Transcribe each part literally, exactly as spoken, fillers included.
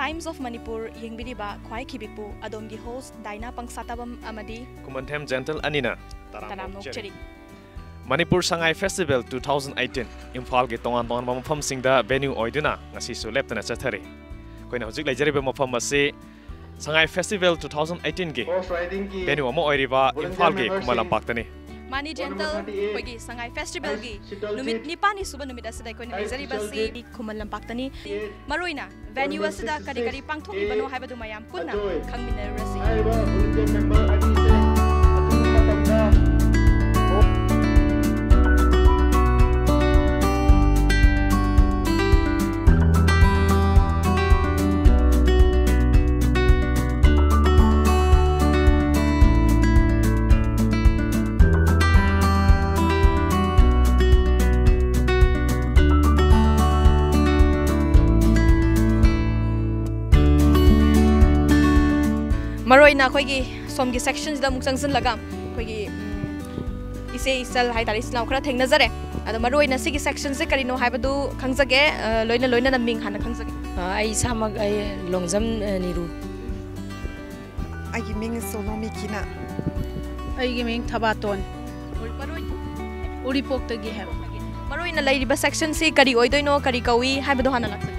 Times of Manipur ꯌꯦꯡꯕꯤꯔꯤꯕ ꯈ꯭ꯋꯥꯏ ꯈꯤꯕꯤꯛꯄꯨ ꯑꯗꯣꯝꯒꯤ host ꯗꯥꯏꯅꯥ ꯄꯪꯁꯥꯇꯕꯝ ꯑꯃꯗꯤ ꯈꯨꯃꯟꯊꯦꯝ ꯖꯦꯟꯇꯜ ꯑꯅꯤꯅ ꯇꯔꯥꯝꯅ ꯑꯣꯛꯆꯔꯤ꯫ Manipur Sangai festival two thousand eighteen ꯏꯝꯐꯥꯜꯒꯤ ꯇꯣꯉꯥꯟ ꯇꯣꯉꯥꯟꯕ ꯃꯐꯝꯁꯤꯡꯗ venue ꯑꯣꯏꯗꯨꯅ ꯉꯁꯤꯁꯨ ꯂꯦꯞꯇꯅ ꯆꯠꯊꯔꯤ꯫ ꯑꯩꯈꯣꯏꯅ ꯍꯧꯖꯤꯛ ꯂꯩꯖꯔꯤꯕ ꯃꯐꯝ ꯑꯁꯤ ꯁꯉꯥꯏ ꯐꯦꯁꯇꯤꯚꯦꯜ two thousand eighteenꯒꯤ venue ꯑꯃ ꯑꯣꯏꯔꯤꯕ ꯏꯝꯐꯥꯜꯒꯤ ꯈꯨꯃꯟ ꯂꯝꯄꯥꯛꯇꯅꯤ꯫ ꯃꯥꯅꯤ ꯖꯦꯟꯇꯜ, ꯑꯩꯈꯣꯏꯒꯤ ꯁꯉꯥꯏ ꯐꯦꯁꯇꯤꯚꯦꯜꯒꯤ ꯅꯨꯃꯤꯠ ꯅꯤꯄꯥꯟꯅꯤ ꯁꯨꯕ ꯅꯨꯃꯤꯠ ꯑꯁꯤꯗ ꯑꯩꯈꯣꯏꯅ ꯂꯩꯖꯔꯤꯕꯁꯤ ꯈꯨꯃꯟ ꯂꯝꯄꯥꯛꯇꯅꯤ꯫ ꯃꯔꯨꯑꯣꯏꯅ venue ꯑꯁꯤꯗ ꯀꯔꯤ ꯀꯔꯤ ꯄꯥꯡꯊꯣꯛꯂꯤꯕꯅꯣ ꯍꯥꯏꯕꯗꯨ ꯃꯌꯥꯝ ꯄꯨꯟꯅ ꯈꯪꯃꯤꯟꯅꯔꯨꯔꯁꯤ꯫ ꯃꯔꯨꯑꯣꯏꯅ ꯑꯩꯈꯣꯏꯒꯤ ꯁꯣꯝꯒꯤ sectionꯁꯤꯗ ꯑꯃꯨꯛ ꯆꯪꯁꯤꯜꯂꯒ ꯑꯩꯈꯣꯏꯒꯤ ꯏꯆꯦ ꯏꯆꯜ ꯍꯥꯏꯇꯥꯔꯦ, ꯏꯆꯤꯜ ꯏꯅꯥꯎ ꯈꯔ ꯊꯦꯡꯅꯖꯔꯦ꯫ ꯑꯗꯣ ꯃꯔꯨꯑꯣꯏꯅ ꯁꯤꯒꯤ sectionꯁꯦ ꯀꯔꯤꯅꯣ ꯍꯥꯏꯕꯗꯨ ꯈꯪꯖꯒꯦ꯫ ꯂꯣꯏꯅ ꯂꯣꯏꯅꯅ ꯃꯤꯡ ꯍꯥꯟꯅ ꯈꯪꯖꯒꯦ꯫ ꯑꯩ ꯏꯁꯥꯃꯛ ꯑꯩ ꯂꯣꯡꯖꯝ ꯅꯤꯔꯨ꯫ ꯑꯩꯒꯤ ꯃꯤꯡ ꯁꯣꯅꯣꯃꯤ ꯀꯤꯅ꯫ ꯑꯩꯒꯤ ꯃꯤꯡ ꯊꯕꯥꯇꯣꯟ꯫ ꯎꯔꯤꯄꯣꯛꯇꯒꯤ ꯍꯥꯏꯕ꯫ ꯃꯔꯨꯑꯣꯏꯅ ꯂꯩꯔꯤꯕ sectionꯁꯤ ꯀꯔꯤ ꯑꯣꯏꯗꯣꯏꯅꯣ, ꯀꯔꯤ ꯀꯧꯏ ꯍꯥꯏꯕꯗꯣ ꯍꯥꯟꯅ ꯂꯥꯛꯆꯒꯦ꯫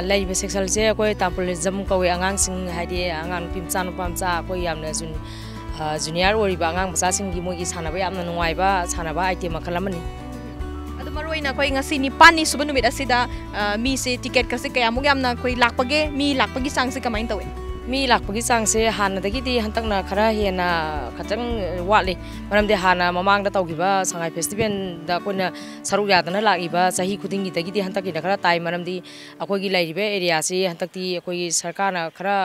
ꯂꯩꯔꯤꯕ sectionꯁꯦ ꯑꯩꯈꯣꯏ ꯇꯥꯝꯄꯨꯂꯤꯖꯝ ꯀꯧꯏ꯫ ꯑꯉꯥꯡꯁꯤꯡ ꯍꯥꯏꯗꯤ ꯑꯉꯥꯡ ꯅꯨꯄꯤ ꯃꯆꯥ ꯅꯨꯄꯥ ꯃꯆꯥ ꯑꯩꯈꯣꯏ ꯌꯥꯝꯅ ꯖꯨꯅꯤꯌꯔ ꯑꯣꯏꯔꯤꯕ ꯑꯉꯥꯡ ꯃꯆꯥꯁꯤꯡꯒꯤ ꯃꯣꯏꯒꯤ ꯁꯥꯟꯅꯕ ꯌꯥꯝꯅ ꯅꯨꯡꯉꯥꯏꯕ ꯁꯥꯟꯅꯕ item ꯃꯈꯜ ꯑꯃꯅꯤ꯫ ꯑꯗꯣ ꯃꯔꯨꯑꯣꯏꯅ ꯑꯩꯈꯣꯏ ꯉꯁꯤ ꯅꯤꯄꯥꯟꯅꯤ ꯁꯨꯕ ꯅꯨꯃꯤꯠ ꯑꯁꯤꯗ ꯃꯤꯁꯦ ticketꯀꯁꯦ ꯀꯌꯥꯃꯨꯛ ꯌꯥꯝꯅ ꯑꯩꯈꯣꯏ ꯂꯥꯛꯄꯒꯦ? ꯃꯤ ꯂꯥꯛꯄꯒꯤ ꯆꯥꯡꯁꯦ ꯀꯃꯥꯏꯅ ꯇꯧꯏ? ꯃꯤ ꯂꯥꯛꯄꯒꯤ ꯆꯥꯡꯁꯦ ꯍꯥꯟꯅꯗꯒꯤꯗꯤ ꯍꯟꯗꯛꯅ ꯈꯔ ꯍꯦꯟꯅ ꯈꯤꯇꯪ ꯋꯥꯠꯂꯤ꯫ ꯃꯔꯝꯗꯤ ꯍꯥꯟꯅ ꯃꯃꯥꯡꯗ ꯇꯧꯈꯤꯕ ꯁꯉꯥꯏ ꯐꯦꯁꯇꯤꯚꯦꯜꯗ ꯑꯩꯈꯣꯏꯅ ꯁꯔꯨꯛ ꯌꯥꯗꯅ ꯂꯥꯛꯏꯕ ꯆꯍꯤ ꯈꯨꯗꯤꯡꯒꯤꯗꯒꯤꯗꯤ ꯍꯟꯗꯛꯀꯤꯅ ꯈꯔ ꯇꯥꯏ꯫ ꯃꯔꯝꯗꯤ ꯑꯩꯈꯣꯏꯒꯤ ꯂꯩꯔꯤꯕ areaꯁꯤ ꯍꯟꯗꯛꯇꯤ ꯑꯩꯈꯣꯏꯒꯤ ꯁꯔꯀꯥꯔꯅ ꯈꯔ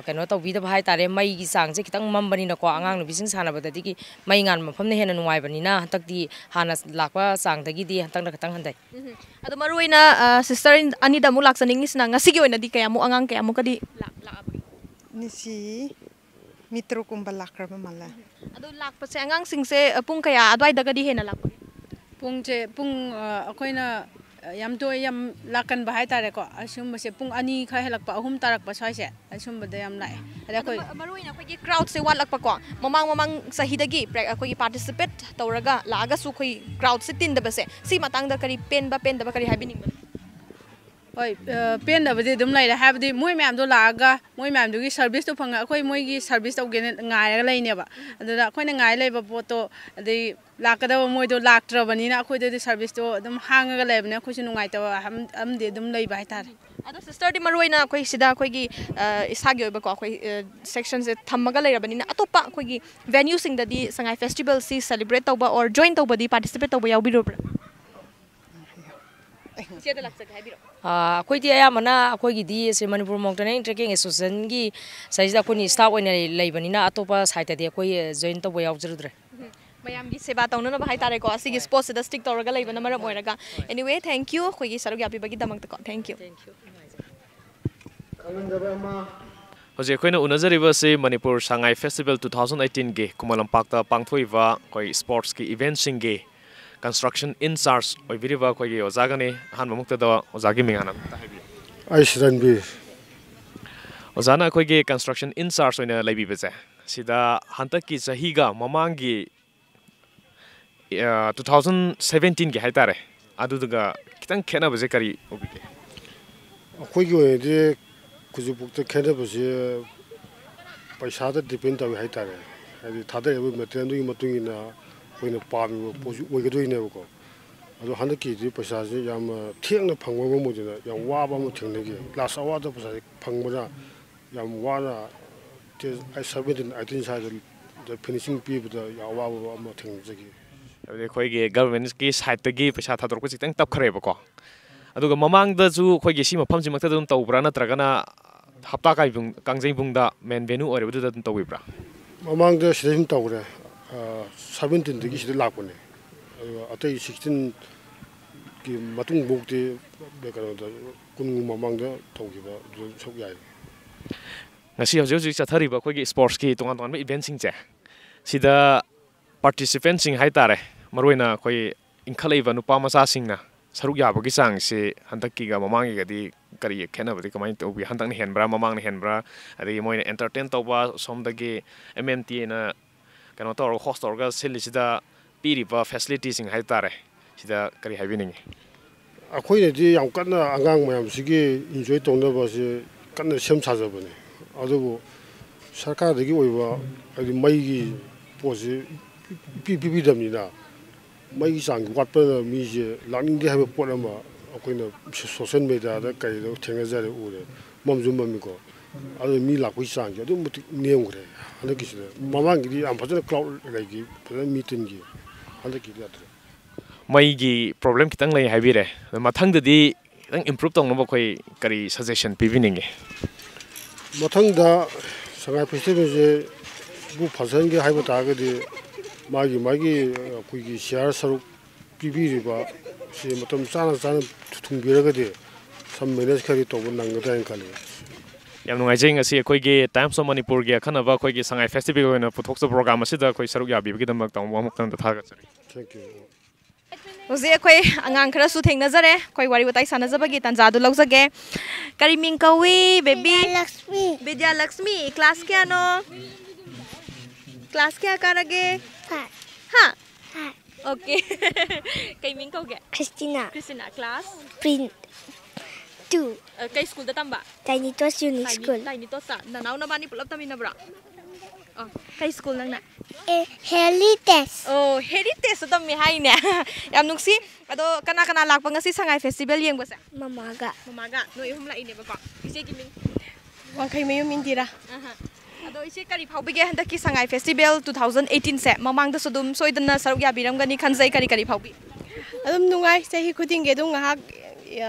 ꯀꯩꯅꯣ ꯇꯧꯕꯤꯗꯕ ꯍꯥꯏꯇꯥꯔꯦ꯫ ꯃꯩꯒꯤ ꯆꯥꯡꯁꯦ ꯈꯤꯇꯪ ꯃꯝꯕꯅꯤꯅꯀꯣ, ꯑꯉꯥꯡ ꯅꯨꯄꯤꯁꯤꯡ ꯁꯥꯟꯅꯕꯗꯗꯤ ꯃꯩ ꯉꯥꯟꯕ ꯃꯐꯝꯅ ꯍꯦꯟꯅ ꯅꯨꯡꯉꯥꯏꯕꯅꯤꯅ ꯍꯟꯗꯛꯇꯤ ꯍꯥꯟꯅ ꯂꯥꯛꯄ ꯆꯥꯡꯗꯒꯤꯗꯤ ꯍꯟꯗꯛꯅ ꯈꯤꯇꯪ ꯍꯟꯊꯩ꯫ ꯑꯗꯣ ꯃꯔꯨꯑꯣꯏꯅ sister ꯑꯅꯤꯗ ꯑꯃꯨꯛ ꯂꯥꯛꯆꯅꯤꯡꯉꯤꯁꯤꯅ ꯉꯁꯤꯒꯤ ꯑꯣꯏꯅꯗꯤ ꯀꯌꯥꯃꯨꯛ, ꯑꯉꯥꯡ ꯀꯌꯥꯃꯨꯛꯀꯗꯤ ꯂꯥꯛꯑꯕꯒꯦ? ꯉꯁꯤ ꯃꯤ ꯇꯔꯨꯛꯀꯨꯝꯕ ꯂꯥꯛꯈ꯭ꯔꯕ ꯃꯥꯜꯂꯦ꯫ ꯑꯗꯣ ꯂꯥꯛꯄꯁꯦ ꯑꯉꯥꯡꯁꯤꯡꯁꯦ ꯄꯨꯡ ꯀꯌꯥ ꯑꯗꯨꯋꯥꯏꯗꯒꯗꯤ ꯍꯦꯟꯅ ꯂꯥꯛꯄꯒꯦ? ꯄꯨꯡꯁꯦ ꯄꯨꯡ ꯑꯩꯈꯣꯏꯅ ꯌꯥꯝ ꯇꯣꯏ ꯌꯥꯝ ꯂꯥꯛꯀꯟꯕ ꯍꯥꯏꯇꯥꯔꯦꯀꯣ꯫ ꯑꯁꯤꯒꯨꯝꯕꯁꯦ ꯄꯨꯡ ꯑꯅꯤ ꯈꯔ ꯍꯦꯜꯂꯛꯄ, ꯑꯍꯨꯝ ꯇꯥꯔꯛꯄ ꯁ꯭ꯋꯥꯏꯁꯦ, ꯑꯁꯤꯒꯨꯝꯕꯗ ꯌꯥꯝ ꯂꯥꯛꯑꯦ꯫ ꯑꯗ ꯑꯩꯈꯣꯏ ꯃꯔꯨ ꯑꯣꯏꯅ ꯑꯩꯈꯣꯏꯒꯤ ꯀ꯭ꯔꯥꯎꯗꯁꯦ ꯋꯥꯠꯂꯛꯄꯀꯣ, ꯃꯃꯥꯡ ꯃꯃꯥꯡ ꯆꯍꯤꯗꯒꯤ ꯑꯩꯈꯣꯏꯒꯤ ꯄꯥꯔꯇꯤꯁꯤꯄꯦꯠ ꯇꯧꯔꯒ ꯂꯥꯛꯑꯒꯁꯨ ꯑꯩꯈꯣꯏ ꯀ꯭ꯔꯥꯎꯗꯁꯦ ꯇꯤꯟꯗꯕꯁꯦ, ꯁꯤ ꯃꯇꯥꯡꯗ ꯀꯔꯤ ꯄꯦꯟꯕ ꯄꯦꯟꯗꯕ ꯀꯔꯤ ꯍꯥꯏꯕꯤꯅꯤꯡꯕ? ꯍꯣꯏ꯫ ꯄꯦꯟꯗꯕꯗꯤ ꯑꯗꯨꯝ ꯂꯩꯔꯦ꯫ ꯍꯥꯏꯕꯗꯤ ꯃꯣꯏ ꯃꯌꯥꯝꯗꯣ ꯂꯥꯛꯑꯒ ꯃꯣꯏ ꯃꯌꯥꯝꯗꯨꯒꯤ ꯁꯥꯔꯚꯤꯁꯇꯣ ꯐꯪꯉ ꯑꯩꯈꯣꯏ ꯃꯣꯏꯒꯤ ꯁꯥꯔꯚꯤꯁ ꯇꯧꯒꯦꯅ ꯉꯥꯏꯔꯒ ꯂꯩꯅꯦꯕ꯫ ꯑꯗꯨꯗ ꯑꯩꯈꯣꯏꯅ ꯉꯥꯏ ꯂꯩꯕ ꯄꯣꯠꯇꯣ, ꯑꯗꯩ ꯂꯥꯛꯀꯗꯕ ꯃꯣꯏꯗꯣ ꯂꯥꯛꯇ꯭ꯔꯕꯅꯤꯅ ꯑꯩꯈꯣꯏꯗꯗꯤ ꯁꯥꯔꯚꯤꯁꯇꯣ ꯑꯗꯨꯝ ꯍꯥꯡꯉꯒ ꯂꯩꯕꯅꯤꯅ ꯑꯩꯈꯣꯏꯁꯨ ꯅꯨꯡꯉꯥꯏꯇꯕ ꯑꯃꯗꯤ ꯑꯗꯨꯝ ꯂꯩꯕ ꯍꯥꯏꯇꯥꯔꯦ꯫ ꯑꯗꯣ ꯁꯤꯁꯇꯔꯗꯤ ꯃꯔꯨ ꯑꯣꯏꯅ ꯑꯩꯈꯣꯏ ꯁꯤꯗ ꯑꯩꯈꯣꯏꯒꯤ ꯏꯁꯥꯒꯤ ꯑꯣꯏꯕꯀꯣ, ꯑꯩꯈꯣꯏ ꯁꯦꯛꯁꯟꯁꯦ ꯊꯝꯃꯒ ꯂꯩꯔꯕꯅꯤꯅ ꯑꯇꯣꯞꯄ ꯑꯩꯈꯣꯏꯒꯤ ꯚꯦꯅ꯭ꯌꯨꯁꯤꯡꯗꯗꯤ ꯁꯉꯥꯏ ꯐꯦꯁꯇꯤꯚꯦꯜꯁꯤ ꯁꯦꯂꯦꯕ꯭ꯔꯦꯠ ꯇꯧꯕ ꯑꯣꯔ ꯖꯣꯏꯟ ꯇꯧꯕꯗꯤ, ꯄꯥꯔꯇꯤꯁꯤꯄꯦꯠ ꯇꯧꯕ ꯌꯥꯎꯕꯤꯔꯨꯕ꯭ꯔꯥ? ꯏꯆꯦꯗ ꯂꯥꯛꯆꯒꯦ, ꯍꯥꯏꯕꯤꯔꯛꯑꯣ꯫ ꯑꯩꯈꯣꯏꯗꯤ ꯑꯌꯥꯝꯕꯅ ꯑꯩꯈꯣꯏꯒꯤꯗꯤ ꯁꯤ ꯃꯅꯤꯄꯨꯔ ꯃꯥꯎꯟꯇꯦꯅꯤꯌꯔꯤꯡ ꯇ꯭ꯔꯦꯛꯀꯤꯡ ꯑꯦꯁꯣꯁꯤꯌꯦꯁꯟꯒꯤ ꯁꯥꯏꯁꯤꯗ ꯑꯩꯈꯣꯏꯅ ꯁ꯭ꯇꯥꯐ ꯑꯣꯏꯅ ꯂꯩꯕꯅꯤꯅ ꯑꯇꯣꯞꯄ ꯁꯥꯏꯠꯇꯗꯤ ꯑꯩꯈꯣꯏ ꯖꯣꯏꯟ ꯇꯧꯕ ꯌꯥꯎꯖꯔꯨꯗ꯭ꯔꯦ꯫ ꯃꯌꯥꯝꯒꯤ ꯁꯦꯕꯥ ꯇꯧꯅꯅꯕ ꯍꯥꯏꯇꯥꯔꯦꯀꯣ, ꯑꯁꯤꯒꯤ ꯁ꯭ꯄꯣꯔꯠꯁꯤꯗ ꯁ꯭ꯇꯤꯛ ꯇꯧꯔꯒ ꯂꯩꯕꯅ ꯃꯔꯝ ꯑꯣꯏꯔꯒ꯫ ꯑꯦꯅꯤꯋꯦ, ꯊꯦꯡꯀ꯭ꯌꯨ, ꯑꯩꯈꯣꯏꯒꯤ ꯁꯔꯨꯛ ꯌꯥꯕꯤꯕꯒꯤꯗꯃꯛꯇꯀꯣ꯫ ꯊꯦꯡꯀ꯭ꯌꯨ꯫ ꯍꯧꯖꯤꯛ ꯑꯩꯈꯣꯏꯅ ꯎꯅꯖꯔꯤꯕ ꯑꯁꯤ Manipur Sangai festival two thousand ꯑꯩꯠꯇꯤꯟꯒꯤ ꯈꯨꯃꯟ ꯂꯝꯄꯥꯛꯇ ꯄꯥꯡꯊꯣꯛꯏꯕ ꯑꯩꯈꯣꯏ ꯁ꯭ꯄꯣꯔꯠꯁꯀꯤ ꯏꯚꯦꯟꯠꯁꯤꯡꯒꯤ ꯀꯟꯁꯇ꯭ꯔꯛꯁꯟ ꯏꯟ ꯆꯥꯔꯖ ꯑꯣꯏꯕꯤꯔꯤꯕ ꯑꯩꯈꯣꯏꯒꯤ ꯑꯣꯖꯥꯒꯅꯤ꯫ ꯑꯍꯥꯟꯕ ꯃꯛꯇꯗ ꯑꯣꯖꯥꯒꯤ ꯃꯤꯡ ꯍꯥꯟꯅ ꯑꯃꯨꯛꯇ ꯍꯥꯏꯕꯤꯌꯨ꯫ ꯑꯩꯁ ꯔꯟꯕꯤꯔ꯫ ꯑꯣꯖꯥꯅ ꯑꯩꯈꯣꯏꯒꯤ ꯀꯟꯁꯇ꯭ꯔꯛꯁꯟ ꯏꯟ ꯆꯥꯔꯖ ꯑꯣꯏꯅ ꯂꯩꯕꯤꯕꯁꯦ, ꯁꯤꯗ ꯍꯟꯗꯛꯀꯤ ꯆꯍꯤꯒ ꯃꯃꯥꯡꯒꯤ, ꯑ, ꯇꯨ ꯊꯥꯎꯖꯟ ꯁꯚꯦꯟꯇꯤꯟꯒꯤ ꯍꯥꯏꯇꯥꯔꯦ, ꯑꯗꯨꯗꯨꯒ ꯈꯤꯇꯪ ꯈꯦꯠꯅꯕꯁꯦ ꯀꯔꯤ ꯎꯕꯤꯒꯦ? ꯑꯩꯈꯣꯏꯒꯤ ꯑꯣꯏꯅꯗꯤ ꯍꯧꯖꯤꯛꯐꯥꯎꯗ ꯈꯦꯠꯅꯕꯁꯦ ꯄꯩꯁꯥꯗ ꯗꯤꯄꯦꯟ ꯇꯧꯏ ꯍꯥꯏꯇꯥꯔꯦ꯫ ꯍꯥꯏꯗꯤ ꯊꯥꯗꯔꯤꯕ ꯃꯦꯇꯔꯤꯌꯦꯜꯗꯨꯒꯤ ꯃꯇꯨꯡ ꯏꯟꯅ ꯑꯩꯈꯣꯏꯅ ꯄꯥꯝꯃꯤꯕ ꯄꯣꯠꯁꯤ ꯑꯣꯏꯒꯗꯣꯏꯅꯦꯕꯀꯣ꯫ ꯑꯗꯣ ꯍꯟꯗꯛꯀꯤꯗꯤ ꯄꯩꯁꯥꯁꯦ ꯌꯥꯝꯅ ꯊꯦꯡꯅ ꯐꯪꯕ ꯑꯃ ꯑꯣꯏꯗꯅ ꯌꯥꯝ ꯋꯥꯕ ꯑꯃ ꯊꯦꯡꯅꯈꯤ꯫ ꯂꯥꯁ ꯑꯋꯥꯔꯗ ꯄꯩꯁꯥꯁꯦ ꯐꯪꯕꯅ ꯌꯥꯝ ꯋꯥꯅ, ꯁꯚꯦꯟꯇꯤꯟ ꯑꯩꯠꯇꯤꯟ ꯁ꯭ꯋꯥꯏꯗ ꯐꯤꯅꯤꯁꯤꯡ ꯄꯤꯕꯗ ꯌꯥꯝ ꯑꯋꯥꯕ ꯑꯃ ꯊꯦꯡꯅꯖꯈꯤ꯫ ꯍꯥꯏꯕꯗꯤ ꯑꯩꯈꯣꯏꯒꯤ ꯒꯚꯔꯟꯃꯦꯟꯠꯀꯤ ꯁꯥꯏꯠꯇꯒꯤ ꯄꯩꯁꯥ ꯊꯥꯗꯣꯔꯛꯄꯁꯤ ꯈꯤꯇꯪ ꯇꯞꯈ꯭ꯔꯦꯕꯀꯣ꯫ ꯑꯗꯨꯒ ꯃꯃꯥꯡꯗꯁꯨ ꯑꯩꯈꯣꯏꯒꯤ ꯁꯤ ꯃꯐꯝꯁꯤꯃꯛꯇꯗ ꯑꯗꯨꯝ ꯇꯧꯕ꯭ꯔꯥ, ꯅꯠꯇ꯭ꯔꯒꯅ ꯍꯞꯇꯥ ꯀꯥꯏꯕꯨꯡ-, ꯀꯥꯡꯖꯩꯕꯨꯡꯗ ꯃꯦꯟ ꯚꯦꯅ꯭ꯌꯨ ꯑꯣꯏꯔꯤꯕꯗꯨꯗ ꯑꯗꯨꯝ ꯇꯧꯕꯤꯕ꯭ꯔꯥ? ꯃꯃꯥꯡꯗ ꯁꯤꯗ ꯁꯨꯝ ꯇꯧꯈ꯭ꯔꯦ꯫ ꯁꯚꯦꯟꯇꯤꯟꯗꯒꯤ ꯁꯤꯗ ꯂꯥꯛꯄꯅꯦ꯫ ꯑꯗꯨꯒ ꯑꯇꯩ ꯁꯤꯛꯁꯇꯤꯟꯒꯤ ꯃꯇꯨꯡꯐꯥꯎꯗꯤ ꯀꯩꯅꯣꯗ, ꯀꯨꯟꯒꯤ ꯃꯃꯥꯡꯗ ꯇꯧꯈꯤꯕ ꯑꯗꯨ ꯁꯔꯨꯛ ꯌꯥꯏ꯫ ꯉꯁꯤ ꯍꯧꯖꯤꯛ ꯍꯧꯖꯤꯛ ꯆꯠꯊꯔꯤꯕ ꯑꯩꯈꯣꯏꯒꯤ ꯁ꯭ꯄꯣꯔꯠꯁꯀꯤ ꯇꯣꯉꯥꯟ ꯇꯣꯉꯥꯟꯕ ꯏꯚꯦꯟꯠꯁꯤꯡꯁꯦ, ꯁꯤꯗ ꯄꯥꯔꯇꯤꯁꯤꯄꯦꯟꯠꯁꯤꯡ ꯍꯥꯏꯇꯥꯔꯦ, ꯃꯔꯨꯑꯣꯏꯅ ꯑꯩꯈꯣꯏ ꯏꯟꯈꯠꯂꯛꯏꯕ ꯅꯨꯄꯥ ꯃꯆꯥꯁꯤꯡꯅ ꯁꯔꯨꯛ ꯌꯥꯕꯒꯤ ꯆꯥꯡꯁꯤ ꯍꯟꯗꯛꯀꯤꯒ ꯃꯃꯥꯡꯒꯤꯒꯗꯤ ꯀꯔꯤ ꯈꯦꯠꯅꯕꯗꯤ ꯀꯃꯥꯏꯅ ꯇꯧꯕꯤ? ꯍꯟꯗꯛꯅ ꯍꯦꯟꯕ꯭ꯔꯥ, ꯃꯃꯥꯡꯅ ꯍꯦꯟꯕ꯭ꯔꯥ? ꯑꯗꯒꯤ ꯃꯣꯏꯅ ꯑꯦꯟꯇꯔꯇꯦꯟ ꯇꯧꯕ ꯁꯣꯝꯗꯒꯤ ꯑꯦꯝ ꯑꯦꯝ ꯇꯤ ꯑꯦꯅ ꯀꯩꯅꯣ ꯇꯧꯔꯒ, ꯍꯣꯁ ꯇꯧꯔꯒ ꯁꯤꯜꯂꯤꯁꯤꯗ ꯄꯤꯔꯤꯕ ꯐꯦꯁꯤꯂꯤꯇꯤꯁꯤꯡ ꯍꯥꯏ ꯇꯥꯔꯦ, ꯁꯤꯗ ꯀꯔꯤ ꯍꯥꯏꯕꯤꯅꯤꯡꯉꯤ? ꯑꯩꯈꯣꯏꯅꯗꯤ ꯌꯥꯝ ꯀꯟꯅ ꯑꯉꯥꯡ ꯃꯌꯥꯝꯁꯤꯒꯤ ꯏꯟꯖꯣꯏ ꯇꯧꯅꯕꯁꯦ ꯀꯟꯅ ꯁꯦꯝ ꯁꯥꯖꯕꯅꯤ꯫ ꯑꯗꯨꯕꯨ ꯁꯔꯀꯥꯔꯗꯒꯤ ꯑꯣꯏꯕ, ꯍꯥꯏꯗꯤ ꯃꯩꯒꯤ ꯄꯣꯠꯁꯤ ꯏꯄꯤ ꯄꯤꯕꯤꯗꯕꯅꯤꯅ, ꯃꯩꯒꯤ ꯆꯥꯡ ꯋꯥꯠꯄꯅ ꯃꯤꯁꯦ ꯂꯥꯛꯅꯤꯡꯗꯦ ꯍꯥꯏꯕ ꯄꯣꯠ ꯑꯃ ꯑꯩꯈꯣꯏꯅ ꯁꯣ-, ꯁꯣꯁꯦꯜ ꯃꯦꯗꯤꯌꯥꯗ ꯀꯩꯗ ꯊꯦꯡꯅꯖꯔꯦ, ꯎꯔꯦ꯫ ꯃꯝꯁꯨ ꯃꯝꯃꯤꯀꯣ꯫ ꯑꯗꯨ ꯃꯤ ꯂꯥꯛꯄꯒꯤ ꯆꯥꯡꯁꯦ ꯑꯗꯨꯛꯀꯤ ꯃꯇꯤꯛ ꯅꯦꯝꯈ꯭ꯔꯦ ꯍꯟꯗꯛꯀꯤꯁꯤꯗ꯫ ꯃꯃꯥꯡꯒꯤꯗꯤ ꯌꯥꯝ ꯐꯖꯅ ꯀ꯭ꯔꯥꯎꯗ ꯂꯩꯈꯤ, ꯐꯖꯅ ꯃꯤ ꯇꯤꯟꯈꯤ꯫ ꯍꯟꯗꯛꯀꯤꯗꯤ ꯌꯥꯗ꯭ꯔꯦ꯫ ꯃꯩꯒꯤ ꯄ꯭ꯔꯣꯕ꯭ꯂꯦꯝ ꯈꯤꯇꯪ ꯂꯩ ꯍꯥꯏꯕꯤꯔꯦ꯫ ꯑꯗꯣ ꯃꯊꯪꯗꯗꯤ ꯈꯤꯇꯪ ꯏꯝꯄ꯭ꯔꯨꯞ ꯇꯧꯅꯕ ꯑꯩꯈꯣꯏ ꯀꯔꯤ ꯁꯖꯦꯁꯟ ꯄꯤꯕꯤꯅꯤꯡꯉꯤ? ꯃꯊꯪꯗ ꯁꯉꯥꯏ ꯐꯦꯁꯇꯤꯚꯦꯜꯁꯦ ꯕꯨ ꯐꯖꯍꯟꯒꯦ ꯍꯥꯏꯕ ꯇꯥꯔꯒꯗꯤ, ꯃꯥꯒꯤ, ꯃꯥꯒꯤ, ꯑꯩꯈꯣꯏꯒꯤ ꯁꯤꯌꯥꯔ ꯁꯔꯨꯛ ꯄꯤꯕꯤꯔꯤꯕ ꯁꯤ ꯃꯇꯝ ꯆꯥꯅ ꯆꯥꯅ ꯊꯨꯡꯕꯤꯔꯒꯗꯤ ꯁꯝ ꯃꯦꯅꯦꯖ ꯈꯔꯗꯤ ꯇꯧꯕ ꯅꯪꯒꯗ꯭ꯔꯥ ꯍꯥꯏꯅ ꯈꯜꯂꯤ꯫ ꯌꯥꯝ ꯅꯨꯡꯉꯥꯏꯖꯩ, ꯉꯁꯤ ꯑꯩꯈꯣꯏꯒꯤ Times of Manipurꯒꯤ ꯑꯈꯟꯅꯕ ꯑꯩꯈꯣꯏꯒꯤ ꯁꯉꯥꯏ ꯐꯦꯁꯇꯤꯚꯦꯜ ꯑꯣꯏꯅ ꯄꯨꯊꯣꯛꯆꯕ ꯄ꯭ꯔꯣꯒ꯭ꯔꯥꯝ ꯑꯁꯤꯗ ꯑꯩꯈꯣꯏ ꯁꯔꯨꯛ ꯌꯥꯕꯤꯕꯒꯤꯗꯃꯛ ꯇꯥꯃꯣꯕꯨ ꯑꯃꯨꯛꯇꯪꯗ ꯊꯥꯒꯠꯆꯔꯤ꯫ Thank you. ꯍꯧꯖꯤꯛ ꯑꯩꯈꯣꯏ ꯑꯉꯥꯡ ꯈꯔꯁꯨ ꯊꯦꯡꯅꯖꯔꯦ꯫ ꯑꯩꯈꯣꯏ ꯋꯥꯔꯤ ꯋꯥꯇꯥꯏ ꯁꯥꯟꯅꯖꯕꯒꯤ ꯇꯥꯟꯖꯥꯗꯨ ꯂꯧꯖꯒꯦ꯫ ꯀꯔꯤ ꯃꯤꯡ ꯀꯧꯏ, ꯕꯦꯕꯤ? ꯕꯤꯗ꯭ꯌꯥꯂꯛꯁꯃꯤ꯫ ꯕꯤꯗ꯭ꯌꯥꯂꯛꯁꯃꯤ꯫ ꯀ꯭ꯂꯥꯁ ꯀꯌꯥꯅꯣ? ꯀ꯭ꯂꯥꯁ ꯀꯌꯥ ꯀꯥꯔꯒꯦ? ꯐꯥꯏꯚ꯫ ꯍꯥ? ꯐꯥꯏꯚ꯫ ꯑꯣꯀꯦ꯫ ꯀꯩ ꯃꯤꯡ ꯀꯧꯒꯦ? ꯈ꯭ꯔꯤꯁꯇꯤꯅꯥ꯫ ꯈ꯭ꯔꯤꯁꯇꯤꯅꯥ꯫ ꯀ꯭ꯂꯥꯁ? Print two. ꯑ, ꯀꯩ ꯁ꯭ꯀꯨꯜꯗ ꯇꯝꯕ? ꯇꯥꯏꯅꯤ ꯇꯣꯁ ꯌꯨꯅꯤꯛ ꯇꯥꯏꯅꯤ-, ꯁ꯭ꯀꯨꯜ꯫ ꯇꯥꯏꯅꯤ ꯇꯣꯁꯇ꯫ ꯅꯅꯥꯎ ꯅꯕꯥꯅꯤ ꯄꯨꯂꯞ ꯇꯝꯃꯤꯟꯅꯕ꯭ꯔꯣ? ꯑꯣ, ꯀꯩ ꯁ꯭ꯀꯨꯜ ꯅꯪꯅ? ꯑꯦ, ꯍꯦꯔꯤꯇꯦꯖ꯫ ꯑꯣ, ꯍꯦꯔꯤꯇꯦꯖꯇ ꯇꯝꯃꯤ ꯍꯥꯏꯅꯦ꯫ ꯌꯥꯝ ꯅꯨꯡꯁꯤ꯫ ꯑꯗꯣ ꯀꯅꯥ ꯀꯅꯥ ꯂꯥꯛꯄ ꯉꯁꯤ ꯁꯉꯥꯏ ꯐꯦꯁꯇꯤꯚꯦꯜ ꯌꯦꯡꯕꯁꯦ? ꯃꯃꯥꯒ꯫ ꯃꯃꯥꯒ? ꯅꯣꯏ ꯑꯍꯨꯝ ꯂꯥꯛꯏꯅꯦꯕꯀꯣ꯫ ꯏꯆꯦꯒꯤ ꯃꯤꯡ? ꯋꯥꯡꯈꯩꯃꯌꯨꯝ ꯏꯟꯗꯤꯔꯥ꯫ ꯑꯍꯥ꯫ ꯑꯗꯣ ꯏꯆꯦ, ꯀꯔꯤ ꯐꯥꯎꯕꯤꯒꯦ ꯍꯟꯗꯛꯀꯤ ꯁꯉꯥꯏ ꯐꯦꯁꯇꯤꯚꯦꯜ ꯇꯨ ꯊꯥꯎꯖꯟ ꯑꯩꯠꯇꯤꯟꯁꯦ? ꯃꯃꯥꯡꯗꯁꯨ ꯑꯗꯨꯝ ꯁꯣꯏꯗꯅ ꯁꯔꯨꯛ ꯌꯥꯕꯤꯔꯝꯒꯅꯤ ꯈꯟꯖꯩ꯫ ꯀꯔꯤ ꯀꯔꯤ ꯐꯥꯎꯕꯤ? ꯑꯗꯨꯝ ꯅꯨꯡꯉꯥꯏ꯫ ꯆꯍꯤ ꯈꯨꯗꯤꯡꯒꯤ ꯑꯗꯨꯝ ꯉꯥꯏꯍꯥꯛ,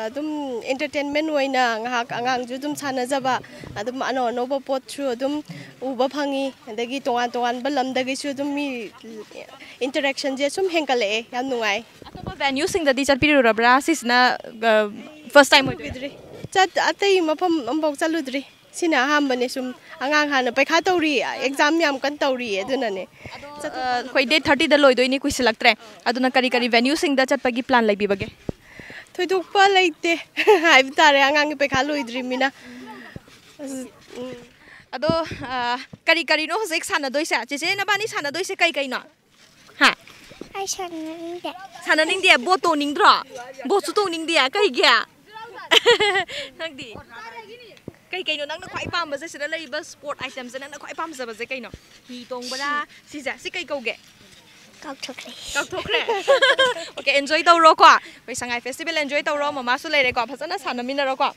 ꯑꯗꯨꯝ ꯑꯦꯟꯇꯔꯇꯦꯟꯃꯦꯟ ꯑꯣꯏꯅ ꯉꯥꯏꯍꯥꯛ ꯑꯉꯥꯡꯁꯨ ꯑꯗꯨꯝ ꯁꯥꯟꯅꯖꯕ, ꯑꯗꯨꯝ ꯑꯅꯧ ꯑꯅꯧꯕ ꯄꯣꯠꯁꯨ ꯑꯗꯨꯝ ꯎꯕ ꯐꯪꯉꯤ꯫ ꯑꯗꯒꯤ ꯇꯣꯉꯥꯟ ꯇꯣꯉꯥꯟꯕ ꯂꯝꯗꯒꯤꯁꯨ ꯑꯗꯨꯝ ꯃꯤ ꯏꯟꯇꯔꯦꯛꯁꯟꯁꯦ ꯁꯨꯝ ꯍꯦꯟꯒꯠꯂꯛꯑꯦ꯫ ꯌꯥꯝ ꯅꯨꯡꯉꯥꯏ꯫ ꯑꯇꯣꯞꯄ ꯚꯦꯅ꯭ꯌꯨꯁꯤꯡꯗꯗꯤ ꯆꯠꯄꯤꯔꯨꯔꯕ꯭ꯔꯥ? ꯁꯤꯁꯤꯅ, ꯑ, ꯐꯥꯔꯁ ꯇꯥꯏꯝ ꯑꯣꯏꯗꯣꯏꯔꯥ? ꯆꯠ-, ꯑꯇꯩ ꯃꯐꯝ ꯑꯃꯐꯥꯎ ꯆꯠꯂꯨꯗ꯭ꯔꯤ꯫ ꯁꯤꯅ ꯑꯍꯥꯟꯕꯅꯦ꯫ ꯁꯨꯝ ꯑꯉꯥꯡ ꯍꯥꯟꯅ ꯄꯩꯈꯥ ꯇꯧꯔꯤ, ꯑꯦꯛꯖꯥꯝ ꯌꯥꯝ ꯀꯟꯅ ꯇꯧꯔꯤ, ꯑꯗꯨꯅꯅꯦ꯫ ꯑꯗꯣ, ꯆꯠꯊꯣꯛꯄ ꯑ, ꯑꯩꯈꯣꯏ ꯗꯦꯠ ꯊꯥꯔꯇꯤꯗ ꯂꯣꯏꯗꯣꯏꯅꯤ, ꯀꯨꯏꯁꯤꯜꯂꯛꯇ꯭ꯔꯦ꯫ ꯑꯗꯨꯅ ꯀꯔꯤ ꯀꯔꯤ ꯚꯦꯅ꯭ꯌꯨꯁꯤꯡꯗ ꯆꯠꯄꯒꯤ ꯄ꯭ꯂꯥꯟ ꯂꯩꯕꯤꯕꯒꯦ? ꯊꯣꯏꯗꯣꯛꯄ ꯂꯩꯇꯦ ꯍꯥꯏꯕ ꯇꯥꯔꯦ, ꯑꯉꯥꯡꯒꯤ ꯄꯩꯈꯥ ꯂꯣꯏꯗ꯭ꯔꯤꯕꯅꯤꯅ꯫ ꯑꯁ, ꯎꯝ꯫ ꯑꯗꯣ, ꯑ, ꯀꯔꯤ ꯀꯔꯤꯅꯣ ꯍꯧꯖꯤꯛ ꯁꯥꯟꯅꯗꯣꯏꯁꯦ? ꯆꯦꯆꯦ, ꯅꯕꯥꯅꯤ ꯁꯥꯟꯅꯗꯣꯏꯁꯦ ꯀꯩ ꯀꯩꯅꯣ? ꯍꯥ? ꯑꯩ ꯁꯥꯟꯅꯅꯤꯡꯗꯦ꯫ ꯁꯥꯟꯅꯅꯤꯡꯗꯦ? ꯕꯣꯠ ꯇꯣꯡꯅꯤꯡꯗ꯭ꯔꯣ? ꯕꯣꯠꯁꯨ ꯇꯣꯡꯅꯤꯡꯗꯦ? ꯀꯩꯒꯤ? ꯅꯪꯗꯤ? ꯀꯩ ꯀꯩꯅꯣ ꯅꯪꯅ ꯈ꯭ꯋꯥꯏ ꯄꯥꯝꯕꯁꯦ, ꯁꯤꯗ ꯂꯩꯔꯤꯕ sport itemꯁꯦ ꯅꯪꯅ ꯈ꯭ꯋꯥꯏ ꯄꯥꯝꯖꯕꯁꯦ ꯀꯩꯅꯣ? ꯍꯤ ꯇꯣꯡꯕꯔꯥ? ꯁꯤꯁꯦ, ꯁꯤ ꯀꯩ ꯀꯧꯒꯦ? ꯀꯥꯎꯊꯣꯛꯈ꯭ꯔꯦ꯫ ꯀꯥꯎꯊꯣꯛꯈ꯭ꯔꯦ? Okay, enjoy ꯇꯧꯔꯣꯀꯣ꯫ ꯑꯩꯈꯣꯏ ꯁꯉꯥꯏ festival enjoy ꯇꯧꯔꯣ, ꯃꯃꯥꯁꯨ ꯂꯩꯔꯦꯀꯣ, ꯐꯖꯅ ꯁꯥꯟꯅꯃꯤꯟꯅꯔꯣꯀꯣ꯫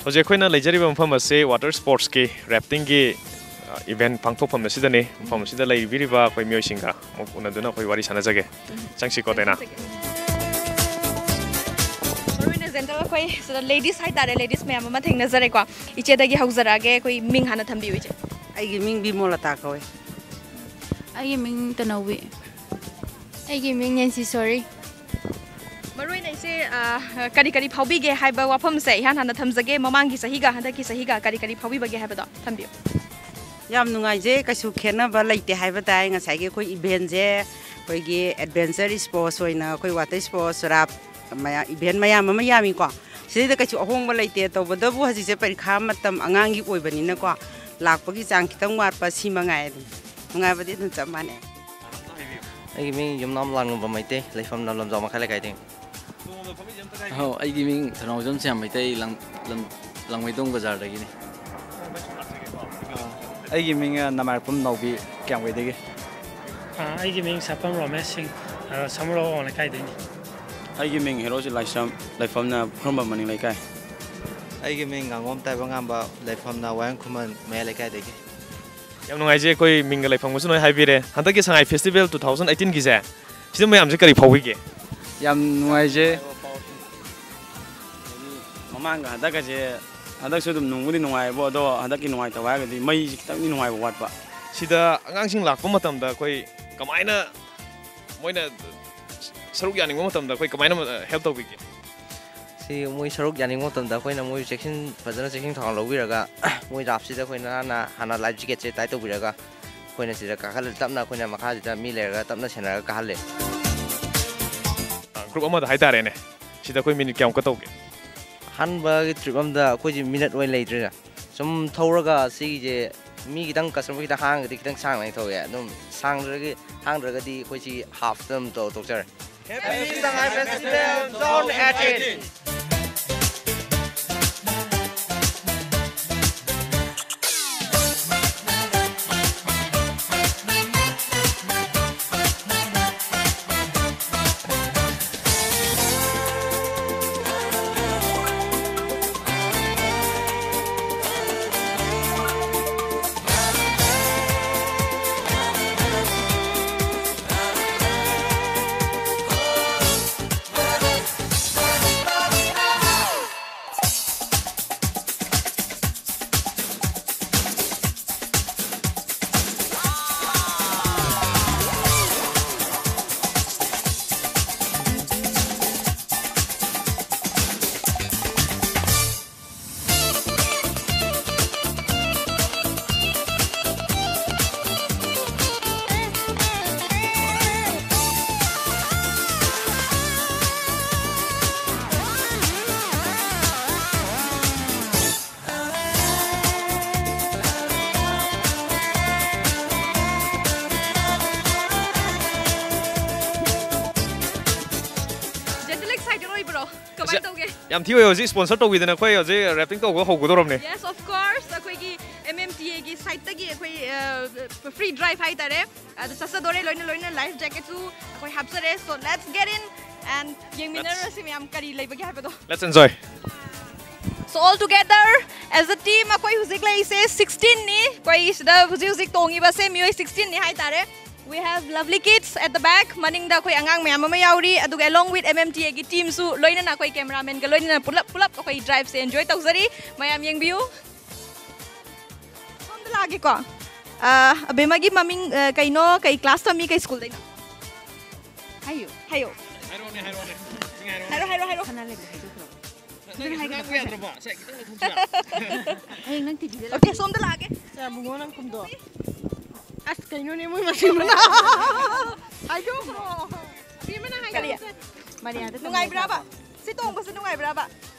ꯍꯧꯖꯤꯛ ꯑꯩꯈꯣꯏꯅ ꯂꯩꯖꯔꯤꯕ ꯃꯐꯝ ꯑꯁꯤ water sportsꯀꯤ, raftingꯒꯤ, ꯑ, event ꯄꯥꯡꯊꯣꯛꯐꯝ ꯑꯁꯤꯗꯅꯤ꯫ ꯃꯐꯝ ꯑꯁꯤꯗ ꯂꯩꯕꯤꯔꯤꯕ ꯑꯩꯈꯣꯏ ꯃꯤꯑꯣꯏꯁꯤꯡꯒ ꯑꯃꯨꯛ ꯎꯅꯗꯨꯅ ꯑꯩꯈꯣꯏ ꯋꯥꯔꯤ ꯁꯥꯟꯅꯖꯒꯦ꯫ ꯆꯪꯁꯤꯀꯣ, ꯗꯥꯏꯅꯥ꯫ ꯃꯔꯨ ꯑꯣꯏꯅ ꯖꯦꯟꯇꯜ ꯑꯩꯈꯣꯏ ꯁꯤꯗ ladies ꯍꯥꯏꯇꯥꯔꯦ, ladies ꯃꯌꯥꯝ ꯑꯃ ꯊꯦꯡꯅꯖꯔꯦꯀꯣ꯫ ꯏꯆꯦꯗꯒꯤ ꯍꯧꯖꯔꯛꯑꯒꯦ, ꯑꯩꯈꯣꯏ ꯃꯤꯡ ꯍꯥꯟꯅ ꯊꯝꯕꯤꯌꯨ, ꯏꯆꯦ꯫ ꯑꯩꯒꯤ ꯃꯤꯡ ꯕꯤꯃꯣꯂꯇꯥ ꯀꯧꯋꯦ꯫ ꯑꯩꯒꯤ ꯃꯤꯡ ꯇꯅꯧꯕꯤ꯫ ꯑꯩꯒꯤ ꯃꯤꯡ ꯅꯦꯟꯁꯤꯁꯣꯔꯤ꯫ ꯃꯔꯨ ꯑꯣꯏꯅ ꯏꯆꯦ, ꯑ, ꯀꯔꯤ ꯀꯔꯤ ꯐꯥꯎꯕꯤꯒꯦ ꯍꯥꯏꯕ ꯋꯥꯐꯝꯁꯦ ꯏꯍꯥꯟ ꯍꯥꯟꯅ ꯊꯝꯖꯒꯦ꯫ ꯃꯃꯥꯡꯒꯤ ꯆꯍꯤꯒ ꯍꯟꯗꯛꯀꯤ ꯆꯍꯤꯒ ꯀꯔꯤ ꯀꯔꯤ ꯐꯥꯎꯕꯤꯕꯒꯦ ꯍꯥꯏꯕꯗꯣ ꯊꯝꯕꯤꯌꯨ꯫ ꯌꯥꯝ ꯅꯨꯡꯉꯥꯏꯖꯩ, ꯀꯩꯁꯨ ꯈꯦꯠꯅꯕ ꯂꯩꯇꯦ ꯍꯥꯏꯕ ꯇꯥꯏ꯫ ꯉꯁꯥꯏꯒꯤ ꯑꯩꯈꯣꯏ eventꯁꯦ ꯑꯩꯈꯣꯏꯒꯤ adventure sports ꯑꯣꯏꯅ ꯑꯩꯈꯣꯏ water sports, raft, ꯃꯌꯥ-, event ꯃꯌꯥꯝ ꯑꯃ ꯌꯥꯝꯃꯤꯀꯣ꯫ ꯁꯤꯗꯩꯗ ꯀꯩꯁꯨ ꯑꯍꯣꯡꯕ ꯂꯩꯇꯦ꯫ ꯇꯧꯕꯇꯕꯨ ꯍꯧꯖꯤꯛꯁꯦ ꯄꯔꯤꯈꯥ ꯃꯇꯝ, ꯑꯉꯥꯡꯒꯤ ꯑꯣꯏꯕꯅꯤꯅꯀꯣ, ꯂꯥꯛꯄꯒꯤ ꯆꯥꯡ ꯈꯤꯇꯪ ꯋꯥꯠꯄ, ꯁꯤ ꯃꯉꯥꯏ ꯑꯗꯨꯝ꯫ ꯅꯨꯡꯉꯥꯏꯕꯗꯤ ꯑꯗꯨꯝ ꯆꯞ ꯃꯥꯟꯅꯩ꯫ ꯑꯩꯒꯤ ꯃꯤꯡ ꯌꯨꯝꯅꯥꯝ ꯂꯥꯡꯉꯝꯕ ꯃꯩꯇꯩ, ꯂꯩꯐꯝꯅ ꯂꯝꯖꯥꯎ ꯃꯈꯥ ꯂꯩꯀꯥꯏꯗꯒꯤ꯫ ꯑꯧ, ꯑꯩꯒꯤ ꯃꯤꯡ ꯊꯧꯅꯥꯎꯖꯝ ꯁ꯭ꯌꯥꯝ ꯃꯩꯇꯩ, ꯂꯪ-, ꯂꯝ-, ꯂꯥꯡꯃꯩꯗꯣꯡ ꯕꯖꯥꯔꯗꯒꯤꯅꯤ꯫ ꯑꯩꯒꯤ ꯃꯤꯡ, ꯑ, ꯅꯃꯥꯏꯔꯥꯛꯄꯝ ꯅꯥꯎꯕꯤ, ꯀ꯭ꯌꯥꯝꯒꯩꯗꯒꯤ꯫ ꯑ, ꯑꯩꯒꯤ ꯃꯤꯡ ꯁꯥꯄꯝ ꯔꯣꯃꯦꯁ ꯁꯤꯡ, ꯑ, ꯁꯃꯨꯔꯧ ꯑꯋꯥꯡ ꯂꯩꯀꯥꯏꯗꯒꯤꯅꯤ꯫ ꯑꯩꯒꯤ ꯃꯤꯡ ꯍꯦꯔꯣꯖꯤꯠ ꯂꯥꯏꯁ꯭ꯔꯝ, ꯂꯩꯐꯝꯅ ꯐꯨꯔꯝꯕꯝ ꯃꯅꯤꯡ ꯂꯩꯀꯥꯏ꯫ ꯑꯩꯒꯤ ꯃꯤꯡ ꯉꯥꯉꯣꯝ ꯇꯥꯏꯕꯪꯉꯥꯟꯕ, ꯂꯩꯐꯝꯅ ꯋꯥꯍꯦꯡ ꯈꯨꯃꯟ ꯃꯌꯥꯏ ꯂꯩꯀꯥꯏꯗꯒꯤ꯫ ꯌꯥꯝ ꯅꯨꯡꯉꯥꯏꯖꯩ, ꯑꯩꯈꯣꯏ ꯃꯤꯡꯒ ꯂꯩꯐꯝꯒꯁꯨ ꯂꯣꯏ ꯍꯥꯏꯕꯤꯔꯦ꯫ ꯍꯟꯗꯛꯀꯤ ꯁꯉꯥꯏ festival two thousand eighteenꯒꯤꯁꯦ, ꯁꯤꯗ ꯃꯌꯥꯝꯁꯦ ꯀꯔꯤ ꯐꯥꯎꯕꯤꯒꯦ? ꯌꯥꯝ ꯅꯨꯡꯉꯥꯏꯖꯩ꯫ ꯃꯃꯥꯡꯒ ꯍꯟꯗꯛꯀꯁꯦ, ꯍꯟꯗꯛꯁꯨ ꯑꯗꯨꯝ ꯅꯨꯡꯕꯨꯗꯤ ꯅꯨꯡꯉꯥꯏꯕ, ꯑꯗꯣ ꯍꯟꯗꯛꯀꯤ ꯅꯨꯡꯉꯥꯏꯇꯕ ꯍꯥꯏꯔꯒꯗꯤ ꯃꯩꯁꯤ ꯈꯤꯇꯪꯗꯤ ꯅꯨꯡꯉꯥꯏꯕ ꯋꯥꯠꯄ꯫ ꯁꯤꯗ ꯑꯉꯥꯡꯁꯤꯡ ꯂꯥꯛꯄ ꯃꯇꯝꯗ ꯑꯩꯈꯣꯏ ꯀꯃꯥꯏꯅ ꯃꯣꯏꯅ ꯁꯔꯨꯛ ꯌꯥꯅꯤꯡꯕ ꯃꯇꯝꯗ ꯑꯩꯈꯣꯏ ꯀꯃꯥꯏꯅ help ꯇꯧꯕꯤꯒꯦ? ꯃꯣꯏ ꯁꯔꯨꯛ ꯌꯥꯅꯤꯡꯕ ꯃꯇꯝꯗ ꯑꯩꯈꯣꯏꯅ ꯃꯣꯏ ꯆꯦꯛꯁꯤꯟ ꯐꯖꯅ ꯆꯦꯛꯁꯤꯟ ꯊꯧꯔꯥꯡ ꯂꯧꯕꯤꯔꯒ ꯃꯣꯏ ꯔꯥꯞꯁꯤꯗ ꯑꯩꯈꯣꯏꯅ ꯍꯥꯟꯅ ꯍꯥꯟꯅ ꯂꯥꯏꯐ ꯖꯦꯀꯦꯠꯁꯦ ꯇꯥꯏ ꯇꯧꯕꯤꯔꯒ ꯑꯩꯈꯣꯏꯅ ꯁꯤꯗ ꯀꯥꯈꯠꯂ ꯇꯞꯅ ꯑꯩꯈꯣꯏꯅ ꯃꯈꯥꯁꯤꯗ ꯃꯤ ꯂꯩꯔꯒ ꯇꯞꯅ ꯁꯦꯟꯅꯔꯒ ꯀꯥꯍꯜꯂꯦ꯫ ꯒ꯭ꯔꯨꯞ ꯑꯃꯗ ꯍꯥꯏꯇꯥꯔꯦꯅꯦ꯫ ꯁꯤꯗ ꯑꯩꯈꯣꯏ ꯃꯤꯅꯤꯠ ꯀꯌꯥꯃꯨꯛꯀ ꯇꯧꯒꯦ? ꯑꯍꯥꯟꯕꯒꯤ ꯇ꯭ꯔꯤꯞ ꯑꯃꯗ ꯑꯩꯈꯣꯏꯁꯤ ꯃꯤꯅꯠ ꯑꯣꯏꯅ ꯂꯩꯇ꯭ꯔꯤꯗ ꯁꯨꯝ ꯊꯧꯔꯒ ꯁꯤꯒꯤꯁꯦ ꯃꯤ ꯈꯤꯇꯪ ꯀꯁꯇꯃꯔ ꯈꯤꯇꯪ ꯍꯥꯡꯉꯒꯗꯤ ꯈꯤꯇꯪ ꯁꯥꯡꯅ ꯊꯧꯋꯦ ꯑꯗꯨꯝ ꯁꯥꯡꯗ꯭ꯔꯒꯗꯤ ꯍꯥꯡꯗ꯭ꯔꯒꯗꯤ ꯑꯩꯈꯣꯏꯁꯤ ꯍꯥꯐꯇ ꯑꯗꯨꯝ ꯇꯧ ꯇꯣꯛꯆꯔꯦ꯫ Happy Shanghai Festival Zone eighteen. Gentle excited ꯑꯣꯏꯕ꯭ꯔꯣ? ꯀꯃꯥꯏꯅ ꯇꯧꯒꯦ? ꯌꯥꯝ ꯊꯤ ꯑꯣꯏ꯫ ꯍꯧꯖꯤꯛ ꯁ꯭ꯄꯣꯟꯁꯔ ꯇꯧꯕꯤꯗꯅ ꯑꯩꯈꯣꯏ ꯍꯧꯖꯤꯛ ꯔꯦꯞꯇꯤꯡ ꯇꯧꯕ ꯍꯧꯒꯗꯧꯔꯕꯅꯤ꯫ Yes, of course. ꯑꯩꯈꯣꯏꯒꯤ M M T Aꯒꯤ ꯁꯥꯏꯠꯇꯒꯤ ꯑꯩꯈꯣꯏ ꯐ꯭ꯔꯤ ꯗ꯭ꯔꯥꯏꯚ ꯍꯥꯏꯇꯥꯔꯦ, ꯑꯗꯨ ꯆꯠꯆꯗꯣꯔꯦ꯫ ꯂꯣꯏꯅ ꯂꯣꯏꯅ ꯂꯥꯏꯐ ꯖꯦꯀꯦꯠꯁꯨ ꯑꯩꯈꯣꯏ ꯍꯥꯞꯆꯔꯦ꯫ So let's get in and ꯌꯦꯡꯃꯤꯟꯅꯔꯁꯤ ꯃꯌꯥꯝ ꯀꯔꯤ ꯂꯩꯕꯒꯦ ꯍꯥꯏꯕꯗꯣ꯫ Let's enjoy. So all together as a team ꯑꯩꯈꯣꯏ ꯍꯧꯖꯤꯛ ꯂꯩꯔꯤꯁꯦ sixteenꯅꯤ꯫ ꯑꯩꯈꯣꯏ ꯁꯤꯗ ꯍꯧꯖꯤꯛ ꯍꯧꯖꯤꯛ ꯇꯣꯡꯉꯤꯕꯁꯦ ꯃꯤꯑꯣꯏ sixteenꯅꯤ ꯍꯥꯏꯇꯥꯔꯦ꯫ We have lovely kids at the back. ꯃꯅꯤꯡꯗ ꯑꯩꯈꯣꯏ ꯑꯉꯥꯡ ꯃꯌꯥꯝ ꯑꯃ ꯌꯥꯎꯔꯤ꯫ ꯑꯗꯨꯒ along with M M T Aꯒꯤ teamꯁꯨ ꯂꯣꯏꯅꯅ ꯑꯩꯈꯣꯏ cameramanꯒ ꯂꯣꯏꯅꯅ ꯄꯨꯂꯞ ꯄꯨꯂꯞ ꯑꯩꯈꯣꯏ driveꯁꯦ enjoy ꯇꯧꯖꯔꯤ꯫ ꯃꯌꯥꯝ ꯌꯦꯡꯕꯤꯌꯨ꯫ ꯁꯣꯝꯗ ꯂꯥꯛꯑꯒꯦꯀꯣ꯫ ꯑ, ꯑꯕꯦꯝꯃꯒꯤ ꯃꯃꯤꯡ, ꯑ, ꯀꯩꯅꯣ, ꯀꯩ class ꯇꯝꯃꯤ, ꯀꯩ schoolꯗꯩꯅꯣ? ꯍꯥꯏꯌꯨ꯫ ꯍꯥꯏꯌꯣ꯫ ꯍꯥꯏꯔꯣꯅꯦ, ꯍꯥꯏꯔꯣꯅꯦ꯫ ꯍꯥꯏꯔꯣ, ꯍꯥꯏꯔꯣ, ꯍꯥꯏꯔꯣ꯫ ꯁꯅꯥ ꯂꯩꯕꯗꯣ ꯍꯥꯏꯗꯣꯛꯈ꯭ꯔꯣ꯫ ꯅꯪ ꯉꯥꯡꯕ ꯌꯥꯗ꯭ꯔꯕꯣ? ꯁꯦ, ꯈꯤꯇꯪ ꯂꯧꯊꯣꯛꯁꯤꯔꯥ? ꯍꯌꯦꯡ ꯅꯪ ꯇꯤꯚꯤꯗ ꯑꯣꯀꯦ, ꯁꯣꯝꯗ ꯂꯥꯛꯑꯒꯦ꯫ ꯁꯦ, ꯑꯕꯨꯡꯉꯣ, ꯅꯪ ꯀꯨꯝꯗꯣ꯫ ꯑꯁ, ꯀꯩꯅꯣꯅꯦ, ꯃꯣꯏ ꯃꯆꯤꯟ ꯃꯅꯥꯎ꯫ ꯍꯥꯏꯗꯣꯛꯈ꯭ꯔꯣ꯫ ꯀꯔꯤ? ꯃꯔꯤꯌꯥꯗ ꯅꯨꯡꯉꯥꯏꯕ꯭ꯔꯥꯕ? ꯁꯤ ꯇꯣꯡꯕꯁꯦ ꯅꯨꯡꯉꯥꯏꯕ꯭ꯔꯥꯕ?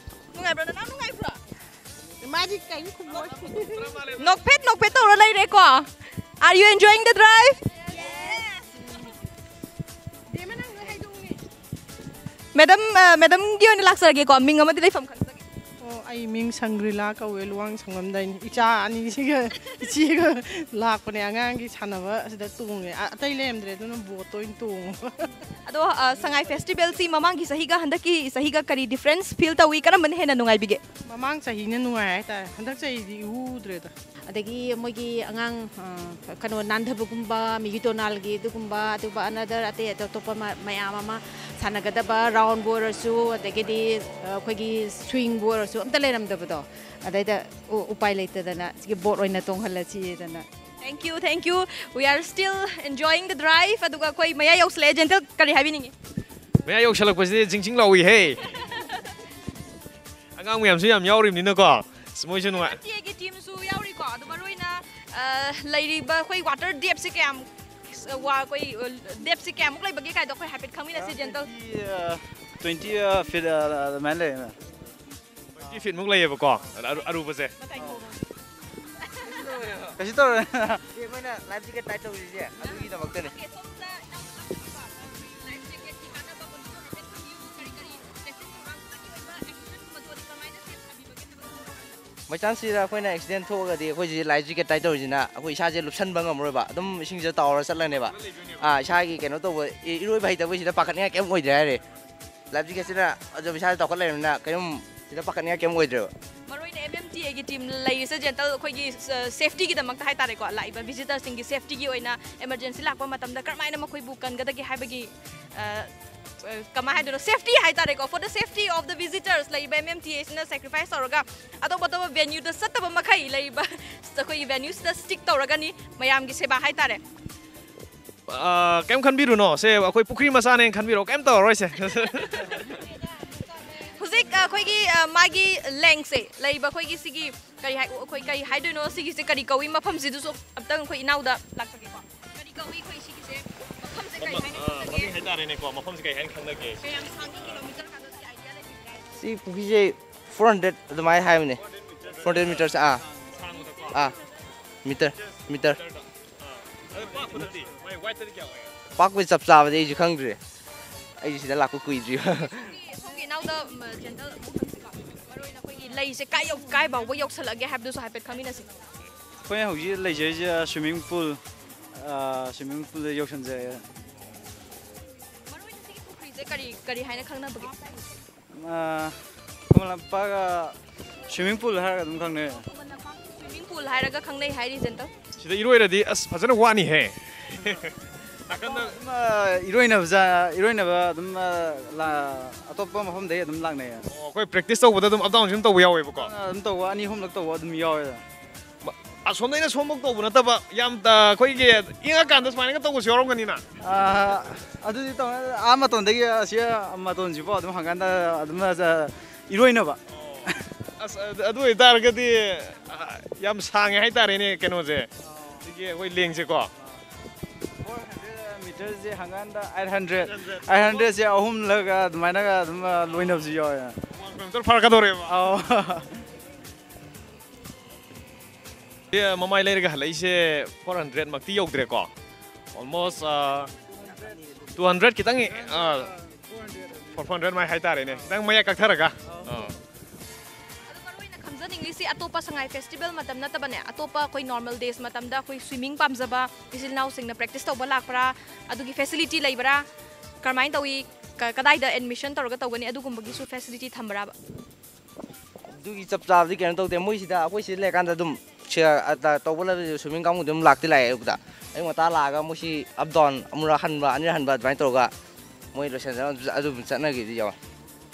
ꯅꯨꯡꯉꯥꯏꯕ꯭ꯔꯥ? ꯅꯅꯥꯎ ꯅꯨꯡꯉꯥꯏꯕ꯭ꯔꯥ? ꯃꯥꯗꯤ ꯀꯩꯝ ꯈꯨꯝꯃꯣꯏ꯫ ꯅꯣꯛꯐꯦꯠ ꯅꯣꯛꯐꯦꯠ ꯇꯧꯔ ꯂꯩꯔꯦꯀꯣ꯫ Are you enjoying the drive? Madam, ꯑ, ꯃꯦꯗꯝꯒꯤ ꯑꯣꯏꯅ ꯂꯥꯛꯆꯔꯒꯦꯀꯣ꯫ ꯃꯤꯡ ꯑꯃꯗꯤ ꯂꯩꯐꯝ ꯈꯪꯖꯒꯦ꯫ ꯑꯣ, ꯑꯩ ꯃꯤꯡ ꯁꯪꯒ꯭ꯔꯤꯂꯥ ꯀꯧꯋꯦ, ꯂꯨꯋꯥꯡꯁꯪꯕꯝꯗꯩꯅꯤ꯫ ꯏꯆꯥ ꯑꯅꯤꯁꯤꯒ ꯏꯆꯦꯒ ꯂꯥꯛꯄꯅꯦ, ꯑꯉꯥꯡꯒꯤ ꯁꯥꯟꯅꯕ ꯑꯁꯤꯗ ꯇꯣꯡꯉꯦ꯫ ꯑ-, ꯑꯇꯩ ꯂꯩꯔꯝꯗ꯭ꯔꯦ, ꯑꯗꯨꯅ ꯕꯣꯠꯇ ꯑꯣꯏꯅ ꯇꯣꯡꯉꯕ꯫ ꯑꯗꯣ, ꯑ, ꯁꯉꯥꯏ ꯐꯦꯁꯇꯤꯚꯦꯜꯁꯤ ꯃꯃꯥꯡꯒꯤ ꯆꯍꯤꯒ ꯍꯟꯗꯛꯀꯤ ꯆꯍꯤꯒ ꯀꯔꯤ ꯗꯤꯐ꯭ꯔꯦꯟꯁ ꯐꯤꯜ ꯇꯧꯏ? ꯀꯔꯝꯕꯅ ꯍꯦꯟꯅ ꯅꯨꯡꯉꯥꯏꯕꯤꯒꯦ? ꯃꯃꯥꯡ ꯆꯍꯤꯅ ꯅꯨꯡꯉꯥꯏ ꯍꯥꯏꯇꯥꯔꯦ, ꯍꯟꯗꯛ ꯆꯍꯤꯗꯤ ꯏꯎ ꯎꯗ꯭ꯔꯦꯗ꯫ ꯑꯗꯒꯤ ꯃꯣꯏꯒꯤ ꯑꯉꯥꯡ, ꯑ, ꯀꯩꯅꯣ, ꯅꯥꯟꯊꯕꯒꯨꯝꯕ, ꯃꯤꯒꯤ ꯇꯣꯅꯥꯜꯒꯤ ꯑꯗꯨꯒꯨꯝꯕ, ꯑꯗꯨꯒ ꯑꯅꯗꯔ ꯑꯇꯩ ꯑꯇꯣꯞ ꯑꯇꯣꯞꯄ ꯃ-, ꯃꯌꯥꯝ ꯑꯃ ꯁꯥꯟꯅꯒꯗꯕ, ꯔꯥꯎꯟꯕꯨ ꯑꯣꯏꯔꯁꯨ, ꯑꯗꯒꯤꯗꯤ, ꯑ, ꯑꯩꯈꯣꯏꯒꯤ ꯁ꯭ꯋꯤꯡꯕꯨ ꯑꯣꯏꯔꯁꯨ ꯑꯝꯇ ꯂꯩꯔꯝꯗꯕꯗꯣ, ꯑꯗꯩꯗ ꯎ-, ꯎꯄꯥꯏ ꯂꯩꯇꯗꯅ ꯁꯤꯒꯤ ꯕꯣꯠ ꯑꯣꯏꯅ ꯇꯣꯡꯍꯜꯂꯁꯤꯗꯅ꯫ Thank you, thank you. We are still enjoying the drive. ꯑꯗꯨꯒ ꯑꯩꯈꯣꯏ ꯃꯌꯥ ꯌꯧꯁꯤꯜꯂꯛꯑꯦ꯫ ꯖꯦꯟꯇꯜ, ꯀꯔꯤ ꯍꯥꯏꯕꯤꯅꯤꯡꯉꯤ? ꯃꯌꯥ ꯌꯧꯁꯜꯂꯛꯄꯁꯤꯗꯤ ꯆꯤꯡ ꯆꯤꯡ ꯂꯥꯎꯏꯍꯦ꯫ ꯑꯉꯥꯡ ꯃꯌꯥꯝꯁꯨ ꯌꯥꯝ ꯌꯥꯎꯔꯤꯕꯅꯤꯅꯀꯣ꯫ ꯑꯁ, ꯃꯣꯏꯁꯨ ꯅꯨꯡꯉꯥꯏ꯫ ꯇꯤ ꯑꯦꯒꯤ ꯇꯤꯝꯁꯨ ꯌꯥꯎꯔꯤꯀꯣ꯫ ꯑꯗꯣ ꯃꯔꯨꯑꯣꯏꯅ, ꯑ, ꯂꯩꯔꯤꯕ ꯑꯩꯈꯣꯏ ꯋꯥꯇꯔ ꯗꯦꯞꯁꯦ ꯀꯌꯥꯝ, ꯑ, ꯋꯥ-, ꯑꯩꯈꯣꯏ, ꯑ, ꯗꯦꯞꯁꯦ ꯀꯌꯥꯃꯨꯛ ꯂꯩꯕꯒꯦ ꯀꯥꯏꯗꯣ ꯑꯩꯈꯣꯏ ꯍꯥꯏꯐꯦꯠ ꯈꯪꯃꯤꯟꯅꯁꯤ, ꯖꯦꯟꯇꯜ꯫ ꯇ꯭ꯋꯦꯟꯇꯤ, ꯑ, ꯇ꯭ꯋꯦꯟꯇꯤ, ꯑ, ꯐꯤꯠ, ꯑ, ꯑꯗꯨꯃꯥꯏꯅ ꯂꯩꯌꯦ, ꯃꯦꯝ꯫ ꯇ꯭ꯋꯦꯟꯇꯤ ꯐꯤꯠꯃꯨꯛ ꯂꯩꯌꯦꯕꯀꯣ, ꯑꯔꯨ-, ꯑꯔꯨꯕꯁꯦ꯫ ꯀꯩꯁꯨ ꯇꯧꯔꯣꯏ꯫ ꯑꯩꯈꯣꯏꯅ ꯂꯥꯏꯐ ꯖꯦꯀꯦꯠ ꯇꯥꯏꯠ ꯇꯧꯔꯤꯁꯦ ꯑꯗꯨꯒꯤꯗꯃꯛꯇꯅꯦ꯫ ꯃꯩꯆꯥꯟꯁꯤꯗ ꯑꯩꯈꯣꯏꯅ ꯑꯦꯛꯁꯤꯗꯦꯟ ꯊꯣꯛꯑꯒꯗꯤ ꯑꯩꯈꯣꯏꯁꯤ ꯂꯥꯏꯐ ꯖꯦꯀꯦꯠ ꯇꯥꯏꯠ ꯇꯧꯔꯤꯁꯤꯅ ꯑꯩꯈꯣꯏ ꯏꯁꯥꯁꯦ ꯂꯨꯞꯁꯟꯕ ꯉꯝꯃꯔꯣꯏꯕ, ꯑꯗꯨꯝ ꯏꯁꯤꯡꯁꯤꯗ ꯇꯥꯎꯔ ꯆꯠꯂꯅꯦꯕ꯫ ꯑꯥ, ꯏꯁꯥꯒꯤ ꯀꯩꯅꯣ ꯇꯧꯕ, ꯏ-, ꯏꯔꯣꯏꯕ ꯍꯩꯇꯕꯁꯤꯗ ꯄꯥꯈꯠꯅꯤꯡꯉꯥꯏ ꯀꯩꯝ ꯑꯣꯏꯗ꯭ꯔꯦ ꯍꯥꯏꯔꯦ꯫ ꯂꯥꯏꯐ ꯖꯦꯀꯦꯠꯁꯤꯅ ꯑꯗꯨꯝ ꯏꯁꯥꯗ ꯇꯧꯈꯠ ꯂꯩꯔꯕꯅꯤꯅ ꯀꯩꯝ ꯁꯤꯗ ꯄꯥꯈꯠꯅꯤꯡꯉꯥꯏ ꯀꯩꯝ ꯑꯣꯏꯗ꯭ꯔꯦꯕ꯫ ꯃꯔꯨꯑꯣꯏꯅ ꯑꯦꯝ ꯑꯦꯝ ꯇꯤ ꯑꯦꯒꯤ ꯇꯤꯝ ꯂꯩꯔꯤꯁꯦ, ꯖꯦꯟꯇꯜ, ꯑꯩꯈꯣꯏꯒꯤ, ꯑ, ꯁꯦꯐꯇꯤꯒꯤꯗꯃꯛꯇ ꯍꯥꯏꯇꯥꯔꯦꯀꯣ, ꯂꯥꯛꯏꯕ ꯚꯤꯖꯤꯇꯔꯁꯤꯡꯒꯤ ꯁꯦꯐꯇꯤꯒꯤ ꯑꯣꯏꯅ ꯏꯃꯔꯖꯦꯟꯁꯤ ꯂꯥꯛꯄ ꯃꯇꯝꯗ ꯀꯔꯝꯍꯥꯏꯅ ꯃꯈꯣꯏꯕꯨ ꯀꯟꯒꯗꯒꯦ ꯍꯥꯏꯕꯒꯤ, ꯑ, ꯑ, ꯀꯃꯥꯏꯅ ꯍꯥꯏꯗꯣꯏꯅꯣ, ꯁꯦꯐꯇꯤ ꯍꯥꯏꯇꯥꯔꯦꯀꯣ, for the safety of the visitors, ꯂꯩꯔꯤꯕ ꯑꯦꯝ ꯑꯦꯝ ꯇꯤ ꯑꯦꯁꯤꯅ ꯁꯦꯀ꯭ꯔꯤꯐꯥꯏꯁ ꯇꯧꯔꯒ ꯑꯇꯣꯞ ꯑꯇꯣꯞꯄ ꯚꯦꯅ꯭ꯌꯨꯗ ꯆꯠꯇꯕ ꯃꯈꯩ ꯂꯩꯔꯤꯕ ꯑꯩꯈꯣꯏꯒꯤ ꯚꯦꯅ꯭ꯌꯨꯁꯤꯗ ꯁ꯭ꯇꯤꯛ ꯇꯧꯔꯒꯅꯤ, ꯃꯌꯥꯝꯒꯤ ꯁꯦꯕꯥ ꯍꯥꯏꯇꯥꯔꯦ꯫ ꯑ, ꯀꯩꯝ ꯈꯟꯕꯤꯔꯨꯅꯣ, ꯁꯦ ꯑꯩꯈꯣꯏ ꯄꯨꯈ꯭ꯔꯤ ꯃꯆꯥꯅꯦꯅ ꯈꯟꯕꯤꯔꯣ, ꯀꯩꯝ ꯇꯧꯔꯔꯣꯏꯁꯦ꯫ ꯍꯧꯖꯤꯛ ꯑꯩꯈꯣꯏꯒꯤ, ꯑ, ꯃꯥꯒꯤ ꯂꯦꯡꯁꯦ ꯂꯩꯕ ꯑꯩꯈꯣꯏꯒꯤ ꯁꯤꯒꯤ ꯀꯔꯤ ꯍꯥꯏ, ꯑꯩꯈꯣꯏ ꯀꯔꯤ ꯍꯥꯏꯗꯣꯏꯅꯣ ꯁꯤꯒꯤꯁꯦ, ꯀꯔꯤ ꯀꯧꯏ ꯃꯐꯝꯁꯤꯗꯨꯁꯨ ꯑꯝꯇꯪ ꯑꯩꯈꯣꯏ ꯏꯅꯥꯎꯗ ꯂꯥꯛꯆꯒꯦꯀꯣ꯫ ꯀꯔꯤ ꯀꯧꯏ ꯑꯩꯈꯣꯏ ꯁꯤꯒꯤꯁꯦ? ꯃꯐꯝꯁꯦ ꯀꯔꯤ ꯍꯥꯏꯅ ꯑ, ꯈꯪꯅꯒꯦ? ꯃꯃꯤꯡ ꯍꯥꯏꯇꯥꯔꯦꯅꯦꯀꯣ, ꯃꯐꯝꯁꯦ ꯀꯔꯤ ꯍꯥꯏꯅ ꯈꯪꯅꯒꯦ? ꯀꯌꯥꯝ ꯁꯥꯡꯉꯤ ꯀꯤꯂꯣꯃꯤꯇꯔ ꯀꯥꯟꯗ ꯁꯤ idea ꯂꯩꯕꯤꯕ꯭ꯔꯥ? ꯁꯤ ꯄꯨꯈ꯭ꯔꯤꯁꯦ four hundred ꯑꯗꯨꯃꯥꯏꯅ ꯍꯥꯏꯕꯅꯦ꯫ Four hundred meters, ꯑꯥ꯫ ꯁꯥꯡꯕꯗꯀꯣ? ꯑꯥ, meter, meter꯫ ꯑꯗꯣ ꯄꯥꯛꯄꯗꯗꯤ? ꯃꯥꯏ wideꯇꯗꯤ ꯀꯌꯥ ꯑꯣꯏ? ꯄꯥꯛꯄꯗꯤ ꯆꯞ ꯆꯥꯕꯗꯤ ꯑꯩꯁꯨ ꯈꯪꯗ꯭ꯔꯤ꯫ ꯑꯩꯁꯨ ꯁꯤꯗ ꯂꯥꯛꯄ ꯀꯨꯏꯗ꯭ꯔꯤꯕ꯫ ꯁꯣꯝꯒꯤ ꯏꯅꯥꯎꯗ, ꯎꯝ, gentle ꯑꯃꯨꯛ ꯍꯪꯁꯤꯀꯣ꯫ ꯃꯔꯨ ꯑꯣꯏꯅ ꯑꯩꯈꯣꯏꯒꯤ ꯂꯩꯁꯦ ꯀꯥꯏ ꯌꯧ-, ꯀꯥꯏ ꯐꯥꯎꯕ ꯌꯧꯁꯜꯂꯛꯑꯒꯦ ꯍꯥꯏꯕꯗꯨꯁꯨ ꯍꯥꯏꯐꯦꯠ ꯈꯪꯃꯤꯟꯅꯁꯤ꯫ ꯑꯩꯈꯣꯏꯅ ꯍꯧꯖꯤꯛ ꯂꯩꯖꯔꯤꯁꯦ swimming pool, ꯑ, swimming poolꯗ ꯌꯧꯁꯟꯖꯔꯦ꯫ ꯃꯔꯨ ꯑꯣꯏꯅ ꯁꯤꯒꯤ ꯄꯨꯈ꯭ꯔꯤꯁꯦ ꯀꯔꯤ, ꯀꯔꯤ ꯍꯥꯏꯅ ꯈꯪꯅꯕꯒꯦ? ꯑ, ꯈꯨꯃꯟ ꯂꯝꯄꯥꯛ, ꯑ, swimming pool ꯍꯥꯏꯔꯒ ꯑꯗꯨꯝ ꯈꯪꯅꯩ꯫ ꯈꯨꯃꯟ ꯂꯝꯄꯥꯛ swimming pool ꯍꯥꯏꯔꯒ ꯈꯪꯅꯩ ꯍꯥꯏꯔꯤ, gentle꯫ ꯁꯤꯗ ꯏꯔꯣꯏꯔꯗꯤ ꯑꯁ ꯐꯖꯅ ꯋꯥꯅꯤꯍꯦ꯫ ꯅꯥꯀꯟꯗ ꯑꯗꯨꯝ, ꯑ, ꯏꯔꯣꯏꯅꯕ ꯖꯥ-, ꯏꯔꯣꯏꯅꯕ ꯑꯗꯨꯝ, ꯑ, ꯂꯥ-, ꯑꯇꯣꯞꯄ ꯃꯐꯝꯗꯩ ꯑꯗꯨꯝ ꯂꯥꯛꯅꯩꯌꯦ꯫ ꯑꯣ, ꯑꯩꯈꯣꯏ practice ꯇꯧꯕꯗ ꯑꯗꯨꯝ up down ꯑꯗꯨꯝ ꯇꯧꯕ ꯌꯥꯎꯋꯦꯕꯀꯣ? ꯑ, ꯑꯗꯨꯝ ꯇꯧꯕ, ꯑꯅꯤ ꯑꯍꯨꯝꯂꯛ ꯇꯧꯕ ꯑꯗꯨꯝ ꯌꯥꯎꯋꯦ꯫ ꯃ-, ꯑꯁꯣꯝꯗꯩꯅ ꯁꯣꯝꯐꯧ ꯇꯧꯕ ꯅꯠꯇꯕ, ꯌꯥꯝ, ꯑ, ꯑꯩꯈꯣꯏꯒꯤ ꯏꯪꯉꯀꯥꯟꯗ ꯁꯨꯃꯥꯏꯅꯒ ꯇꯧꯕꯁꯨ ꯌꯥꯎꯔꯝꯒꯅꯤꯅ? ꯑ, ꯑꯗꯨꯗꯤ ꯇꯧꯅ-, ꯑꯥ ꯃꯇꯣꯟꯗꯒꯤ ꯑꯁꯤ ꯃꯇꯣꯟꯁꯤꯐꯥꯎ ꯑꯗꯨꯝ ꯍꯪꯒꯥꯟꯗ ꯑꯗꯨꯝ, ꯑ, ꯏꯔꯣꯏꯅꯕ꯫ ꯑꯁ, ꯑꯗꯨ, ꯑꯗꯨ ꯑꯣꯏꯇꯥꯔꯒꯗꯤ, ꯑ, ꯌꯥꯝ ꯁꯥꯡꯉꯦ ꯍꯥꯏꯇꯥꯔꯦꯅꯦ ꯀꯩꯅꯣꯁꯦ꯫ ꯁꯤꯒꯤ ꯑꯩꯈꯣꯏ ꯂꯦꯡꯁꯦꯀꯣ꯫ Four hundred meterꯁꯦ ꯍꯪꯒꯥꯟꯗ eight hundred, eight hundredꯁꯦ ꯑꯍꯨꯝꯂꯒ ꯑꯗꯨꯃꯥꯏꯅꯒ ꯑꯗꯨꯝ, ꯑ, ꯂꯣꯏꯅꯕꯁꯨ ꯌꯥꯎꯋꯦ꯫ One kilometer ꯐꯥꯔꯛꯀꯗꯧꯔꯦꯕ꯫ ꯑꯧ꯫ ꯁꯤ ꯃꯃꯥꯏ ꯂꯩꯔꯒ ꯍꯜꯂꯛꯏꯁꯦ four hundred ꯃꯛꯇꯤ ꯌꯧꯗ꯭ꯔꯦꯀꯣ꯫ Almost, ꯑ, two hundred ꯈꯤꯇꯪ, ꯑ, four hundred ꯃꯥꯏ ꯍꯥꯏꯇꯥꯔꯦꯅꯦ꯫ ꯈꯤꯇꯪ ꯃꯌꯥꯏ ꯀꯛꯊꯔꯒ꯫ ꯑ꯫ ꯑꯗꯣ ꯃꯔꯨ ꯑꯣꯏꯅ ꯈꯪꯖꯅꯤꯡꯂꯤꯁꯤ ꯑꯇꯣꯞꯄ ꯁꯉꯥꯏ festival ꯃꯇꯝ ꯅꯠꯇꯕꯅꯦ, ꯑꯇꯣꯞꯄ ꯑꯩꯈꯣꯏ normal days ꯃꯇꯝꯗ ꯑꯩꯈꯣꯏ swimming ꯄꯥꯝꯖꯕ ꯏꯆꯤꯜ ꯏꯅꯥꯎꯁꯤꯡꯅ practice ꯇꯧꯕ ꯂꯥꯛꯄ꯭ꯔꯥ? ꯑꯗꯨꯒꯤ facility ꯂꯩꯕ꯭ꯔꯥ? ꯀꯔꯝꯍꯥꯏꯅ ꯇꯧꯏ? ꯀ-, ꯀꯗꯥꯏꯗ admission ꯇꯧꯔꯒ ꯇꯧꯒꯅꯤ? ꯑꯗꯨꯒꯨꯝꯕꯒꯤꯁꯨ facility ꯊꯝꯕ꯭ꯔꯥꯕ? ꯑꯗꯨꯒꯤ ꯆꯞ ꯆꯥꯕꯗꯤ ꯀꯩꯅꯣ ꯇꯧꯗꯦ꯫ ꯃꯣꯏ ꯁꯤꯗ, ꯑꯩꯈꯣꯏ ꯁꯤꯗ ꯂꯩꯔꯀꯥꯟꯗ ꯑꯗꯨꯝ ꯁꯤ-, ꯑ, ꯇ-, ꯇꯧꯕ ꯂꯩꯕ swimming ꯀꯥꯡꯕꯨꯗꯤ ꯑꯗꯨꯝ ꯂꯥꯛꯇꯤ ꯂꯥꯛꯑꯦ ꯑꯌꯨꯛꯇ꯫ ꯑꯌꯨꯛ ꯉꯟꯇꯥ ꯂꯥꯛꯑꯒ ꯃꯣꯏ ꯁꯤ up down ꯑꯃꯨꯔꯛ ꯍꯟꯕ, ꯑꯅꯤꯔꯛ ꯍꯟꯕ ꯑꯗꯨꯃꯥꯏꯅ ꯇꯧꯔꯒ ꯃꯣꯏ ꯂꯣꯏꯁꯤꯟꯖꯔ ꯑꯗꯨꯝ ꯆꯠꯅꯈꯤꯕꯗꯤ ꯌꯥꯎꯋꯦ꯫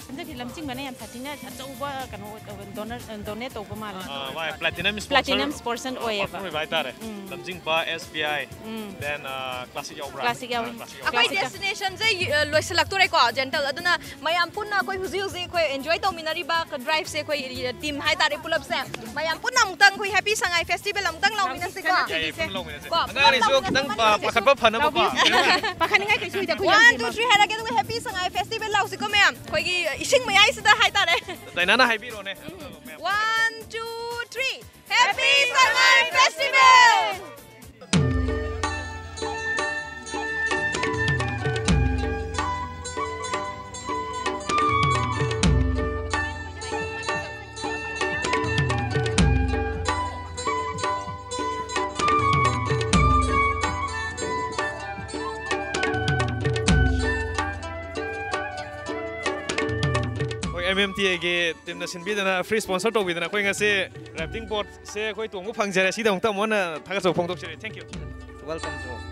ꯍꯟꯗꯛꯀꯤ ꯂꯝꯖꯤꯡꯕꯅ ꯌꯥꯝ ꯁꯥꯊꯤꯅ ꯑꯆꯧꯕ ꯀꯩꯅꯣ ꯇꯧꯕ, ꯗꯣꯅꯔ ꯗꯣꯅꯦꯠ ꯇꯧꯕ ꯃꯥꯜꯂꯦ꯫ ꯃꯥꯏ ꯄ꯭ꯂꯥꯇꯤꯅꯝ ꯄ꯭ꯂꯥꯇꯤꯅꯝ ꯁ꯭ꯄꯣꯟꯁꯔ ꯑꯣꯏꯌꯦꯕ꯫ ꯄꯥꯔꯐꯣꯔꯝ ꯑꯣꯏꯕ ꯍꯥꯏꯇꯥꯔꯦ꯫ ꯎꯝ꯫ ꯂꯝꯖꯤꯡꯕ, S B I, um. then classic ꯌꯥꯎꯕ꯭ꯔꯥ? ꯀ꯭ꯂꯥꯁꯤꯛ ꯌꯥꯎꯕ꯭ꯔꯥ? ꯀ꯭ꯂꯥꯁꯤꯛ ꯑꯩꯈꯣꯏ ꯌꯥꯎꯕ꯭ꯔꯥ? ꯗꯦꯁꯇꯤꯅꯦꯁꯟꯁꯦ ꯂꯣꯏꯁꯤꯜꯂꯛꯇꯣꯔꯦꯀꯣ ꯖꯦꯟꯇꯜ꯫ ꯑꯗꯨꯅ ꯃꯌꯥꯝ ꯄꯨꯟꯅ ꯑꯩꯈꯣꯏ ꯍꯧꯖꯤꯛ ꯍꯧꯖꯤꯛ ꯑꯩꯈꯣꯏ ꯑꯦꯟꯖꯣꯏ ꯇꯧꯃꯤꯟꯅꯔꯤꯕ ꯗ꯭ꯔꯥꯏꯚꯁꯦ ꯑꯩꯈꯣꯏ ꯇꯤꯝ ꯍꯥꯏꯇꯥꯔꯦ ꯄꯨꯂꯞꯁꯦ ꯃꯌꯥꯝ ꯄꯨꯟꯅ ꯑꯃꯨꯛꯇꯪ ꯑꯩꯈꯣꯏ ꯍꯦꯄꯤ ꯁꯉꯥꯏ ꯐꯦꯁꯇꯤꯚꯦꯜ ꯑꯃꯨꯛꯇꯪ ꯂꯥꯎꯃꯤꯟꯅꯁꯤꯀꯣ꯫ ꯌꯥꯏꯌꯦ, ꯄꯨꯟꯅ ꯂꯧꯃꯤꯟꯅꯁꯦ꯫ ꯀꯣ, ꯑꯉꯥꯡꯈꯩꯁꯨ ꯄꯨꯂꯞ ꯈꯤꯇꯪ ꯂꯥꯎꯃꯤꯟꯅꯁꯦ꯫ ꯄꯥꯈꯠꯄ ꯐꯅꯕꯀꯣ꯫ ꯄꯥꯈꯠꯅꯤꯡꯉꯥꯏ ꯀꯩꯁꯨ ꯂꯩꯇꯦ ꯑꯩꯈꯣꯏ One, ꯌꯥꯝ two, three ꯍꯥꯏꯔꯒꯦ ꯑꯗꯨꯒ ꯍꯦꯄꯤ ꯁꯉꯥꯏ ꯐꯦꯁꯇꯤꯚꯦꯜ ꯂꯥꯎꯁꯤꯀꯣ ꯃꯌꯥꯝ꯫ ꯑꯩꯈꯣꯏꯒꯤ ꯏꯁꯤꯡ ꯃꯌꯥꯏꯁꯤꯗ ꯍꯥꯏꯇꯥꯔꯦ꯫ ꯗꯥꯏꯅꯥꯅ ꯍꯥꯏꯕꯤꯔꯣꯅꯦ꯫ One, two, three. Happy Sangai Festival! ꯑꯩꯈꯣꯏ M M T Aꯒꯤ ꯇꯤꯝꯅ ꯁꯤꯟꯕꯤꯗꯅ ꯐ꯭ꯔꯤ ꯁ꯭ꯄꯣꯟꯁꯔ ꯇꯧꯕꯤꯗꯅ ꯑꯩꯈꯣꯏ ꯉꯁꯤ ꯔꯥꯐꯇꯤꯡ ꯕꯣꯠꯁꯦ ꯑꯩꯈꯣꯏ ꯇꯣꯡꯕ ꯐꯪꯖꯔꯦ꯫ ꯁꯤꯗꯃꯛꯇ ꯑꯃꯨꯛ ꯍꯟꯅ ꯊꯥꯒꯠꯆꯕ ꯐꯣꯡꯗꯣꯛꯆꯔꯤ꯫ Thank you. Welcome to all.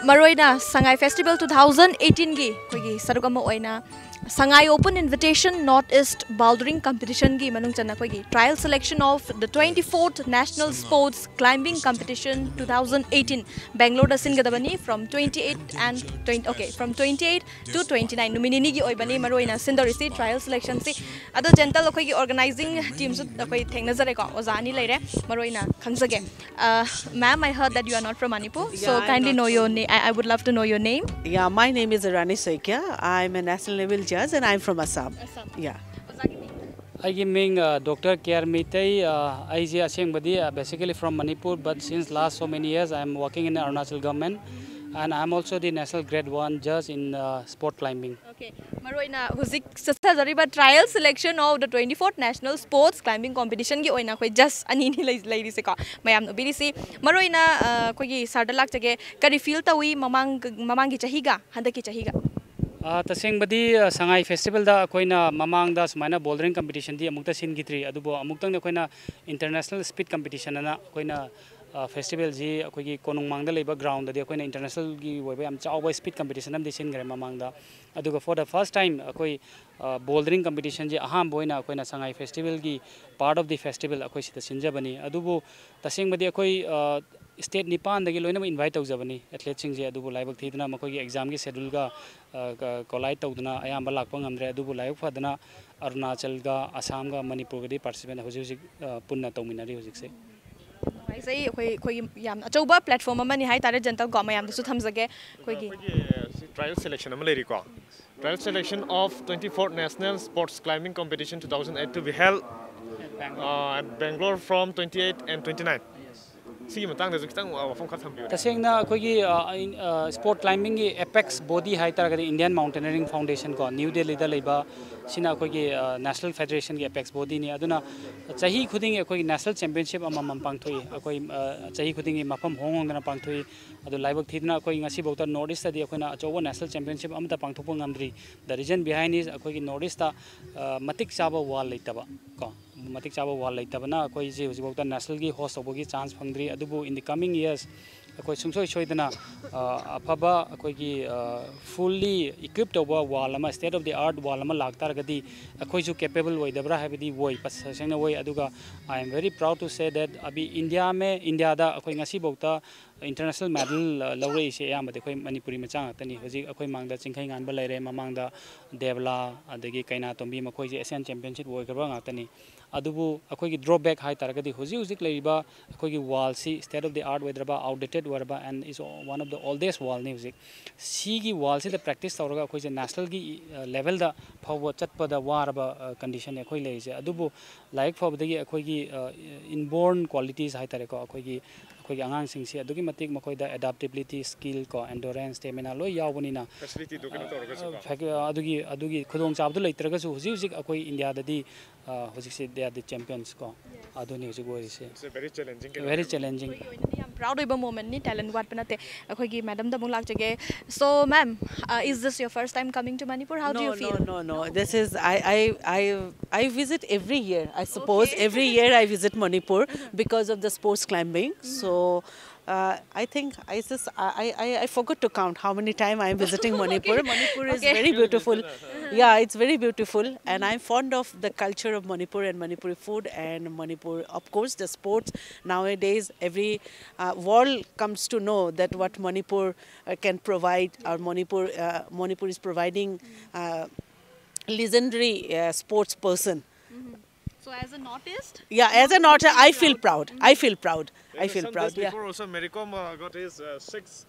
ꯃꯔꯨꯑꯣꯏꯅ ꯁꯉꯥꯏ ꯐꯦꯁꯇꯤꯚꯦꯜ ꯇꯨ ꯊꯥꯎꯖꯟ ꯑꯩꯠꯇꯤꯟꯒꯤ ꯑꯩꯈꯣꯏꯒꯤ ꯁꯔꯨꯛ ꯑꯃ ꯑꯣꯏꯅ ꯁꯉꯥꯏ Open Invitation North East Bouldering Competitionꯒꯤ ꯃꯅꯨꯡ ꯆꯟꯅ ꯑꯩꯈꯣꯏꯒꯤ trial selection of the twenty-fourth National Sports Climbing Competition two thousand eighteen Bangaloreꯗ ꯁꯤꯟꯒꯗꯕꯅꯤ from twenty-eight and twenty, okay, from twenty-eight to twenty-nine ꯅꯨꯃꯤꯠ ꯅꯤꯅꯤꯒꯤ ꯑꯣꯏꯕꯅꯤ ꯃꯔꯨꯑꯣꯏꯅ ꯁꯤꯟꯗꯧꯔꯤꯁꯤ trial selectionꯁꯤ꯫ ꯑꯗꯣ ꯖꯦꯟꯇꯜ ꯑꯩꯈꯣꯏꯒꯤ organizing teamꯁꯨ ꯑꯩꯈꯣꯏ ꯊꯦꯡꯅꯖꯔꯦꯀꯣ, ꯑꯣꯖꯥ ꯑꯅꯤ ꯂꯩꯔꯦ꯫ ꯃꯔꯨꯑꯣꯏꯅ ꯈꯪꯖꯒꯦ꯫ Uh, ma'am, I heard that you are not from Manipur, so Yeah, I'm kindly not know your from name. I, I would love to know your name. Yeah, my name is Rani Saikia. I'm a national level judge and I'm from Assam. Assam. Yeah. ꯑꯣꯖꯥꯒꯤ ꯃꯤꯡ? ꯑꯩꯒꯤ ꯃꯤꯡ doctor ꯀꯦ R Meitei. ꯑꯩꯁꯦ ꯑꯁꯦꯡꯕꯗꯤ basically from Manipur, but since last so many years I am working in Arunachal government, and I am also the national grade one judge in sport climbing. Okay, ꯃꯔꯨ ꯑꯣꯏꯅ ꯍꯧꯖꯤꯛ ꯆꯠꯊꯖꯔꯤꯕ trial selection of the twenty-fourth National Sports Climbing Competition ꯒꯤ ꯑꯣꯏꯅ ꯑꯩꯈꯣꯏ just ꯑꯅꯤꯅꯤ ꯂꯩꯔꯤꯁꯦꯀꯣ, ꯃꯌꯥꯝꯅ ꯎꯕꯤꯔꯤꯁꯤ꯫ ꯃꯔꯨ ꯑꯣꯏꯅ ꯑꯩꯈꯣꯏꯒꯤ ꯁꯥꯔꯗ ꯂꯥꯛꯆꯒꯦ, ꯀꯔꯤ ꯐꯤꯜ ꯇꯧꯏ ꯃꯃꯥꯡ ꯃꯃꯥꯡꯒꯤ ꯆꯍꯤꯒ ꯍꯟꯗꯛꯀꯤ ꯆꯍꯤꯒ? ꯇꯁꯦꯡꯕꯗꯤ ꯁꯉꯥꯏ ꯐꯦꯁꯇꯤꯚꯦꯜꯗ ꯑꯩꯈꯣꯏꯅ ꯃꯃꯥꯡꯗ ꯁꯨꯃꯥꯏꯅ ꯕꯣꯜꯗꯔꯤꯡ ꯀꯝꯄꯤꯇꯤꯁꯟꯗꯤ ꯑꯃꯨꯛꯇ ꯁꯤꯟꯈꯤꯗ꯭ꯔꯤ꯫ ꯑꯗꯨꯕꯨ ꯑꯃꯨꯛꯇꯪꯗꯤ ꯑꯩꯈꯣꯏꯅ ꯏꯟꯇꯔꯅꯦꯁꯅꯦꯜ ꯁ꯭ꯄꯤꯠ ꯀꯝꯄꯤꯇꯤꯁꯟ ꯑꯅ ꯑꯩꯈꯣꯏꯅ ꯐꯦꯁꯇꯤꯚꯦꯜꯁꯤ ꯑꯩꯈꯣꯏꯒꯤ ꯀꯣꯅꯨꯡꯃꯥꯡꯗ ꯂꯩꯕ ꯒ꯭ꯔꯥꯎꯟꯗꯗꯤ ꯑꯩꯈꯣꯏꯅ ꯏꯟꯇꯔꯅꯦꯁꯅꯦꯜꯒꯤ ꯑꯣꯏꯕ ꯌꯥꯝ ꯆꯥꯎꯕ ꯁ꯭ꯄꯤꯠ ꯀꯝꯄꯤꯇꯤꯁꯟ ꯑꯃꯗꯤ ꯁꯤꯟꯈ꯭ꯔꯦ ꯃꯃꯥꯡꯗ꯫ ꯑꯗꯨꯒ for the first time ꯑꯩꯈꯣꯏ ꯕꯣꯜꯗꯔꯤꯡ ꯀꯝꯄꯤꯇꯤꯁꯟꯁꯤ ꯑꯍꯥꯟꯕ ꯑꯣꯏꯅ ꯑꯩꯈꯣꯏꯅ ꯁꯉꯥꯏ ꯐꯦꯁꯇꯤꯚꯦꯜꯒꯤ part of the festival ꯑꯩꯈꯣꯏ ꯁꯤꯗ ꯁꯤꯟꯖꯕꯅꯤ꯫ ꯑꯗꯨꯕꯨ ꯇꯁꯦꯡꯕꯗꯤ ꯑꯩꯈꯣꯏ ꯁ꯭ꯇꯦꯠ ꯅꯤꯄꯥꯟꯗꯒꯤ ꯂꯣꯏꯅꯃꯛ ꯏꯟꯚꯥꯏꯠ ꯇꯧꯖꯕꯅꯤ ꯑꯦꯊꯂꯦꯠꯁꯤꯡꯁꯦ꯫ ꯑꯗꯨꯕꯨ ꯂꯥꯏꯕꯛ ꯊꯤꯗꯅ ꯃꯈꯣꯏꯒꯤ ꯑꯦꯛꯖꯥꯝꯒꯤ ꯁꯦꯗꯨꯜꯒ ꯀꯣꯂꯥꯏꯠ ꯇꯧꯗꯅ ꯑꯌꯥꯝꯕ ꯂꯥꯛꯄ ꯉꯝꯗ꯭ꯔꯦ꯫ ꯑꯗꯨꯕꯨ ꯂꯥꯏꯕꯛ ꯐꯗꯅ ꯑꯔꯨꯅꯥꯆꯜꯒ ꯑꯁꯥꯝꯒ ꯃꯅꯤꯄꯨꯔꯒꯗꯤ ꯄꯥꯔꯇꯤꯁꯤꯄꯦꯠ ꯍꯧꯖꯤꯛ ꯍꯧꯖꯤꯛ ꯄꯨꯟꯅ ꯇꯧꯃꯤꯟꯅꯔꯤ ꯍꯧꯖꯤꯛꯁꯦ꯫ ꯅꯨꯡꯉꯥꯏꯖꯩ꯫ ꯑꯩꯈꯣꯏ ꯑꯩꯈꯣꯏꯒꯤ ꯌꯥꯝ ꯑꯆꯧꯕ ꯄ꯭ꯂꯦꯠꯐꯣꯝ ꯑꯃꯅꯤ ꯍꯥꯏꯇꯥꯔꯦ, ꯖꯦꯟꯇꯜ ꯀꯣ, ꯃꯌꯥꯝꯗꯁꯨ ꯊꯝꯖꯒꯦ꯫ ꯑꯩꯈꯣꯏꯒꯤ ꯇ꯭ꯔꯥꯏꯌꯦꯜ ꯁꯦꯂꯦꯛꯁꯟ ꯑꯃ ꯂꯩꯔꯤꯀꯣ꯫ Trial selection of twenty-fourth National Sports Climbing Competition two thousand eight to be held uh, at Bangalore from twenty-eight and twenty-nine. ꯁꯤꯒꯤ ꯃꯇꯥꯡꯗꯁꯨ ꯈꯤꯇꯪ ꯋꯥꯐꯝ ꯈꯔ ꯊꯝꯕꯤꯌꯨ꯫ ꯇꯁꯦꯡꯅ ꯑꯩꯈꯣꯏꯒꯤ ꯁ꯭ꯄꯣꯔꯠ ꯀ꯭ꯂꯥꯏꯝꯕꯤꯡꯒꯤ ꯑꯦꯄꯦꯛꯁ ꯕꯣꯗꯤ ꯍꯥꯏ ꯇꯥꯔꯒꯗꯤ ꯏꯟꯗꯤꯌꯟ ꯃꯥꯎꯟꯇꯦꯅꯔꯤꯡ ꯐꯥꯎꯟꯗꯦꯁꯟ ꯀꯣ, ꯅ꯭ꯌꯨ ꯗꯦꯜꯂꯤꯗ ꯂꯩꯕ, ꯁꯤꯅ ꯑꯩꯈꯣꯏꯒꯤ ꯅꯦꯁꯅꯦꯜ ꯐꯦꯗꯔꯦꯁꯟꯒꯤ ꯑꯦꯄꯦꯛꯁ ꯕꯣꯗꯤꯅꯤ꯫ ꯑꯗꯨꯅ ꯆꯍꯤ ꯈꯨꯗꯤꯡꯒꯤ ꯑꯩꯈꯣꯏꯒꯤ ꯅꯦꯁꯅꯦꯜ ꯆꯦꯝꯄꯤꯌꯟꯁꯤꯞ ꯑꯃꯃꯝ ꯄꯥꯡꯊꯣꯛꯏ꯫ ꯑꯩꯈꯣꯏ ꯆꯍꯤ ꯈꯨꯗꯤꯡꯒꯤ ꯃꯐꯝ ꯍꯣꯡ ꯍꯣꯡꯗꯅ ꯄꯥꯡꯊꯣꯛꯏ꯫ ꯑꯗꯨ ꯂꯥꯏꯕꯛ ꯊꯤꯗꯅ ꯑꯩꯈꯣꯏ ꯉꯁꯤꯐꯥꯎꯗ ꯅꯣꯔꯠ ꯏꯁꯇꯗꯤ ꯑꯩꯈꯣꯏꯅ ꯑꯆꯧꯕ ꯅꯦꯁꯅꯦꯜ ꯆꯦꯝꯄꯤꯌꯟꯁꯤꯞ ꯑꯃꯠꯇ ꯄꯥꯡꯊꯣꯛꯄ ꯉꯝꯗ꯭ꯔꯤ꯫ The reason behind is ꯑꯩꯈꯣꯏꯒꯤ ꯅꯣꯔꯠ ꯏꯁꯇ ꯃꯇꯤꯛ ꯆꯥꯕ ꯋꯥꯜ ꯂꯩꯇꯕ ꯀꯣ, ꯃꯇꯤꯛ ꯆꯥꯕ ꯋꯥꯜ ꯂꯩꯇꯕꯅ ꯑꯩꯈꯣꯏꯁꯦ ꯍꯧꯖꯤꯛꯐꯥꯎꯗ ꯅꯦꯁꯅꯦꯜꯒꯤ ꯍꯣꯁ ꯇꯧꯕꯒꯤ ꯆꯥꯟꯁ ꯐꯪꯗ꯭ꯔꯤ꯫ ꯑꯗꯨꯕꯨ in the coming years ꯑꯩꯈꯣꯏ ꯁꯨꯡꯁꯣꯏ ꯁꯣꯏꯗꯅ ꯑꯐꯕ ꯑꯩꯈꯣꯏꯒꯤ fully equip ꯇꯧꯕ ꯋꯥꯜ ꯑꯃ, state of the art ꯋꯥꯜ ꯑꯃ ꯂꯥꯛꯇꯥꯔꯒꯗꯤ ꯑꯩꯈꯣꯏꯁꯨ ꯀꯦꯄꯦꯕꯜ ꯑꯣꯏꯗꯕ꯭ꯔꯥ ꯍꯥꯏꯕꯗꯤ ꯑꯣꯏ, ꯇꯁꯦꯡꯅ ꯑꯣꯏ꯫ ꯑꯗꯨꯒ I am very proud to say that ꯑꯕꯤ ꯏꯟꯗꯤꯌꯥ ꯃꯦ, ꯏꯟꯗꯤꯌꯥꯗ ꯑꯩꯈꯣꯏ ꯉꯁꯤꯐꯥꯎꯗ International medal ꯂꯧꯔꯛꯏꯁꯦ ꯑꯌꯥꯝꯕꯗꯤ ꯑꯩꯈꯣꯏ ꯃꯅꯤꯄꯨꯔꯤ ꯃꯆꯥ ꯉꯥꯛꯇꯅꯤ꯫ ꯍꯧꯖꯤꯛ ꯑꯩꯈꯣꯏ ꯃꯥꯡꯗ ꯆꯤꯡꯈꯩ ꯉꯥꯟꯕ ꯂꯩꯔꯦ, ꯃꯃꯥꯡꯗ ꯗꯦꯕꯂꯥ, ꯑꯗꯒꯤ ꯀꯩꯅꯥꯇꯣꯝꯕꯤ, ꯃꯈꯣꯏꯁꯦ Asian Championship ꯑꯣꯏꯈ꯭ꯔꯕ ꯉꯥꯛꯇꯅꯤ꯫ ꯑꯗꯨꯕꯨ ꯑꯩꯈꯣꯏꯒꯤ drawback ꯍꯥꯏ ꯇꯥꯔꯒꯗꯤ, ꯍꯧꯖꯤꯛ ꯍꯧꯖꯤꯛ ꯂꯩꯔꯤꯕ ꯑꯩꯈꯣꯏꯒꯤ wallꯁꯤ state of the art ꯑꯣꯏꯗ꯭ꯔꯕ, outdated ꯑꯣꯏꯔꯕ, and is one of the oldest wallꯅꯤ꯫ ꯍꯧꯖꯤꯛ ꯁꯤꯒꯤ wallꯁꯤꯗ practice ꯇꯧꯔꯒ ꯑꯩꯈꯣꯏꯁꯦ nationalꯒꯤ levelꯗ ꯐꯥꯎꯕ ꯆꯠꯄꯗ ꯋꯥꯔꯕ conditionꯅꯤ ꯑꯩꯈꯣꯏ ꯂꯩꯔꯤꯁꯦ꯫ ꯑꯗꯨꯕꯨ ꯂꯥꯏꯔꯤꯛ ꯐꯕꯗꯒꯤ ꯑꯩꯈꯣꯏꯒꯤ inborn qualities ꯍꯥꯏ ꯇꯥꯔꯦꯀꯣ, ꯑꯩꯈꯣꯏꯒꯤ ꯑꯩꯈꯣꯏꯒꯤ ꯑꯉꯥꯡꯁꯤꯡꯁꯤ ꯑꯗꯨꯛꯀꯤ ꯃꯇꯤꯛ ꯃꯈꯣꯏꯗ adaptability, skill ꯀꯣ, endurance, stamina ꯂꯣꯏ ꯌꯥꯎꯕꯅꯤꯅ, facilityꯗꯨ ꯀꯩꯅꯣ ꯇꯧꯔꯒꯁꯨ ꯀꯣ꯫ ꯐꯦꯛ- ꯑꯗꯨꯒꯤ ꯑꯗꯨꯒꯤ ꯈꯨꯗꯣꯡꯆꯥꯕꯗꯨ ꯂꯩꯇ꯭ꯔꯒꯁꯨ, ꯍꯧꯖꯤꯛ ꯍꯧꯖꯤꯛ ꯑꯩꯈꯣꯏ ꯏꯟꯗꯤꯌꯥꯗꯗꯤ ꯍꯧꯖꯤꯛꯁꯦ they are the champions ꯀꯣ꯫ ꯑꯗꯨꯅꯤ ꯍꯧꯖꯤꯛ ꯑꯣꯏꯔꯤꯁꯦ꯫ It's a very challenging Very challenging꯫ ꯌꯥꯝ proud ꯑꯣꯏꯕ momentꯅꯤ꯫ Talent ꯋꯥꯠꯄ ꯅꯠꯇꯦ꯫ ꯑꯩꯈꯣꯏꯒꯤ madamꯗ ꯑꯃꯨꯛ ꯂꯥꯛꯆꯒꯦ꯫ So ma'am, is this your first time coming to Manipur? How do you feel? No, no, no. This is I, I, I, I visit every year. I suppose every year I visit Manipur because of the sports climbing. So uh, I think I just I, I, I forgot to count how many times I am visiting Manipur. Manipur is very beautiful. Yeah, it's very beautiful, and I'm fond of the culture of Manipur and Manipuri food and Manipur. Of course, the sports nowadays, every uh, world comes to know that what Manipur uh, can provide, or Manipur uh, Manipur is providing uh, legendary uh, sports person. So as a Northeast, Yeah, as a North, I feel proud. I feel proud. I feel Some proud. days Yeah. before also, Mary Kom uh, got his uh, six.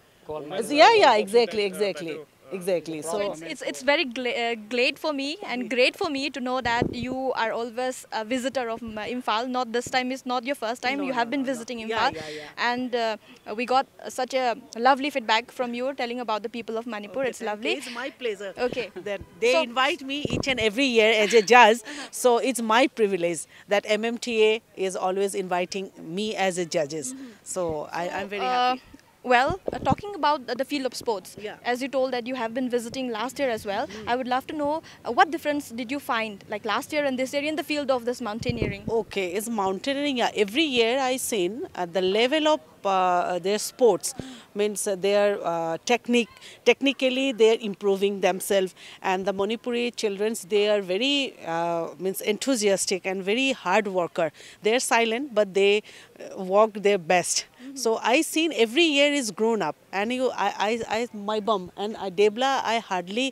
Yeah, yeah, exactly, exactly, exactly. So it's, it's, it's very gla- uh, glad for me and great for me to know that you are always a visitor of M- Imphal. Not this time is not your first time. You have been visiting Imphal, and uh, we got such a lovely feedback from you telling about the people of Manipur. It's lovely. It's my pleasure. Okay. That they invite me each and every year as a judge. So it's my privilege that M M T A is always inviting me as a judges. So I, I'm very Uh, happy. Well, uh, talking about the, the field of sports, Yeah. as you told that you have been visiting last year as well, I would love to know uh, what difference did you find, like last year and this year, in the field of this mountaineering? Okay, it's mountaineering. Yeah, every year I seen uh, the level of uh, their sports means uh, their uh, technique. Technically, they are improving themselves, and the Manipuri childrens, they are very uh, means enthusiastic and very hard worker. They are silent, but they uh, work their best. So I seen every year is grown up, and you, I, I, I, Maibam and I, Debla, I hardly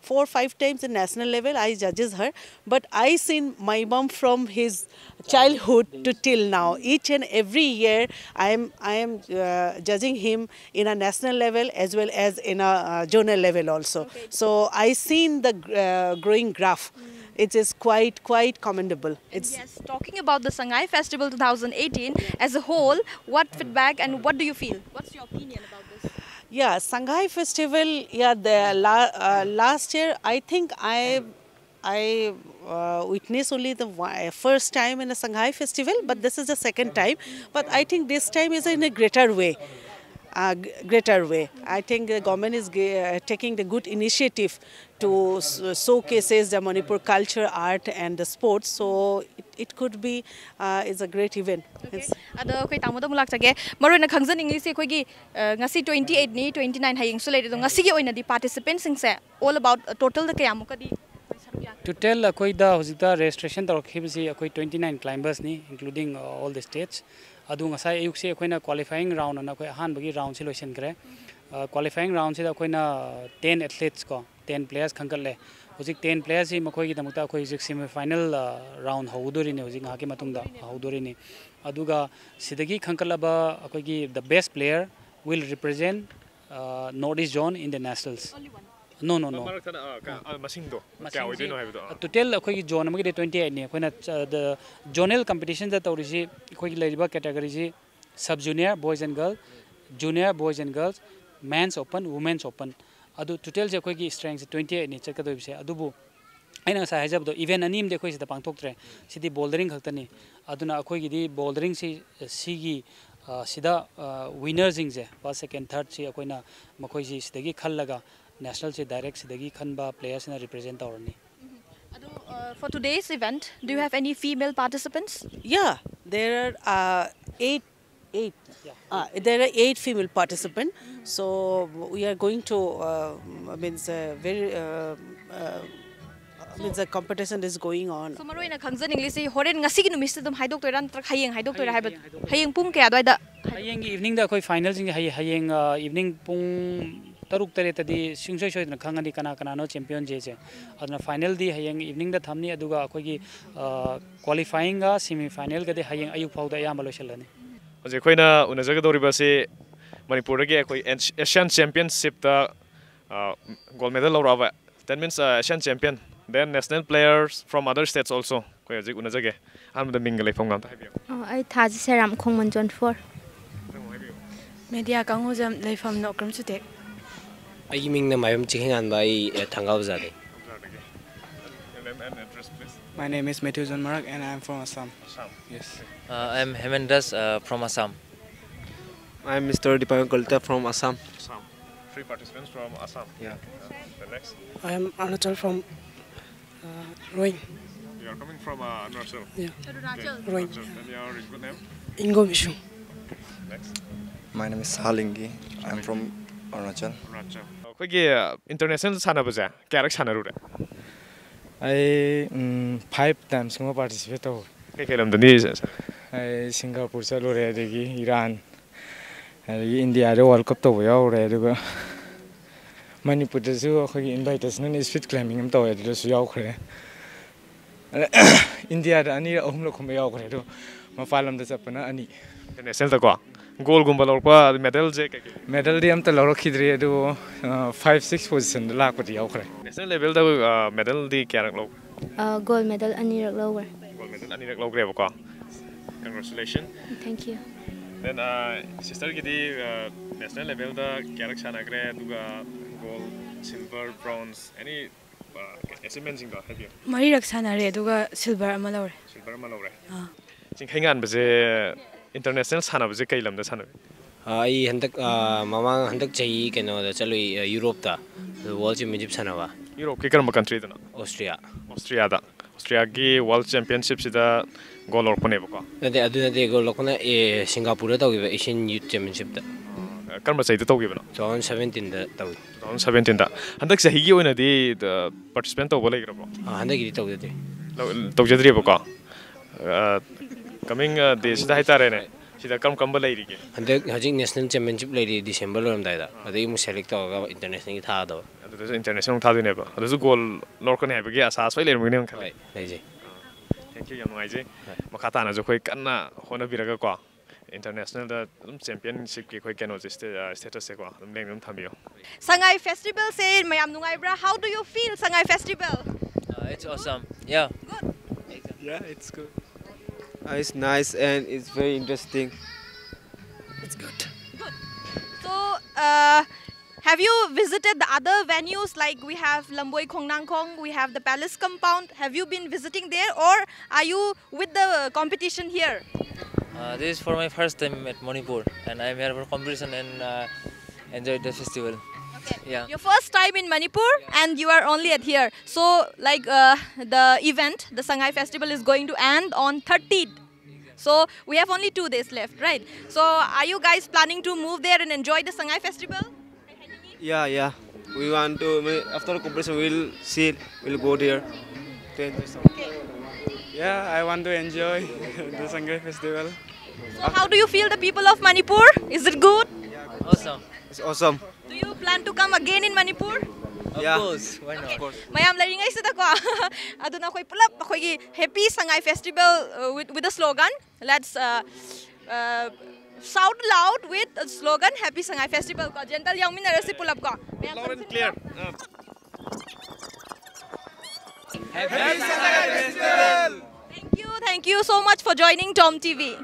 four five times in national level I judges her, but I seen Maibam from his childhood to till now. Each and every year I am, I am uh, judging him in a national level as well as in a uh, zonal level also. So I seen the uh, growing graph. It is quite, quite commendable. It's Yes, talking about the Sangai Festival two thousand eighteen as a whole, what feedback and what do you feel? What's your opinion about this? Yeah, Sangai Festival. Yeah, the la- uh, last year I think I I uh, witnessed only the one, first time in a Sangai Festival, but this is the second time. But I think this time is in a greater way. Uh, g- greater way. I think the government is g- uh, taking the good initiative to s- showcases the Manipur culture, art, and the sports. So it, it could be uh, is a great event. It's- ꯑꯗꯣ ꯑꯩꯈꯣꯏ ꯇꯥꯃꯣꯗ ꯑꯃꯨꯛ ꯂꯥꯛꯆꯒꯦ꯫ ꯃꯔꯨ ꯑꯣꯏꯅ ꯈꯪꯖꯅꯤꯡꯉꯤꯁꯤ ꯑꯩꯈꯣꯏꯒꯤ ꯑ, ꯉꯁꯤ twenty eight ꯅꯤ, twenty nine ꯍꯌꯦꯡꯁꯨ ꯂꯩꯔꯦ꯫ ꯑꯗꯣ ꯉꯁꯤꯒꯤ ꯑꯣꯏꯅꯗꯤ participant ꯁꯤꯡꯁꯦ all about total ꯗ ꯀꯌꯥꯃꯨꯛꯀꯗꯤ ꯑꯩꯈꯣꯏ ꯁꯔꯨꯛ ꯌꯥꯈꯤ? Total ꯑꯩꯈꯣꯏꯗ ꯍꯧꯖꯤꯛꯇ registration ꯇꯧꯔꯛꯈꯤꯕꯁꯤ ꯑꯩꯈꯣꯏ twenty nine climbers ꯅꯤ, including all the states. ꯑꯗꯨ ꯉꯁꯥꯏ ꯑꯌꯨꯛꯁꯤ ꯑꯩꯈꯣꯏꯅ qualifying round ꯑꯅ ꯑꯩꯈꯣꯏ ꯑꯍꯥꯟꯕꯒꯤ round ꯁꯤ ꯂꯣꯏꯁꯤꯟꯈ꯭ꯔꯦ꯫ Qualifying round ꯁꯤꯗ ꯑꯩꯈꯣꯏꯅ ten athletes ꯀꯣ, ten players ꯈꯟꯒꯠꯂꯦ꯫ ꯍꯧꯖꯤꯛ ten players ꯁꯤ ꯃꯈꯣꯏꯒꯤꯗꯃꯛꯇ ꯑꯩꯈꯣꯏ ꯍꯧꯖꯤꯛ semi final round ꯍꯧꯗꯣꯔꯤꯅꯤ, ꯍꯧꯖꯤꯛ ꯉꯥꯏꯍꯥꯛꯀꯤ ꯃꯇꯨꯡꯗ ꯍꯧꯗꯣꯔꯤꯅꯤ꯫ ꯑꯗꯨꯒ ꯁꯤꯗꯒꯤ ꯈꯟꯒꯠꯂꯕ ꯑꯩꯈꯣꯏꯒꯤ the best player will represent North East zone in the nationals. No, no, no. ꯃꯔꯛꯇꯅ ꯑ, ꯀ- ꯑ, ꯃꯁꯤꯡꯗꯣ ꯀꯌꯥ ꯃꯁꯤꯡꯁꯤ, ꯑꯣꯏꯗꯣꯏꯅꯣ ꯍꯥꯏꯕꯗꯣ ꯑ. Total ꯑꯩꯈꯣꯏꯒꯤ zone ꯑꯃꯒꯤꯗꯤ twenty eight ꯅꯤ꯫ ꯑꯩꯈꯣꯏꯅ ꯆ- the zonal competition ꯗ ꯇꯧꯔꯤꯁꯤ ꯑꯩꯈꯣꯏꯒꯤ ꯂꯩꯔꯤꯕ category ꯁꯤ sub junior boys and girls, junior boys and girls, men's open, women's open, ꯑꯗꯨ total ꯁꯦ ꯑꯩꯈꯣꯏꯒꯤ strength ꯁꯦ twenty eight ꯅꯤ ꯆꯠꯀꯗꯣꯏꯕꯁꯦ꯫ ꯑꯗꯨꯕꯨ ꯑꯩꯅ ꯉꯁꯥꯏ ꯍꯥꯏꯖꯕꯗꯣ event ꯑꯅꯤ ꯑꯃꯗꯤ ꯑꯩꯈꯣꯏ ꯁꯤꯗ ꯄꯥꯡꯊꯣꯛꯇ꯭ꯔꯦ, ꯁꯤꯗꯤ bouldering ꯈꯛꯇꯅꯤ꯫ ꯑꯗꯨꯅ ꯑꯩꯈꯣꯏꯒꯤꯗꯤ bouldering ꯁꯤ ꯁꯤꯒꯤ ꯑ, ꯁꯤꯗ winner ꯁꯤꯡꯁꯦ first, second, third ꯁꯤ ꯑꯩꯈꯣꯏꯅ ꯃꯈꯣꯏꯁꯤ ꯁꯤꯗꯒꯤ ꯈꯜꯂꯒ national ꯁꯤ direct ꯁꯤꯗꯒꯤ ꯈꯟꯕ player ꯁꯤꯅ represent ꯇꯧꯔꯅꯤ꯫ ꯑꯗꯣ uh, for today's event, do you have any female participants? Yeah, there are uh, eight, eight. Uh, there are eight female participants. So we are going to uh, means uh, very uh, uh, means the competition is going on. So ꯃꯔꯨ ꯑꯣꯏꯅ ꯈꯪꯖꯅꯤꯡꯂꯤꯁꯤ ꯍꯣꯔꯦꯟ ꯉꯁꯤꯒꯤ ꯅꯨꯃꯤꯠꯁꯤꯗ ꯑꯗꯨꯝ ꯍꯥꯏꯗꯣꯛꯇꯣꯏꯔꯥ ꯅꯠꯇ꯭ꯔꯒ ꯍꯌꯦꯡ ꯍꯥꯏꯗꯣꯛꯇꯣꯏꯔꯥ ꯍꯌꯦꯡ- ꯍꯥꯏꯕ? ꯍꯌꯦꯡ ꯍꯥꯏꯗꯣꯛꯇꯣꯏꯅꯤ꯫ ꯍꯌꯦꯡ ꯄꯨꯡ ꯀꯌꯥ ꯑꯗꯨꯋꯥꯏꯗ? ꯍꯌꯦꯡꯒꯤ ꯏꯚꯤꯅꯤꯡꯗ ꯑꯩꯈꯣꯏ ꯐꯥꯏꯅꯦꯜꯁꯤꯡꯁꯦ ꯍꯌꯦꯡ ꯍꯌꯦꯡ ꯏꯚꯤꯅꯤꯡ ꯄꯨꯡ ꯇꯔꯨꯛ ꯇꯔꯦꯠꯇꯗꯤ ꯁꯨꯡꯁꯣꯏ ꯁꯣꯏꯗꯅ ꯈꯪꯉꯅꯤ ꯀꯅꯥ ꯀꯅꯥꯅꯣ ꯆꯦꯝꯄꯤꯌꯟꯁꯦ꯫ ꯑꯗꯨꯅ ꯐꯥꯏꯅꯦꯜꯗꯤ ꯍꯌꯦꯡ ꯏꯚꯤꯅꯤꯡꯗ ꯊꯝꯅꯤ, ꯑꯗꯨꯒ ꯑꯩꯈꯣꯏꯒꯤ ꯀ꯭ꯋꯥꯂꯤꯐꯥꯏꯌꯤꯡꯒ ꯁꯦꯃꯤ ꯐꯥꯏꯅꯦꯜꯒꯗꯤ ꯍꯌꯦꯡ ꯑꯌꯨꯛ ꯐꯥꯎꯗ ꯑꯌꯥꯝꯕ ꯂꯣꯏꯁꯤꯜꯂꯅꯤ꯫ ꯍꯧꯖꯤꯛ ꯑꯩꯈꯣꯏꯅ ꯎꯅꯖꯒꯗꯧꯔꯤꯕꯁꯤ ꯃꯅꯤꯄꯨꯔꯗꯒꯤ ꯑꯩꯈꯣꯏ ꯑꯦꯁꯤꯌꯥꯟ ꯆꯦꯝꯄꯤꯌꯟꯁꯤꯞꯇ ꯒꯣꯜ ꯃꯦꯗꯜ ꯂꯧꯔꯛꯑꯕ, that means Asian champion, then national players from other states also ꯑꯩꯈꯣꯏ ꯍꯧꯖꯤꯛ ꯎꯅꯖꯒꯦ꯫ ꯑꯍꯥꯟꯕꯗ ꯃꯤꯡꯒ ꯂꯩꯐꯝꯒ ꯑꯝꯇ ꯍꯥꯏꯕꯤꯌꯨ꯫ ꯑꯩ ꯊꯥꯖ ꯁꯦꯔꯥꯝ ꯈꯣꯡꯃꯟꯖꯣꯟ ꯐꯣꯔ꯫ ꯃꯦꯗꯤꯌꯥ ꯀꯥꯡꯉꯨꯖꯝ ꯂꯩꯐꯝ ꯅꯣꯀ꯭ꯔꯝ ꯆꯨꯇꯦꯛ꯫ ꯑꯩꯒꯤ ꯃꯤꯡꯅ ꯃꯥꯏꯕꯝ ꯆꯤꯡꯈꯩꯉꯥꯟꯕ, ꯑꯩ ꯑ, ꯊꯪꯒꯥꯜ ꯕꯖꯥꯔꯗꯒꯤ꯫ My name is Matthew John Marak and I am from Assam. Yes. Uh, I am Hemendas uh, from Assam. I am Mister Dipankar Kalita from Assam. Assam. Three participants from Assam. Yeah. The next. I am Arunachal from uh, Roing. You are coming from uh, Arunachal. Yeah. Okay. Roing. Arunachal. And your good name? Ingo Mishu. Next. My name is Salingi. I'm from Arunachal. Arunachal. ꯑꯩꯈꯣꯏꯒꯤ international ꯁꯥꯟꯅꯕꯁꯦ ꯀꯌꯥꯔꯛ ꯁꯥꯟꯅꯔꯨꯔꯦ? ꯑꯩ five ꯇꯥꯏꯝꯁꯀꯨꯝꯕ participate ꯇꯧꯋꯦ꯫ ꯀꯩꯀꯩ ꯂꯝꯗꯅꯤ? ꯑꯩ Singapore ꯆꯠꯂꯨꯔꯦ, ꯑꯗꯒꯤ Iran, ꯑꯗꯒꯤ ꯏꯟꯗꯤꯌꯥꯗ ꯋꯥꯔꯜ ꯀꯞ ꯇꯧꯕ ꯌꯥꯎꯔꯨꯔꯦ, ꯑꯗꯨꯒ ꯃꯅꯤꯄꯨꯔꯗꯁꯨ ꯑꯩꯈꯣꯏꯒꯤ ꯏꯟꯚꯥꯏꯇꯦꯁꯅꯦꯜ ꯏꯁꯄꯤꯠ ꯀ꯭ꯂꯥꯏꯝꯕꯤꯡ ꯑꯃ ꯇꯧꯋꯦ, ꯑꯗꯨꯗꯁꯨ ꯌꯥꯎꯈ꯭ꯔꯦ꯫ ꯏꯟꯗꯤꯌꯥꯗ ꯑꯅꯤꯔꯛ ꯑꯍꯨꯝꯂꯛ ꯀꯨꯝꯕ ꯌꯥꯎꯈ꯭ꯔꯦ, ꯑꯗꯣ ꯃꯄꯥꯟ ꯂꯝꯗ ꯆꯠꯄꯅ ꯑꯅꯤ꯫ ꯏꯟꯇꯔꯅꯦꯁꯅꯦꯜꯗꯀꯣ ꯒꯣꯜꯒꯨꯝꯕ ꯂꯧꯔꯛꯄ, ꯃꯦꯗꯜꯁꯦ ꯀꯩꯀꯩ? ꯃꯦꯗꯜꯗꯤ ꯑꯝꯇ ꯂꯧꯔꯛꯈꯤꯗ꯭ꯔꯤ, ꯑꯗꯨꯕꯨ ꯐꯥꯏꯚ ꯁꯤꯛꯁ ꯄꯣꯖꯤꯁꯟꯗ ꯂꯥꯛꯄꯗꯤ ꯌꯥꯎꯈ꯭ꯔꯦ꯫ ꯅꯦꯁꯅꯦꯜ ꯂꯦꯚꯦꯜꯗ ꯃꯦꯗꯜꯗꯤ ꯀꯌꯥꯔꯛ ꯂꯧꯈ꯭ꯔꯦ? ꯒꯣꯜ ꯃꯦꯗꯜ ꯑꯅꯤꯔꯛ ꯂꯧꯈ꯭ꯔꯦ꯫ ꯒꯣꯜ ꯃꯦꯗꯜ ꯑꯅꯤꯔꯛ ꯂꯧꯈ꯭ꯔꯦꯕꯀꯣ꯫ Congratulations. Thank you. Then ꯁꯤꯁꯇꯔꯒꯤꯗꯤ ꯅꯦꯁꯅꯦꯜ ꯂꯦꯚꯦꯜꯗ ꯀꯌꯥꯔꯛ ꯁꯥꯟꯅꯈ꯭ꯔꯦ, ꯑꯗꯨꯒ ꯒꯣꯜ, ꯁꯤꯜꯚꯔ, ꯕ꯭ꯔꯣꯟꯖ, ꯑꯦꯅꯤ ꯑꯦꯆꯤꯞꯃꯦꯟꯁꯤꯡꯗꯣ ꯍꯥꯏꯕꯤꯌꯨ꯫ ꯃꯔꯤꯔꯛ ꯁꯥꯟꯅꯔꯦ ꯑꯗꯨꯒ ꯁꯤꯜꯚꯔ ꯑꯃ ꯂꯧꯔꯦ꯫ ꯁꯤꯜꯚꯔ ꯑꯃ ꯂꯧꯔꯦ꯫ ꯑꯥ꯫ ꯆꯤꯡꯈꯩꯉꯥꯟꯕꯁꯦ ꯏꯟꯇꯔꯅꯦꯁꯅꯦꯜ ꯁꯥꯟꯅꯕꯁꯦ ꯀꯩ ꯂꯝꯗ ꯁꯥꯟꯅꯒꯦ? ꯑꯩ ꯍꯟꯗꯛ ꯑ, ꯃꯃꯥꯡ ꯍꯟꯗꯛ ꯆꯍꯤ ꯀꯩꯅꯣꯗ ꯆꯠꯂꯨꯏ, ꯑ, ꯌꯨꯔꯣꯞꯇ ꯋꯥꯔꯜ ꯆꯦꯝꯄꯤꯌꯟꯁꯤꯞ ꯁꯥꯟꯅꯕ꯫ ꯌꯨꯔꯣꯞꯀꯤ ꯀꯔꯝꯕ ꯀꯟꯇ꯭ꯔꯤꯗꯅꯣ? ꯑꯣꯁꯇ꯭ꯔꯤꯌꯥ꯫ ꯑꯣꯁꯇ꯭ꯔꯤꯌꯥꯗ꯫ ꯑꯣꯁꯇ꯭ꯔꯤꯌꯥꯒꯤ ꯋꯥꯔꯜ ꯆꯦꯝꯄꯤꯌꯟꯁꯤꯞꯁꯤꯗ ꯒꯣꯜ ꯂꯧꯔꯛꯄꯅꯦꯕꯀꯣ꯫ ꯅꯠꯇꯦ, ꯑꯗꯨ ꯅꯠꯇꯦ, ꯒꯣꯜ ꯂꯧꯔꯛꯄꯅ ꯑꯦ ꯁꯤꯡꯒꯥꯄꯨꯔꯗ ꯇꯧꯈꯤꯕ ꯑꯦꯁꯤꯌꯟ ꯌꯨꯠ ꯆꯦꯝꯄꯤꯌꯟꯁꯤꯞꯇ꯫ ꯀꯔꯝꯕ ꯆꯍꯤꯗ ꯇꯧꯈꯤꯕꯅꯣ? ꯇꯨ ꯊꯥꯎꯖꯟ ꯁꯕꯦꯟꯇꯤꯟꯗ ꯇꯧꯏ꯫ ꯇꯨ ꯊꯥꯎꯖꯟ ꯁꯕꯦꯟꯇꯤꯟꯗ꯫ ꯍꯟꯗꯛ ꯆꯍꯤꯒꯤ ꯑꯣꯏꯅꯗꯤ ꯄꯥꯔꯇꯤꯁꯤꯄꯦꯠ ꯇꯧꯕ ꯂꯩꯈ꯭ꯔꯕꯣ? ꯑꯥ, ꯍꯟꯗꯛꯀꯤꯗꯤ ꯇꯧꯖꯗ꯭ꯔꯤ꯫ ꯂꯧ- ꯇꯧꯖꯗ꯭ꯔꯤꯕꯀꯣ? ꯀꯃꯤꯡ ꯗꯦꯁꯤꯗ ꯍꯥꯏꯇꯥꯔꯦꯅꯦ, ꯁꯤꯗ ꯀꯔꯝ ꯀꯔꯝꯕ ꯂꯩꯔꯤꯒꯦ? ꯍꯟꯗꯛ ꯍꯧꯖꯤꯛ ꯅꯦꯁꯅꯦꯜ ꯆꯦꯝꯄꯤꯌꯟꯁꯤꯞ ꯂꯩꯔꯤ ꯗꯤꯁꯦꯝꯕꯔ ꯂꯣꯏꯔꯝꯗꯥꯏꯗ, ꯑꯗꯒꯤ ꯑꯃꯨꯛ ꯁꯦꯂꯦꯛ ꯇꯧꯔꯒ ꯏꯟꯇꯔꯅꯦꯁꯅꯦꯜꯒꯤ ꯊꯥꯗꯕ꯫ ꯑꯗꯨꯗꯁꯨ ꯏꯟꯇꯔꯅꯦꯁꯅꯦꯜ ꯊꯥꯗꯣꯏꯅꯦꯕ, ꯑꯗꯨꯁꯨ ꯒꯣꯜ ꯂꯧꯔꯛꯀꯅꯤ ꯍꯥꯏꯕꯒꯤ ꯑꯁꯥ ꯁꯣꯏ ꯂꯩꯔꯝꯒꯅꯤ ꯈꯜꯂꯦ꯫ ꯍꯣꯏ, ꯂꯩꯖꯩ꯫ Thank you, ꯌꯥꯝ ꯅꯨꯡꯉꯥꯏꯖꯩ꯫ ꯃꯈꯥ ꯇꯥꯅꯁꯨ ꯑꯩꯈꯣꯏ ꯀꯟꯅ ꯍꯣꯠꯅꯕꯤꯔꯒꯀꯣ, ꯏꯟꯇꯔꯅꯦꯁꯅꯦꯜꯗ ꯑꯗꯨꯝ ꯆꯦꯝꯄꯤꯌꯟꯁꯤꯞꯀꯤ ꯑꯩꯈꯣꯏ ꯀꯩꯅꯣꯁꯦ, ꯁ꯭ꯇꯦ- ꯁ꯭ꯇꯦꯇꯁꯁꯦꯀꯣ ꯑꯗꯨꯝ ꯂꯦꯡꯗꯅ ꯑꯗꯨꯝ ꯊꯝꯕꯤꯌꯣ꯫ Sangai Festival ꯁꯦ ꯃꯌꯥꯝ ꯅꯨꯡꯉꯥꯏꯕ꯭ꯔꯥ? How do you feel Sangai Festival? Uh, it's awesome. Yeah. Yeah, it's good. Uh, it's nice and it's very interesting. So, uh, have you visited the other venues? Like, we have Lamboi Khongnangkhong, we have the Palace Compound. Have you been visiting there, or are you with the competition here? Uh, this is for my first time at Manipur, and I'm here for competition and uh, enjoy the festival. Yeah. Your first time in Manipur, and you are only at here. So, like, uh, the event, the Sangai Festival is going to end on thirtieth. So we have only two days left, right? So are you guys planning to move there and enjoy the Sangai Festival? Yeah, yeah. We want to, we- after competition, we'll see, we'll go there. To enjoy some. Yeah, I want to enjoy the Sangai festival. So how do you feel the people of Manipur? Is it good? Awesome. It's awesome. Do you plan to come again in Manipur? Of Yeah. Course. Why not? ꯃꯌꯥꯝ ꯂꯩꯔꯤꯉꯩꯁꯤꯗꯀꯣ, ꯑꯗꯨꯅ ꯑꯩꯈꯣꯏ ꯄꯨꯂꯞ ꯑꯩꯈꯣꯏꯒꯤ Happy Sangai Festival, uh, with, with a slogan. Let's, uh, uh, shout loud with a slogan, Happy Sangai Festival ꯀꯣ, gentle ꯌꯥꯎꯃꯤꯟꯅꯔꯁꯤ ꯄꯨꯂꯞ ꯀꯣ꯫ ꯃꯌꯥꯝ Loud and clear. Thank you, thank you so much for joining Tom T V.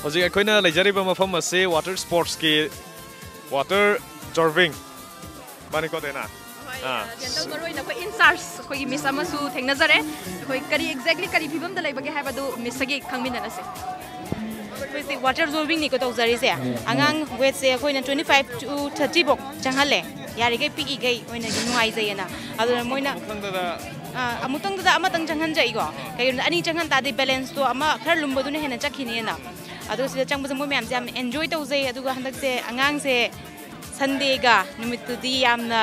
ꯍꯧꯖꯤꯛ ꯑꯩꯈꯣꯏꯅ ꯂꯩꯖꯔꯤꯕ ꯃꯐꯝ ꯑꯁꯤ water ꯁ꯭ꯄꯣꯔꯠꯁꯀꯤ ꯋꯥꯇꯔ ꯖꯣꯔꯕꯤꯡ ꯃꯥꯅꯤꯀꯣ ꯗꯥꯏꯅꯥ? ꯑꯥ꯫ ꯖꯦꯟꯗꯜ ꯃꯔꯨ ꯑꯣꯏꯅ ꯑꯩꯈꯣꯏ ꯏꯟꯆꯥꯔꯖ ꯑꯩꯈꯣꯏꯒꯤ ꯃꯤꯁ ꯑꯃꯁꯨ ꯊꯦꯡꯅꯖꯔꯦ꯫ ꯑꯩꯈꯣꯏ ꯀꯔꯤ ꯑꯦꯛꯖꯦꯛꯂꯤ ꯀꯔꯤ ꯐꯤꯕꯝꯗ ꯂꯩꯕꯒꯦ ꯍꯥꯏꯕꯗꯨ ꯃꯤꯁꯇꯒꯤ ꯈꯪꯃꯤꯟꯅꯔꯁꯦ꯫ ꯑꯩꯈꯣꯏꯁꯦ ꯋꯥꯇꯔ ꯖꯣꯔꯕꯤꯡꯅꯤꯀꯣ ꯇꯧꯖꯔꯤꯁꯦ꯫ ꯑꯉꯥꯡ ꯋꯦꯠꯁꯦ ꯑꯩꯈꯣꯏꯅ twenty five to thirty ꯐꯥꯎ ꯆꯪꯍꯜꯂꯦ꯫ ꯌꯥꯔꯤꯈꯩ ꯄꯤꯛꯏꯈꯩ ꯑꯣꯏꯅꯗꯤ ꯅꯨꯡꯉꯥꯏꯖꯩꯌꯦꯅ꯫ ꯑꯗꯨꯅ ꯃꯣꯏꯅ ꯃꯊꯪꯗꯗ ꯑꯥ, ꯑꯃꯨꯛꯇꯪꯗꯨꯗ ꯑꯃꯇꯪ ꯆꯪꯍꯟꯖꯩꯀꯣ꯫ ꯀꯩꯒꯤꯅꯣꯗ ꯑꯅꯤ ꯆꯪꯍꯟ ꯇꯥꯔꯗꯤ ꯕꯦꯂꯦꯟꯁꯇꯣ ꯑꯃ ꯈꯔ ꯂꯨꯝꯕꯗꯨꯅ ꯍꯦꯟꯅ ꯆꯠꯈꯤꯅꯤꯅ꯫ ꯑꯗꯨꯒ ꯁꯤꯗ ꯆꯪꯕꯁꯦ ꯃꯣꯏ ꯃꯌꯥꯝꯁꯦ ꯌꯥꯝ ꯑꯦꯟꯖꯣꯏ ꯇꯧꯖꯩ꯫ ꯑꯗꯨꯒ ꯍꯟꯗꯛꯁꯦ ꯑꯉꯥꯡꯁꯦ ꯁꯟꯗꯦꯒ ꯅꯨꯃꯤꯠꯇꯨꯗꯤ ꯌꯥꯝꯅ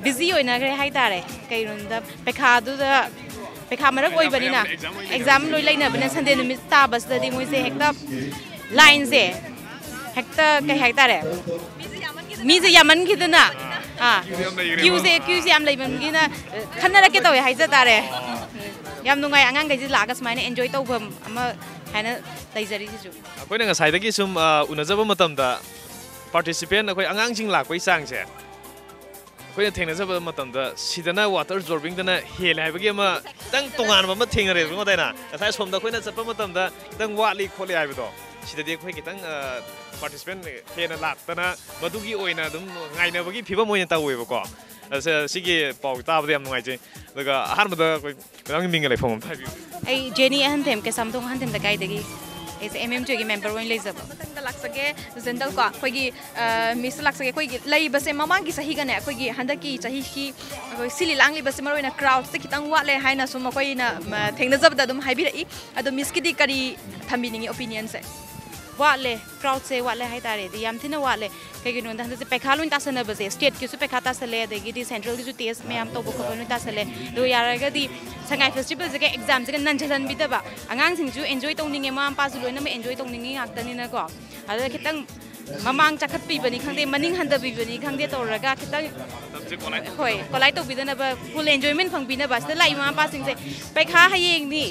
ꯕꯤꯖꯤ ꯑꯣꯏꯅꯈ꯭ꯔꯦ ꯍꯥꯏꯇꯥꯔꯦ꯫ ꯀꯩꯒꯤꯅꯣꯗ ꯄꯩꯈꯥꯗꯨꯗ ꯄꯩꯈꯥ ꯃꯔꯛ ꯑꯣꯏꯕꯅꯤꯅ ꯑꯦꯛꯖꯥꯝ ꯂꯣꯏ ꯂꯩꯅꯕꯅꯤꯅ ꯁꯟꯗꯦ ꯅꯨꯃꯤꯠ ꯇꯥꯕꯁꯤꯗꯗꯤ ꯃꯣꯏꯁꯦ ꯍꯦꯛꯇ ꯂꯥꯏꯟꯁꯦ ꯍꯦꯛꯇ ꯀꯩ ꯍꯥꯏꯇꯥꯔꯦ, ꯃꯤꯁꯦ ꯌꯥꯝꯃꯟꯈꯤꯗꯅ ꯑꯥ ꯌꯥꯝ ꯂꯩꯈ꯭ꯔꯦꯕ꯫ ꯀ꯭ꯌꯨꯁꯦ ꯀ꯭ꯌꯨꯁꯦ ꯌꯥꯝ ꯂꯩꯃꯟꯒꯤꯅ ꯈꯟꯅꯔꯛꯀꯦ ꯇꯧꯋꯦ ꯍꯥꯏꯖ ꯇꯥꯔꯦ꯫ ꯌꯥꯝ ꯅꯨꯡꯉꯥꯏ ꯑꯉꯥꯡꯈꯩꯁꯦ ꯂꯥꯛꯑꯒ ꯁꯨꯃꯥꯏꯅ ꯑꯦꯟꯖꯣꯏ ꯇꯧꯐꯝ ꯑꯃ ꯍꯥꯏꯅ ꯂꯩꯖꯔꯤꯁꯤꯁꯨ꯫ ꯑꯩꯈꯣꯏꯅ ꯉꯁꯥꯏꯗꯒꯤ ꯁꯨꯝ ꯑ, ꯎꯅꯖꯕ ꯃꯇꯝꯗ ꯄꯥꯔꯇꯤꯁꯤꯄꯦꯟ ꯑꯩꯈꯣꯏ ꯑꯉꯥꯡꯁꯤꯡ ꯂꯥꯛꯄꯒꯤ ꯆꯥꯡꯁꯦ ꯑꯩꯈꯣꯏꯅ ꯊꯦꯡꯅꯖꯕ ꯃꯇꯝꯗ ꯁꯤꯗꯅ ꯋꯥꯇꯔ ꯖꯣꯔꯕꯤꯡꯗꯅ ꯍꯦꯜꯂꯦ ꯍꯥꯏꯕꯒꯤ ꯑꯃ ꯈꯤꯇꯪ ꯇꯣꯉꯥꯟꯕ ꯑꯃ ꯊꯦꯡꯅꯔꯦꯕꯀꯣ ꯗꯥꯏꯅꯥ꯫ ꯉꯁꯥꯏ ꯁꯣꯝꯗ ꯑꯩꯈꯣꯏꯅ ꯆꯠꯄ ꯃꯇꯝꯗ ꯈꯤꯇꯪ ꯋꯥꯠꯂꯤ ꯈꯣꯠꯂꯤ ꯍꯥꯏꯕꯗꯣ ꯁꯤꯗꯗꯤ ꯑꯩꯈꯣꯏ ꯈꯤꯇꯪ ꯄꯥꯔꯇꯤꯁꯤꯄꯦꯟ ꯍꯦꯟꯅ ꯂꯥꯛꯇꯅ ꯃꯗꯨꯒꯤ ꯑꯣꯏꯅ ꯑꯗꯨꯝ ꯉꯥꯏꯅꯕꯒꯤ ꯐꯤꯕꯝ ꯑꯣꯏꯅ ꯇꯧꯋꯦꯕꯀꯣ꯫ ꯑꯁ, ꯁꯤꯒꯤ ꯄꯥꯎ ꯇꯥꯕꯗ ꯌꯥꯝ ꯅꯨꯡꯉꯥꯏꯖꯩ꯫ ꯑꯗꯨꯒ ꯑꯍꯥꯟꯕꯗ ꯑꯩꯈꯣꯏ ꯃꯦꯗꯥꯝꯒꯤ ꯃꯤꯡꯒ ꯂꯩꯐꯝ ꯑꯝꯇ ꯍꯥꯏꯕꯤꯌꯨ꯫ ꯑꯩ ꯖꯦꯅꯤ ꯑꯍꯟꯊꯦꯝ, ꯀꯩꯁꯥꯝꯊꯣꯡ ꯑꯍꯟꯊꯦꯝ ꯂꯩꯀꯥꯏꯗꯒꯤ꯫ ꯑꯩꯁꯦ ꯑꯦꯝ ꯑꯦꯝ ꯇꯤ ꯑꯣꯒꯤ ꯃꯦꯝꯕꯔ ꯑꯣꯏꯅ ꯂꯩꯖꯕ꯫ ꯃꯊꯪꯗ ꯂꯥꯛꯆꯒꯦ ꯖꯦꯟꯗꯜ ꯀꯣ꯫ ꯑꯩꯈꯣꯏꯒꯤ ꯃꯤꯁꯇ ꯂꯥꯛꯆꯒꯦ꯫ ꯑꯩꯈꯣꯏꯒꯤ ꯂꯩꯕꯁꯦ ꯃꯃꯥꯡꯒꯤ ꯆꯍꯤꯒꯅꯦ ꯑꯩꯈꯣꯏꯒꯤ ꯍꯟꯗꯛꯀꯤ ꯆꯍꯤꯒꯤ ꯑꯩꯈꯣꯏ ꯁꯤꯜꯂꯤ ꯂꯥꯡꯂꯤꯕꯁꯦ ꯃꯔꯨꯑꯣꯏꯅ ꯀ꯭ꯔꯥꯎꯗꯁꯦ ꯈꯤꯇꯪ ꯋꯥꯠꯂꯦ ꯍꯥꯏꯅ ꯁꯨꯝ ꯑꯩꯈꯣꯏꯅ ꯊꯦꯡꯅꯖꯕꯗ ꯑꯗꯨꯝ ꯍꯥꯏꯕꯤꯔꯛꯏ꯫ ꯑꯗꯣ ꯃꯤꯁꯀꯤꯗꯤ ꯀꯔꯤ ꯊꯝꯕꯤꯅꯤꯡꯉꯤ ꯑꯣꯄꯤꯅꯤꯌꯟꯁꯦ? ꯋꯥꯠꯂꯦ꯫ ꯀ꯭ꯔꯥꯎꯗꯁꯦ ꯋꯥꯠꯂꯦ ꯍꯥꯏꯇꯥꯔꯦꯗꯤ ꯌꯥꯝ ꯊꯤꯅ ꯋꯥꯠꯂꯦ꯫ ꯀꯩꯒꯤꯅꯣꯗ ꯍꯟꯗꯛꯁꯦ ꯄꯩꯈꯥ ꯂꯣꯏ ꯇꯥꯁꯟꯅꯕꯁꯦ, ꯁ꯭ꯇꯦꯠꯀꯤꯁꯨ ꯄꯩꯈꯥ ꯇꯥꯁꯜꯂꯦ, ꯑꯗꯒꯤꯗꯤ ꯁꯦꯟꯇ꯭ꯔꯦꯜꯒꯤꯁꯨ ꯇꯦꯁ ꯃꯌꯥꯝ ꯇꯧꯕ ꯈꯣꯠꯄ ꯂꯣꯏ ꯇꯥꯁꯜꯂꯦ꯫ ꯑꯗꯣ ꯌꯥꯔꯒꯗꯤ ꯁꯉꯥꯏ ꯐꯦꯁꯇꯤꯚꯦꯜꯁꯤꯒ ꯑꯦꯛꯖꯥꯝꯁꯤꯒ ꯅꯟꯁꯤꯜꯍꯟꯕꯤꯗꯕ, ꯑꯉꯥꯡꯁꯤꯡꯁꯨ ꯑꯦꯟꯖꯣꯏ ꯇꯧꯅꯤꯡꯉꯦ, ꯃꯃꯥ ꯃꯄꯥꯁꯨ ꯂꯣꯏꯅꯃꯛ ꯑꯦꯟꯖꯣꯏ ꯇꯧꯅꯤꯡꯉꯤ ꯉꯥꯛꯇꯅꯤꯅꯀꯣ꯫ ꯑꯗꯨꯗ ꯈꯤꯇꯪ ꯃꯃꯥꯡ ꯆꯈꯠꯄꯤꯕꯅꯤ ꯈꯪꯗꯦ, ꯃꯅꯤꯡ ꯍꯟꯊꯕꯤꯕꯅꯤ ꯈꯪꯗꯦ ꯇꯧꯔꯒ ꯈꯤꯇꯪ, ꯍꯣꯏ, ꯀꯣꯂꯥꯏꯠ ꯇꯧꯕꯤꯗꯅꯕ, ꯐꯨꯜ ꯑꯦꯟꯖꯣꯏꯃꯦꯟ ꯐꯪꯕꯤꯅꯕ꯫ ꯁꯤꯗ ꯂꯥꯛꯏꯕ ꯃꯃꯥ ꯃꯄꯥꯁꯤꯡꯁꯦ ꯄꯩꯈꯥ ꯍꯌꯦꯡꯅꯤ,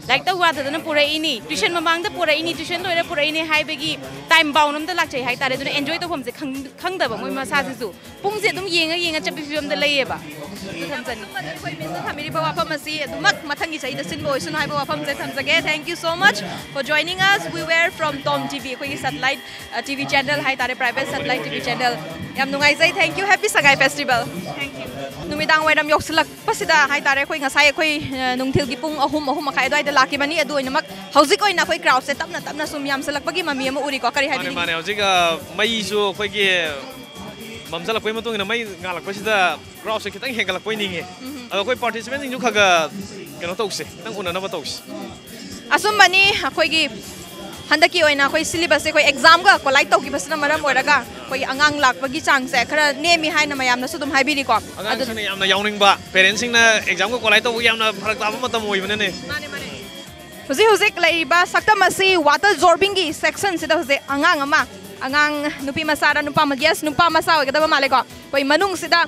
ꯂꯥꯏꯔꯤꯛ ꯇꯧ ꯌꯥꯗꯗꯅ ꯄꯨꯔꯛꯏꯅꯤ, ꯇ꯭ꯌꯨꯁꯟ ꯃꯃꯥꯡꯗ ꯄꯨꯔꯛꯏꯅꯤ, ꯇ꯭ꯌꯨꯁꯟ ꯂꯣꯏꯔ ꯄꯨꯔꯛꯏꯅꯤ ꯍꯥꯏꯕꯒꯤ ꯇꯥꯏꯝ ꯕꯥꯎꯟ ꯑꯝꯗ ꯂꯥꯛꯆꯩ ꯍꯥꯏꯇꯥꯔꯦ꯫ ꯑꯗꯨꯅ ꯑꯦꯟꯖꯣꯏ ꯇꯧꯐꯝꯁꯦ ꯈꯪ- ꯈꯪꯗꯕ ꯃꯣꯏ ꯃꯁꯥꯁꯤꯁꯨ꯫ ꯄꯨꯡꯁꯦ ꯑꯗꯨꯝ ꯌꯦꯡꯉ ꯌꯦꯡꯉ ꯆꯠꯄ ꯐꯤꯕꯝꯗ ꯂꯩꯌꯦꯕ꯫ ꯑꯗꯨ ꯊꯝꯖꯅꯤꯡꯉꯤ꯫ ꯑꯩꯈꯣꯏ ꯃꯤꯁꯅ ꯊꯝꯕꯤꯔꯤꯕ ꯋꯥꯐꯝ ꯑꯁꯤ ꯑꯗꯨꯃꯛ ꯃꯊꯪꯒꯤ ꯆꯍꯤꯗ ꯁꯤꯟꯕ ꯑꯣꯏꯁꯅꯨ ꯍꯥꯏꯕ ꯋꯥꯐꯝꯁꯦ ꯊꯝꯖꯒꯦ꯫ Thank you so much for joining us. We were from Tom T V, ꯑꯩꯈꯣꯏꯒꯤ ꯁꯦꯇꯦꯂꯥꯏꯠ ꯇꯤ ꯚꯤ ꯆꯦꯅꯦꯜ ꯍꯥꯏꯇꯥꯔꯦ, private satellite T V channel. ꯌꯥꯝ ꯅꯨꯡꯉꯥꯏꯖꯩ꯫ Thank you. Happy Sagai Festival. Thank you. ꯅꯨꯃꯤꯗꯥꯡ ꯋꯥꯏꯔꯝ ꯌꯧꯁꯤꯜꯂꯛꯄꯁꯤꯗ ꯍꯥꯏꯇꯥꯔꯦ, ꯑꯩꯈꯣꯏ ꯉꯁꯥꯏ ꯑꯩꯈꯣꯏ, ꯑ, ꯅꯨꯡꯊꯤꯜꯒꯤ ꯄꯨꯡ ꯑꯍꯨꯝ, ꯑꯍꯨꯝ ꯃꯈꯥꯏ ꯑꯗꯨꯋꯥꯏꯗ ꯂꯥꯛꯈꯤꯕꯅꯤ꯫ ꯑꯗꯨ ꯑꯣꯏꯅꯃꯛ ꯍꯧꯖꯤꯛ ꯑꯣꯏꯅ ꯑꯩꯈꯣꯏ ꯀ꯭ꯔꯥꯎꯗꯁꯦ ꯇꯞꯅ ꯇꯞꯅ ꯁꯨꯝ ꯌꯥꯝꯁꯤꯜꯂꯛꯄꯒꯤ ꯃꯃꯤ ꯑꯃ ꯎꯔꯤꯀꯣ꯫ ꯀꯔꯤ ꯃꯥꯅꯦ, ꯍꯥꯏꯕꯤꯅꯤꯡꯉꯤ? ꯃꯥꯅꯦ꯫ ꯍꯧꯖꯤꯛ, ꯑ, ꯃꯩꯁꯨ ꯑꯩꯈꯣꯏꯒꯤ ꯃꯝꯁꯤꯜꯂꯛꯄꯒꯤ ꯃꯇꯨꯡ ꯏꯟꯅ ꯃꯩ ꯉꯥꯜꯂꯛꯄꯁꯤꯗ ꯀ꯭ꯔꯥꯎꯗꯁꯦ ꯈꯤꯇꯪ ꯍꯦꯟꯒꯠꯂꯛꯄꯣꯏ ꯅꯤꯡꯉꯦ꯫ ꯎꯝ꯫ ꯑꯗꯣ ꯑꯩꯈꯣꯏ ꯄꯥꯔꯇꯤꯁꯤꯄꯦꯟꯁꯤꯡꯁꯨ ꯈꯔ ꯈꯔ ꯀꯩꯅꯣ ꯇꯧꯁꯦ, ꯈꯤꯇꯪ ꯎꯅꯅꯕ ꯇꯧꯁꯦ꯫ ꯑꯁꯨꯝꯕꯅꯤ ꯑꯩꯈꯣꯏꯒꯤ ꯍꯟꯗꯛꯀꯤ ꯑꯣꯏꯅ ꯑꯩꯈꯣꯏ ꯁꯤꯂꯦꯕꯁꯁꯦ ꯑꯩꯈꯣꯏ ꯑꯦꯛꯖꯥꯝꯒ ꯀꯣꯂꯥꯏꯠ ꯇꯧꯈꯤꯕꯁꯤꯅ ꯃꯔꯝ ꯑꯣꯏꯔꯒ ꯑꯩꯈꯣꯏꯒꯤ ꯑꯉꯥꯡ ꯂꯥꯛꯄꯒꯤ ꯆꯥꯡꯁꯦ ꯈꯔ ꯅꯦꯝꯃꯤ ꯍꯥꯏꯅ ꯃꯌꯥꯝꯅꯁꯨ ꯑꯗꯨꯝ ꯍꯥꯏꯕꯤꯔꯤꯀꯣ꯫ ꯑꯗꯨꯅ ꯑꯉꯥꯡꯁꯤꯡꯅ ꯌꯥꯝꯅ ꯌꯥꯎꯅꯤꯡꯕ, ꯄꯦꯔꯦꯟꯁꯁꯤꯡꯅ ꯑꯦꯛꯖꯥꯝꯒ ꯀꯣꯂꯥꯏꯠ ꯇꯧꯕꯒꯤ ꯌꯥꯝꯅ ꯐꯔꯛ ꯇꯥꯕ ꯃꯇꯝ ꯑꯣꯏꯕꯅꯅꯦ꯫ ꯃꯥꯅꯦ, ꯃꯥꯅꯦ꯫ ꯍꯧꯖꯤꯛ ꯍꯧꯖꯤꯛ ꯂꯩꯔꯤꯕ ꯁꯛꯇꯝ ꯑꯁꯤ ꯋꯥꯇꯔ ꯖꯣꯔꯕꯤꯡꯒꯤ ꯁꯦꯛꯁꯟꯁꯤꯗ ꯍꯧꯖꯤꯛ ꯑꯉꯥꯡ ꯑꯃ, ꯑꯉꯥꯡ ꯅꯨꯄꯤ ꯃꯆꯥꯔ ꯅꯨꯄꯥ ꯑꯃ, ꯌꯦꯁ, ꯅꯨꯄꯥ ꯃꯆꯥ ꯑꯣꯏꯒꯗꯕ ꯃꯥꯜꯂꯦꯀꯣ꯫ ꯑꯩꯈꯣꯏ ꯃꯅꯨꯡꯁꯤꯗ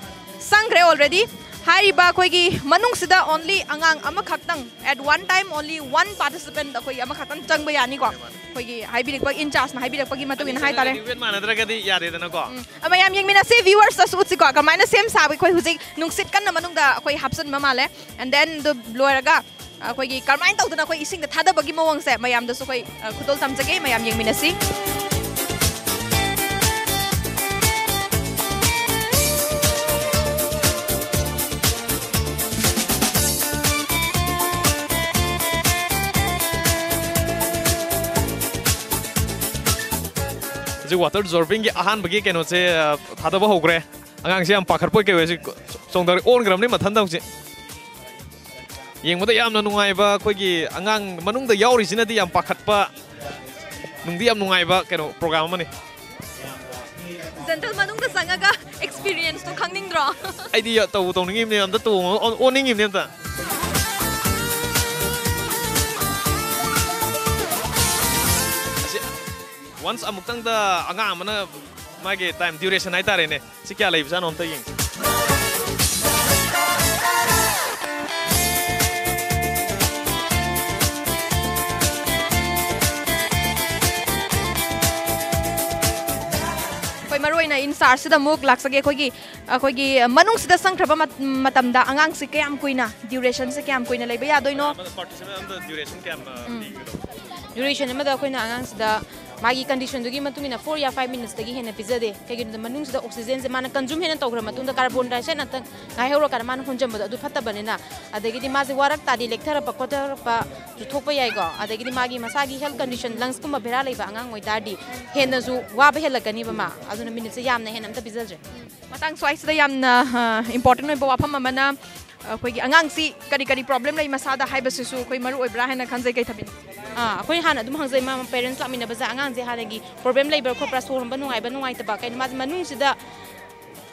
ꯆꯪꯈ꯭ꯔꯦ already꯫ ꯍꯥꯏꯔꯤꯕ ꯑꯩꯈꯣꯏꯒꯤ ꯃꯅꯨꯡꯁꯤꯗ only ꯑꯉꯥꯡ ꯑꯃꯈꯛꯇꯪ, at one time only one participant, ꯑꯩꯈꯣꯏꯒꯤ ꯑꯃꯈꯛꯇꯪ ꯆꯪꯕ ꯌꯥꯅꯤꯀꯣ꯫ ꯑꯩꯈꯣꯏꯒꯤ ꯍꯥꯏꯕꯤꯔꯛꯄ, ꯏꯟꯆꯥꯔꯖꯅ ꯍꯥꯏꯕꯤꯔꯛꯄꯒꯤ ꯃꯇꯨꯡ ꯏꯟꯅ ꯍꯥꯏꯇꯥꯔꯦ꯫ ꯋꯦꯠ ꯃꯥꯟꯅꯗ꯭ꯔꯒꯗꯤ ꯌꯥꯗꯦꯗꯅꯀꯣ꯫ ꯎꯝ꯫ ꯃꯌꯥꯝ ꯌꯦꯡꯃꯤꯟꯅꯁꯤ, ꯚ꯭ꯌꯨꯋꯔꯁꯇꯁꯨ ꯎꯠꯁꯤꯀꯣ, ꯀꯃꯥꯏꯅ ꯁꯦꯝ ꯁꯥꯕ꯫ ꯑꯩꯈꯣꯏ ꯍꯧꯖꯤꯛ ꯅꯨꯡꯁꯤꯠ ꯀꯟꯅ ꯃꯅꯨꯡꯗ ꯑꯩꯈꯣꯏ ꯍꯥꯞꯆꯤꯟꯕ ꯃꯥꯜꯂꯦ꯫ And then ꯑꯗꯨ ꯂꯣꯏꯔꯒ ꯑꯩꯈꯣꯏꯒꯤ ꯀꯔꯝꯍꯥꯏꯅ ꯇꯧꯗꯅ ꯑꯩꯈꯣꯏ ꯏꯁꯤꯡꯗ ꯊꯥꯗꯕꯒꯤ ꯃꯑꯣꯡꯁꯦ ꯃꯌꯥꯝꯗꯁꯨ ꯑꯩꯈꯣꯏ, ꯑ, ꯈꯨꯗꯣꯜ ꯇꯝꯖꯒꯦ, ꯃꯌꯥꯝ ꯌꯦꯡꯃꯤꯟꯅꯁꯤ꯫ ꯍꯧꯖꯤꯛ ꯋꯥꯇꯔ ꯖꯣꯔꯕꯤꯡꯒꯤ ꯑꯍꯥꯟꯕꯒꯤ ꯀꯩꯅꯣꯁꯦ, ꯑ, ꯊꯥꯗꯕ ꯍꯧꯈ꯭ꯔꯦ꯫ ꯑꯉꯥꯡꯁꯦ ꯌꯥꯝ ꯄꯥꯈꯠꯄꯣꯏ ꯀꯩ ꯑꯣꯏ ꯍꯧꯖꯤꯛ ꯆꯣꯡꯊꯔꯦ, ꯑꯣꯟꯈ꯭ꯔꯕꯅꯤ ꯃꯊꯟꯇ ꯍꯧꯖꯤꯛ꯫ ꯌꯦꯡꯕꯗ ꯌꯥꯝꯅ ꯅꯨꯡꯉꯥꯏꯕ, ꯑꯩꯈꯣꯏꯒꯤ ꯑꯉꯥꯡ ꯃꯅꯨꯡꯗ ꯌꯥꯎꯔꯤꯁꯤꯅꯗꯤ ꯌꯥꯝ ꯄꯥꯈꯠꯄ, ꯅꯨꯡꯗꯤ ꯌꯥꯝ ꯅꯨꯡꯉꯥꯏꯕ ꯀꯩꯅꯣ ꯄ꯭ꯔꯣꯒ꯭ꯔꯥꯝ ꯑꯃꯅꯤ꯫ ꯖꯦꯟꯇꯜ ꯃꯅꯨꯡꯗ ꯆꯪꯉꯒ ꯑꯦꯛꯁꯄꯤꯔꯤꯌꯦꯟꯁꯇꯣ ꯈꯪꯅꯤꯡꯗ꯭ꯔꯣ? ꯑꯩꯗꯤ ꯇꯧꯕꯨ ꯇꯧꯅꯤꯡꯉꯤꯕꯅꯦ, ꯑꯝꯇ ꯇꯣꯡꯉꯒ ꯑꯣꯟ-, ꯑꯣꯟꯅꯤꯡꯉꯤꯕꯅꯦ ꯑꯝꯇ꯫ ꯑꯁꯤ ꯋꯟꯁ ꯑꯃꯨꯛꯇꯪꯗ ꯑꯉꯥꯡ ꯑꯃꯅ ꯃꯥꯒꯤ ꯇꯥꯏꯝ ꯗ꯭ꯌꯨꯔꯦꯁꯟ ꯍꯥꯏꯇꯥꯔꯦꯅꯦ, ꯁꯤ ꯀꯌꯥ ꯂꯩꯕꯖꯥꯠꯅꯣ ꯑꯝꯇ ꯌꯦꯡꯁꯤ꯫ ꯃꯔꯨꯑꯣꯏꯅ ꯏꯟ ꯆꯥꯔꯖꯁꯤꯗ ꯑꯃꯨꯛ ꯂꯥꯛꯆꯒꯦ꯫ ꯑꯩꯈꯣꯏꯒꯤ ꯑꯩꯈꯣꯏꯒꯤ ꯃꯅꯨꯡꯁꯤꯗ ꯆꯪꯈ꯭ꯔꯕ ꯃꯠ- ꯃꯇꯝꯗ ꯑꯉꯥꯡꯁꯤ ꯀꯌꯥꯝ ꯀꯨꯏꯅ, ꯗ꯭ꯌꯨꯔꯦꯁꯟꯁꯦ ꯀꯌꯥꯝ ꯀꯨꯏꯅ ꯂꯩꯕ ꯌꯥꯗꯣꯏꯅꯣ? ꯄꯥꯔꯇꯤꯁꯤꯄꯦꯟ ꯑꯃꯗ ꯗ꯭ꯌꯨꯔꯦꯁꯟ ꯀꯌꯥꯝ ꯑ, ꯄꯤꯒꯗꯕ? ꯗ꯭ꯌꯨꯔꯦꯁꯟ ꯑꯃꯗ ꯑꯩꯈꯣꯏꯅ ꯑꯉꯥꯡꯁꯤꯗ ꯃꯥꯒꯤ ꯀꯟꯗꯤꯁꯟꯗꯨꯒꯤ ꯃꯇꯨꯡ ꯏꯟꯅ ꯐꯣꯔ ꯌꯥ ꯐꯥꯏꯚ ꯃꯤꯅꯤꯠꯁꯇꯒꯤ ꯍꯦꯟꯅ ꯄꯤꯖꯗꯦ꯫ ꯀꯩꯒꯤꯅꯣꯗ ꯃꯅꯨꯡꯁꯤꯗ ꯑꯣꯛꯁꯤꯖꯦꯟꯁꯦ ꯃꯥꯅ ꯀꯟꯖꯨꯝ ꯍꯦꯟꯅ ꯇꯧꯈ꯭ꯔ ꯃꯇꯨꯡꯗ ꯀꯥꯔꯕꯣꯟ ꯗꯥꯏꯑꯣꯛꯁꯥꯏꯗ ꯉꯥꯛꯇꯪ ꯉꯥꯏꯍꯧꯔꯀꯥꯟꯗ ꯃꯥꯅ ꯍꯣꯟꯖꯟꯕꯗꯣ ꯑꯗꯨ ꯐꯠꯇꯕꯅꯤꯅ꯫ ꯑꯗꯒꯤꯗꯤ ꯃꯥꯁꯦ ꯋꯥꯔꯛ ꯇꯥꯔꯗꯤ ꯂꯦꯛꯊꯔꯛꯄ ꯈꯣꯠꯊꯔꯛꯄꯁꯨ ꯊꯣꯛꯄ ꯌꯥꯏꯀꯣ꯫ ꯑꯗꯒꯤꯗꯤ ꯃꯥꯒꯤ ꯃꯁꯥꯒꯤ ꯍꯦꯜꯊ ꯀꯟꯗꯤꯁꯟ, ꯂꯪꯁꯀꯨꯝꯕ ꯕꯦꯔꯥ ꯂꯩꯕ ꯑꯉꯥꯡ ꯑꯣꯏꯇꯥꯔꯗꯤ ꯍꯦꯟꯅꯁꯨ ꯋꯥꯕ ꯍꯦꯜꯂꯛꯀꯅꯤꯕ ꯃꯥ꯫ ꯑꯗꯨꯅ ꯃꯤꯅꯤꯠꯁꯦ ꯌꯥꯝꯅ ꯍꯦꯟꯅ ꯑꯝꯇ ꯄꯤꯖꯗ꯭ꯔꯦ꯫ ꯃꯇꯥꯡ ꯁ꯭ꯋꯥꯏꯁꯤꯗ ꯌꯥꯝꯅ ꯏꯝꯄꯣꯔꯇꯦꯟ ꯑꯣꯏꯕ ꯋꯥꯐꯝ ꯑꯃꯅ, ꯑꯩꯈꯣꯏꯒꯤ ꯑꯉꯥꯡꯁꯤ ꯀꯔꯤ ꯀꯔꯤ ꯄ꯭ꯔꯣꯕ꯭ꯂꯦꯝ ꯂꯩ ꯃꯁꯥꯗ ꯍꯥꯏꯕꯁꯤꯁꯨ ꯑꯩꯈꯣꯏ ꯃꯔꯨ ꯑꯣꯏꯕ꯭ꯔꯥ ꯍꯥꯏꯅ ꯈꯟꯖꯩ꯫ ꯀꯩ ꯊꯕꯤꯟ? ꯑꯥ, ꯑꯩꯈꯣꯏ ꯍꯥꯟꯅ ꯑꯗꯨꯝ ꯍꯪꯖꯩ, ꯃꯥ ꯄꯦꯔꯦꯟꯁ ꯂꯥꯛꯃꯤꯟꯅꯕꯁꯦ ꯑꯉꯥꯡꯁꯦ ꯍꯥꯟꯅꯒꯤ ꯄ꯭ꯔꯣꯕ꯭ꯂꯦꯝ ꯂꯩꯕ꯭ꯔꯥ ꯈꯣꯠꯄ꯭ꯔꯥ, ꯁꯣꯔ ꯍꯣꯟꯕ ꯅꯨꯡꯉꯥꯏꯕ ꯅꯨꯡꯉꯥꯏꯇꯕ, ꯀꯩꯅꯣ ꯃꯥꯁꯦ ꯃꯅꯨꯡꯁꯤꯗ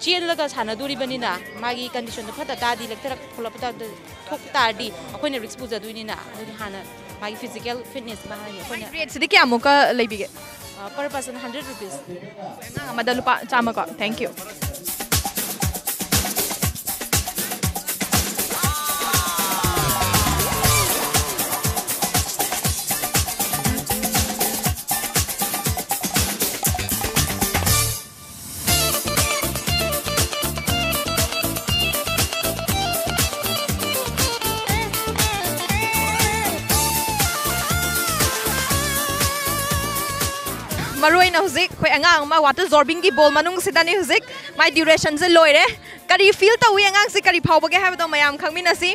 ꯆꯦꯜꯂꯒ ꯁꯥꯟꯅꯗꯣꯔꯤꯕꯅꯤꯅ ꯃꯥꯒꯤ ꯀꯟꯗꯤꯁꯟꯗꯣ ꯐꯠꯇ ꯇꯥꯔꯗꯤ, ꯂꯦꯛꯊꯔꯛ ꯈꯣꯠꯂꯛꯄ ꯇꯥꯔꯗꯤ, ꯊꯣꯛ ꯇꯥꯔꯗꯤ ꯑꯩꯈꯣꯏꯅ ꯔꯤꯛꯁ ꯄꯨꯖꯗꯣꯏꯅꯤꯅ꯫ ꯑꯗꯨꯒꯤ ꯍꯥꯟꯅ ꯃꯥꯒꯤ ꯐꯤꯖꯤꯀꯦꯜ ꯐꯤꯠꯅꯦꯁ ꯃꯥ ꯍꯥꯟꯅ ꯑꯩꯈꯣꯏꯅ ꯔꯦꯠꯁꯤꯗꯤ ꯀꯌꯥꯃꯨꯛꯀ ꯂꯩꯕꯤꯒꯦ? Per person hundred rupees. ꯑꯉꯥꯡ ꯑꯃꯗ ꯂꯨꯄꯥ ꯆꯥꯝꯃꯀꯣ꯫ Thank you. ꯃꯔꯨꯑꯣꯏꯅ ꯍꯧꯖꯤꯛ ꯑꯩꯈꯣꯏ ꯑꯉꯥꯡ ꯑꯃ ꯋꯥꯇꯔ ꯖꯣꯔꯕꯤꯡꯒꯤ ꯕꯣꯜ ꯃꯅꯨꯡꯁꯤꯗꯅꯤ ꯍꯧꯖꯤꯛ꯫ ꯃꯥꯏ ꯗ꯭ꯌꯨꯔꯦꯁꯟꯁꯦ ꯂꯣꯏꯔꯦ꯫ ꯀꯔꯤ ꯐꯤꯜ ꯇꯧꯏ, ꯑꯉꯥꯡꯁꯦ ꯀꯔꯤ ꯐꯥꯎꯕꯒꯦ ꯍꯥꯏꯕꯗꯣ ꯃꯌꯥꯝ ꯈꯪꯃꯤꯟꯅꯁꯤ꯫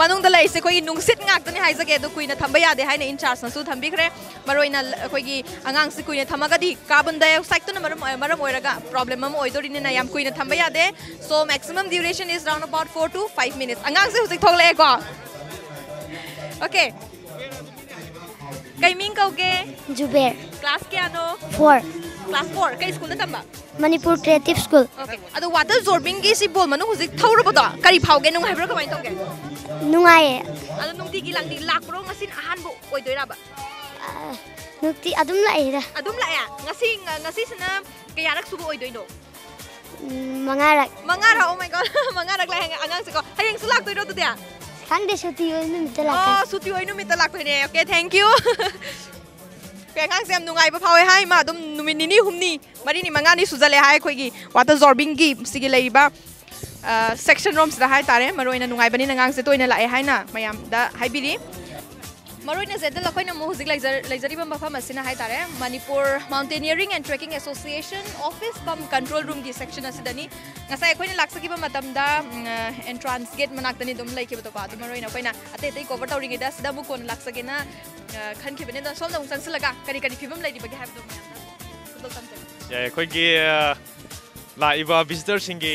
ꯃꯅꯨꯡꯗ ꯂꯩꯔꯤꯁꯦ ꯑꯩꯈꯣꯏꯒꯤ ꯅꯨꯡꯁꯤꯠ ꯉꯥꯛꯇꯅꯤ ꯍꯥꯏꯖꯒꯦ, ꯑꯗꯨ ꯀꯨꯏꯅ ꯊꯝꯕ ꯌꯥꯗꯦ ꯍꯥꯏꯅ ꯏꯟ ꯆꯥꯔꯖꯅꯁꯨ ꯊꯝꯕꯤꯈ꯭ꯔꯦ꯫ ꯃꯔꯨꯑꯣꯏꯅ ꯑꯩꯈꯣꯏꯒꯤ ꯑꯉꯥꯡꯁꯤ ꯀꯨꯏꯅ ꯊꯝꯃꯒꯗꯤ ꯀꯥꯔꯕꯣꯟ ꯗꯥꯏꯑꯣꯛꯁꯥꯏꯗꯇꯨꯅ ꯃꯔꯝ ꯃꯔꯝ ꯑꯣꯏꯔꯒ ꯄ꯭ꯔꯣꯕ꯭ꯂꯦꯝ ꯑꯃ ꯑꯣꯏꯗꯣꯔꯤꯅꯤꯅ ꯌꯥꯝ ꯀꯨꯏꯅ ꯊꯝꯕ ꯌꯥꯗꯦ꯫ So maximum duration is round about four to five minutes. ꯑꯉꯥꯡꯁꯦ ꯍꯧꯖꯤꯛ ꯊꯣꯛꯂꯛꯑꯦꯀꯣ꯫ Okay. ꯀꯩ ꯃꯤꯡ ꯀꯧꯒꯦ? ꯖꯨꯕꯦꯔ꯫ ꯀ꯭ꯂꯥꯁ ꯀꯌꯥꯅꯣ? ꯐꯣꯔ꯫ Class four. ꯀꯩ ꯁ꯭ꯀꯨꯜꯗ ꯇꯝꯕ? Manipur creative school. Okay. ꯑꯗꯣ ꯋꯥꯇꯔ ꯖꯣꯔꯕꯤꯡꯒꯤ ꯁꯤ ꯕꯣꯜ ꯃꯅꯨꯡ ꯍꯧꯖꯤꯛ ꯊꯧꯔꯨꯕꯗꯣ ꯀꯔꯤ ꯐꯥꯎꯒꯦ? ꯅꯨꯡꯉꯥꯏꯕ꯭ꯔꯥ, ꯀꯃꯥꯏꯅ ꯇꯧꯒꯦ? ꯅꯨꯡꯉꯥꯏꯌꯦ꯫ ꯑꯗꯣ ꯅꯨꯡꯇꯤꯒꯤ ꯂꯥꯛꯅꯤ, ꯂꯥꯛꯄ꯭ꯔꯣ? ꯉꯁꯤꯅ ꯑꯍꯥꯟꯕ ꯑꯣꯏꯗꯣꯏꯔꯕ? ꯅꯨꯡꯇꯤ ꯑꯗꯨꯝ ꯂꯥꯛꯏꯗ꯫ ꯑꯗꯨꯝ ꯂꯥꯛꯑꯦ? ꯉꯁꯤ ꯉꯁꯤꯁꯤꯅ ꯀꯌꯥꯔꯛ ꯁꯨꯕ ꯑꯣꯏꯗꯣꯏꯅꯣ? ꯎꯝ, ꯃꯉꯥꯔꯛ꯫ ꯃꯉꯥꯔꯛ? Oh my God. ꯃꯉꯥꯔꯛ ꯂꯥꯛꯑꯦ ꯑꯉꯥꯡꯁꯦꯀꯣ꯫ ꯍꯌꯦꯡꯁꯨ ꯂꯥꯛꯇꯣꯏꯔꯣ ꯑꯗꯨꯗꯤ? ꯈꯪꯗꯦ, ꯁꯨꯇꯤ ꯑꯣꯏꯕ ꯅꯨꯃꯤꯠꯇ ꯑꯣ, ꯂꯥꯛꯀꯅꯤ꯫ ꯁꯨꯇꯤ ꯑꯣꯏ ꯅꯨꯃꯤꯠꯇ ꯂꯥꯛꯇꯣꯏꯅꯦ꯫ Okay, thank you. ꯑꯉꯥꯡꯁꯦ ꯌꯥꯝ ꯅꯨꯡꯉꯥꯏꯕ ꯐꯥꯎꯋꯦ ꯍꯥꯏ꯫ ꯃꯥ ꯑꯗꯨꯝ ꯅꯨꯃꯤꯠ ꯅꯤꯅꯤ ꯍꯨꯝꯅꯤ, ꯃꯔꯤꯅꯤ, ꯃꯉꯥꯅꯤ ꯁꯨꯖꯜꯂꯦ ꯍꯥꯏ꯫ ꯑꯩꯈꯣꯏꯒꯤ ꯋꯥꯇꯔ ꯖꯣꯔꯕꯤꯡꯒꯤ ꯁꯤꯒꯤ ꯂꯩꯔꯤꯕ ꯁꯦꯛꯁꯟ ꯔꯣꯝꯁꯤꯗ ꯍꯥꯏꯇꯥꯔꯦ, ꯃꯔꯨ ꯑꯣꯏꯅ ꯅꯨꯡꯉꯥꯏꯕꯅꯤꯅ ꯑꯉꯥꯡꯁꯦ ꯇꯣꯏꯅ ꯂꯥꯛꯑꯦ ꯍꯥꯏꯅ ꯃꯌꯥꯝꯗ ꯍꯥꯏꯕꯤꯔꯤ꯫ ꯃꯔꯨ ꯑꯣꯏꯅ ꯖꯦꯗꯜ, ꯑꯩꯈꯣꯏꯅ ꯑꯃꯨꯛ ꯍꯧꯖꯤꯛ ꯂꯩꯖ-, ꯂꯩꯖꯔꯤꯕ ꯃꯐꯝ ꯑꯁꯤꯅ ꯍꯥꯏꯇꯥꯔꯦ, Manipur mountaineering and trekking association office cum control ꯔꯨꯝꯒꯤ ꯁꯦꯛꯁꯟ ꯑꯁꯤꯗꯅꯤ꯫ ꯉꯁꯥꯏ ꯑꯩꯈꯣꯏꯅ ꯂꯥꯛꯆꯈꯤꯕ ꯃꯇꯝꯗ, ꯎꯝ, ꯑ, ꯑꯦꯟꯇ꯭ꯔꯥꯟꯁ ꯒꯦꯠ ꯃꯅꯥꯛꯇꯅꯤ ꯑꯗꯨꯝ ꯂꯩꯈꯤꯕꯗꯣꯀꯣ꯫ ꯑꯗꯨ ꯃꯔꯨ ꯑꯣꯏꯅ ꯑꯩꯈꯣꯏꯅ ꯑꯇꯩ ꯑꯇꯩ ꯀꯣꯚꯔ ꯇꯧꯔꯤꯉꯩꯗ ꯁꯤꯗ ꯑꯃꯨꯛ ꯀꯣꯟꯅ ꯂꯥꯛꯆꯒꯦꯅ, ꯑ, ꯈꯟꯈꯤꯕꯅꯤ꯫ ꯑꯗꯣ ꯁꯣꯝꯗ ꯑꯃꯨꯛ ꯆꯪꯁꯤꯜꯂꯒ ꯀꯔꯤ ꯀꯔꯤ ꯐꯤꯕꯝ ꯂꯩꯔꯤꯕꯒꯦ ꯍꯥꯏꯕꯗꯣ ꯃꯌꯥꯝꯗ ꯈꯨꯗꯣꯜ ꯇꯝꯖꯒꯦ꯫ ꯌꯥꯏ, ꯑꯩꯈꯣꯏꯒꯤ, ꯑ, ꯂꯥꯛꯏꯕ ꯚꯤꯖꯤꯇꯔꯁꯤꯡꯒꯤ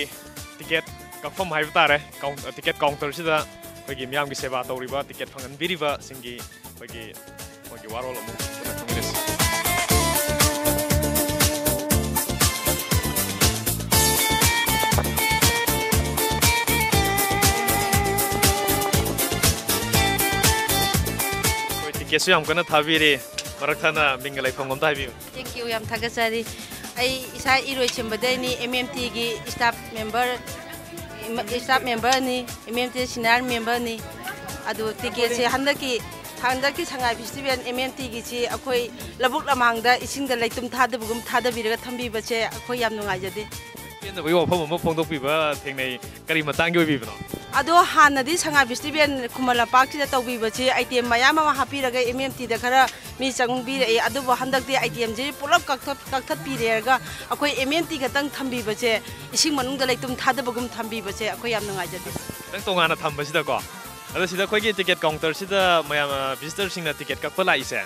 ꯇꯤꯀꯦꯠ ꯀꯛꯐꯝ ꯍꯥꯏꯕ ꯇꯥꯔꯦ, ꯀꯥꯎꯟ-, ꯇꯤꯀꯦꯠ ꯀꯥꯎꯟꯇꯔꯁꯤꯗ ꯑꯩꯈꯣꯏꯒꯤ ꯃꯤꯌꯥꯝꯒꯤ ꯁꯦꯕꯥ ꯇꯧꯔꯤꯕ, ꯇꯤꯀꯦꯠ ꯐꯪꯍꯟꯕꯤꯔꯤꯕꯁꯤꯡꯒꯤ ꯑꯩꯈꯣꯏꯒꯤ, ꯑꯩꯈꯣꯏꯒꯤ ꯋꯥꯔꯣꯜ ꯑꯃꯨꯛ ꯈꯪꯃꯤꯟꯅꯁꯤ꯫ ꯑꯩꯈꯣꯏ ꯇꯤꯀꯦꯠꯁꯨ ꯌꯥꯝ ꯀꯟꯅ ꯊꯥꯕꯤꯔꯤ꯫ ꯃꯔꯛ ꯊꯠꯅ ꯃꯤꯡꯒ ꯂꯩꯐꯝꯒ ꯑꯝꯇ ꯍꯥꯏꯕꯤꯌꯨ꯫ Thank you, ꯌꯥꯝ ꯊꯥꯒꯠꯆꯔꯤ꯫ ꯑꯩ ꯏꯁꯥ ꯏꯔꯣꯏꯁꯦꯝꯕꯗꯩꯅꯤ, ꯑꯦꯝ ꯑꯦꯝ ꯇꯤꯒꯤ ꯁ꯭ꯇꯥꯐ ꯃꯦꯝꯕꯔ, ꯁ꯭ꯇꯥꯐ ꯃꯦꯝꯕꯔꯅꯤ, ꯑꯦꯝ ꯑꯦꯝ ꯇꯤ ꯁꯤꯅꯤꯌꯔ ꯃꯦꯝꯕꯔꯅꯤ꯫ ꯑꯗꯨ ꯇꯤꯀꯦꯠꯁꯦ ꯍꯟꯗꯛꯀꯤ, ꯍꯟꯗꯛꯀꯤ ꯁꯉꯥꯏ ꯐꯦꯁꯇꯤꯚꯦꯜ ꯑꯦꯝ ꯑꯦꯝ ꯇꯤꯒꯤꯁꯤ ꯑꯩꯈꯣꯏ ꯂꯧꯕꯨꯛ ꯂꯃꯥꯡꯗ ꯏꯁꯤꯡꯗ ꯂꯩꯇꯨꯝ ꯊꯥꯗꯕꯒꯨꯝ ꯊꯥꯗꯕꯤꯔꯒ ꯊꯝꯕꯤꯕꯁꯦ ꯑꯩꯈꯣꯏ ꯌꯥꯝ ꯅꯨꯡꯉꯥꯏꯖꯗꯦ꯫ ꯄꯦꯟꯗꯕꯒꯤ ꯋꯥꯐꯝ ꯑꯃ ꯐꯣꯡꯗꯣꯛꯄꯤꯕ ꯊꯦꯡꯅꯩ꯫ ꯀꯔꯤ ꯃꯇꯥꯡꯒꯤ ꯑꯣꯏꯕꯤꯕꯅꯣ? ꯑꯗꯣ ꯍꯥꯟꯅꯗꯤ ꯁꯉꯥꯏ ꯐꯦꯁꯇꯤꯚꯦꯜ ꯈꯨꯃꯟ ꯂꯝꯄꯥꯛꯁꯤꯗ ꯇꯧꯕꯤꯕꯁꯦ ꯑꯥꯏꯇꯦꯝ ꯃꯌꯥꯝ ꯑꯃ ꯍꯥꯞꯄꯤꯔꯒ ꯑꯦꯝ ꯑꯦꯝ ꯇꯤꯗ ꯈꯔ ꯃꯤ ꯆꯪꯕꯤꯔꯛꯑꯦ꯫ ꯑꯗꯨꯕꯨ ꯍꯟꯗꯛꯇꯤ ꯑꯥꯏꯇꯦꯝꯁꯤ ꯄꯨꯂꯞ ꯀꯛꯊꯠ-, ꯀꯛꯊꯠꯄꯤꯔꯦꯔꯒ ꯑꯩꯈꯣꯏ ꯑꯦꯝ ꯑꯦꯝ ꯇꯤ ꯈꯛꯇꯪ ꯊꯝꯕꯤꯕꯁꯦ, ꯏꯁꯤꯡ ꯃꯅꯨꯡꯗ ꯂꯩꯇꯨꯝ ꯊꯥꯗꯕꯒꯨꯝ ꯊꯝꯕꯤꯕꯁꯦ ꯑꯩꯈꯣꯏ ꯌꯥꯝ ꯅꯨꯡꯉꯥꯏꯖꯗꯦ꯫ ꯈꯤꯇꯪ ꯇꯣꯉꯥꯟꯅ ꯊꯝꯕꯁꯤꯗꯀꯣ꯫ ꯑꯗꯣ ꯁꯤꯗ ꯑꯩꯈꯣꯏꯒꯤ ꯇꯤꯀꯦꯠ ꯀꯥꯎꯟꯇꯔꯁꯤꯗ ꯃꯌꯥꯝ, ꯑ, ꯚꯤꯖꯤꯇꯔꯁꯤꯡꯅ ꯇꯤꯀꯦꯠ ꯀꯛꯄ ꯂꯥꯛꯏꯁꯦ,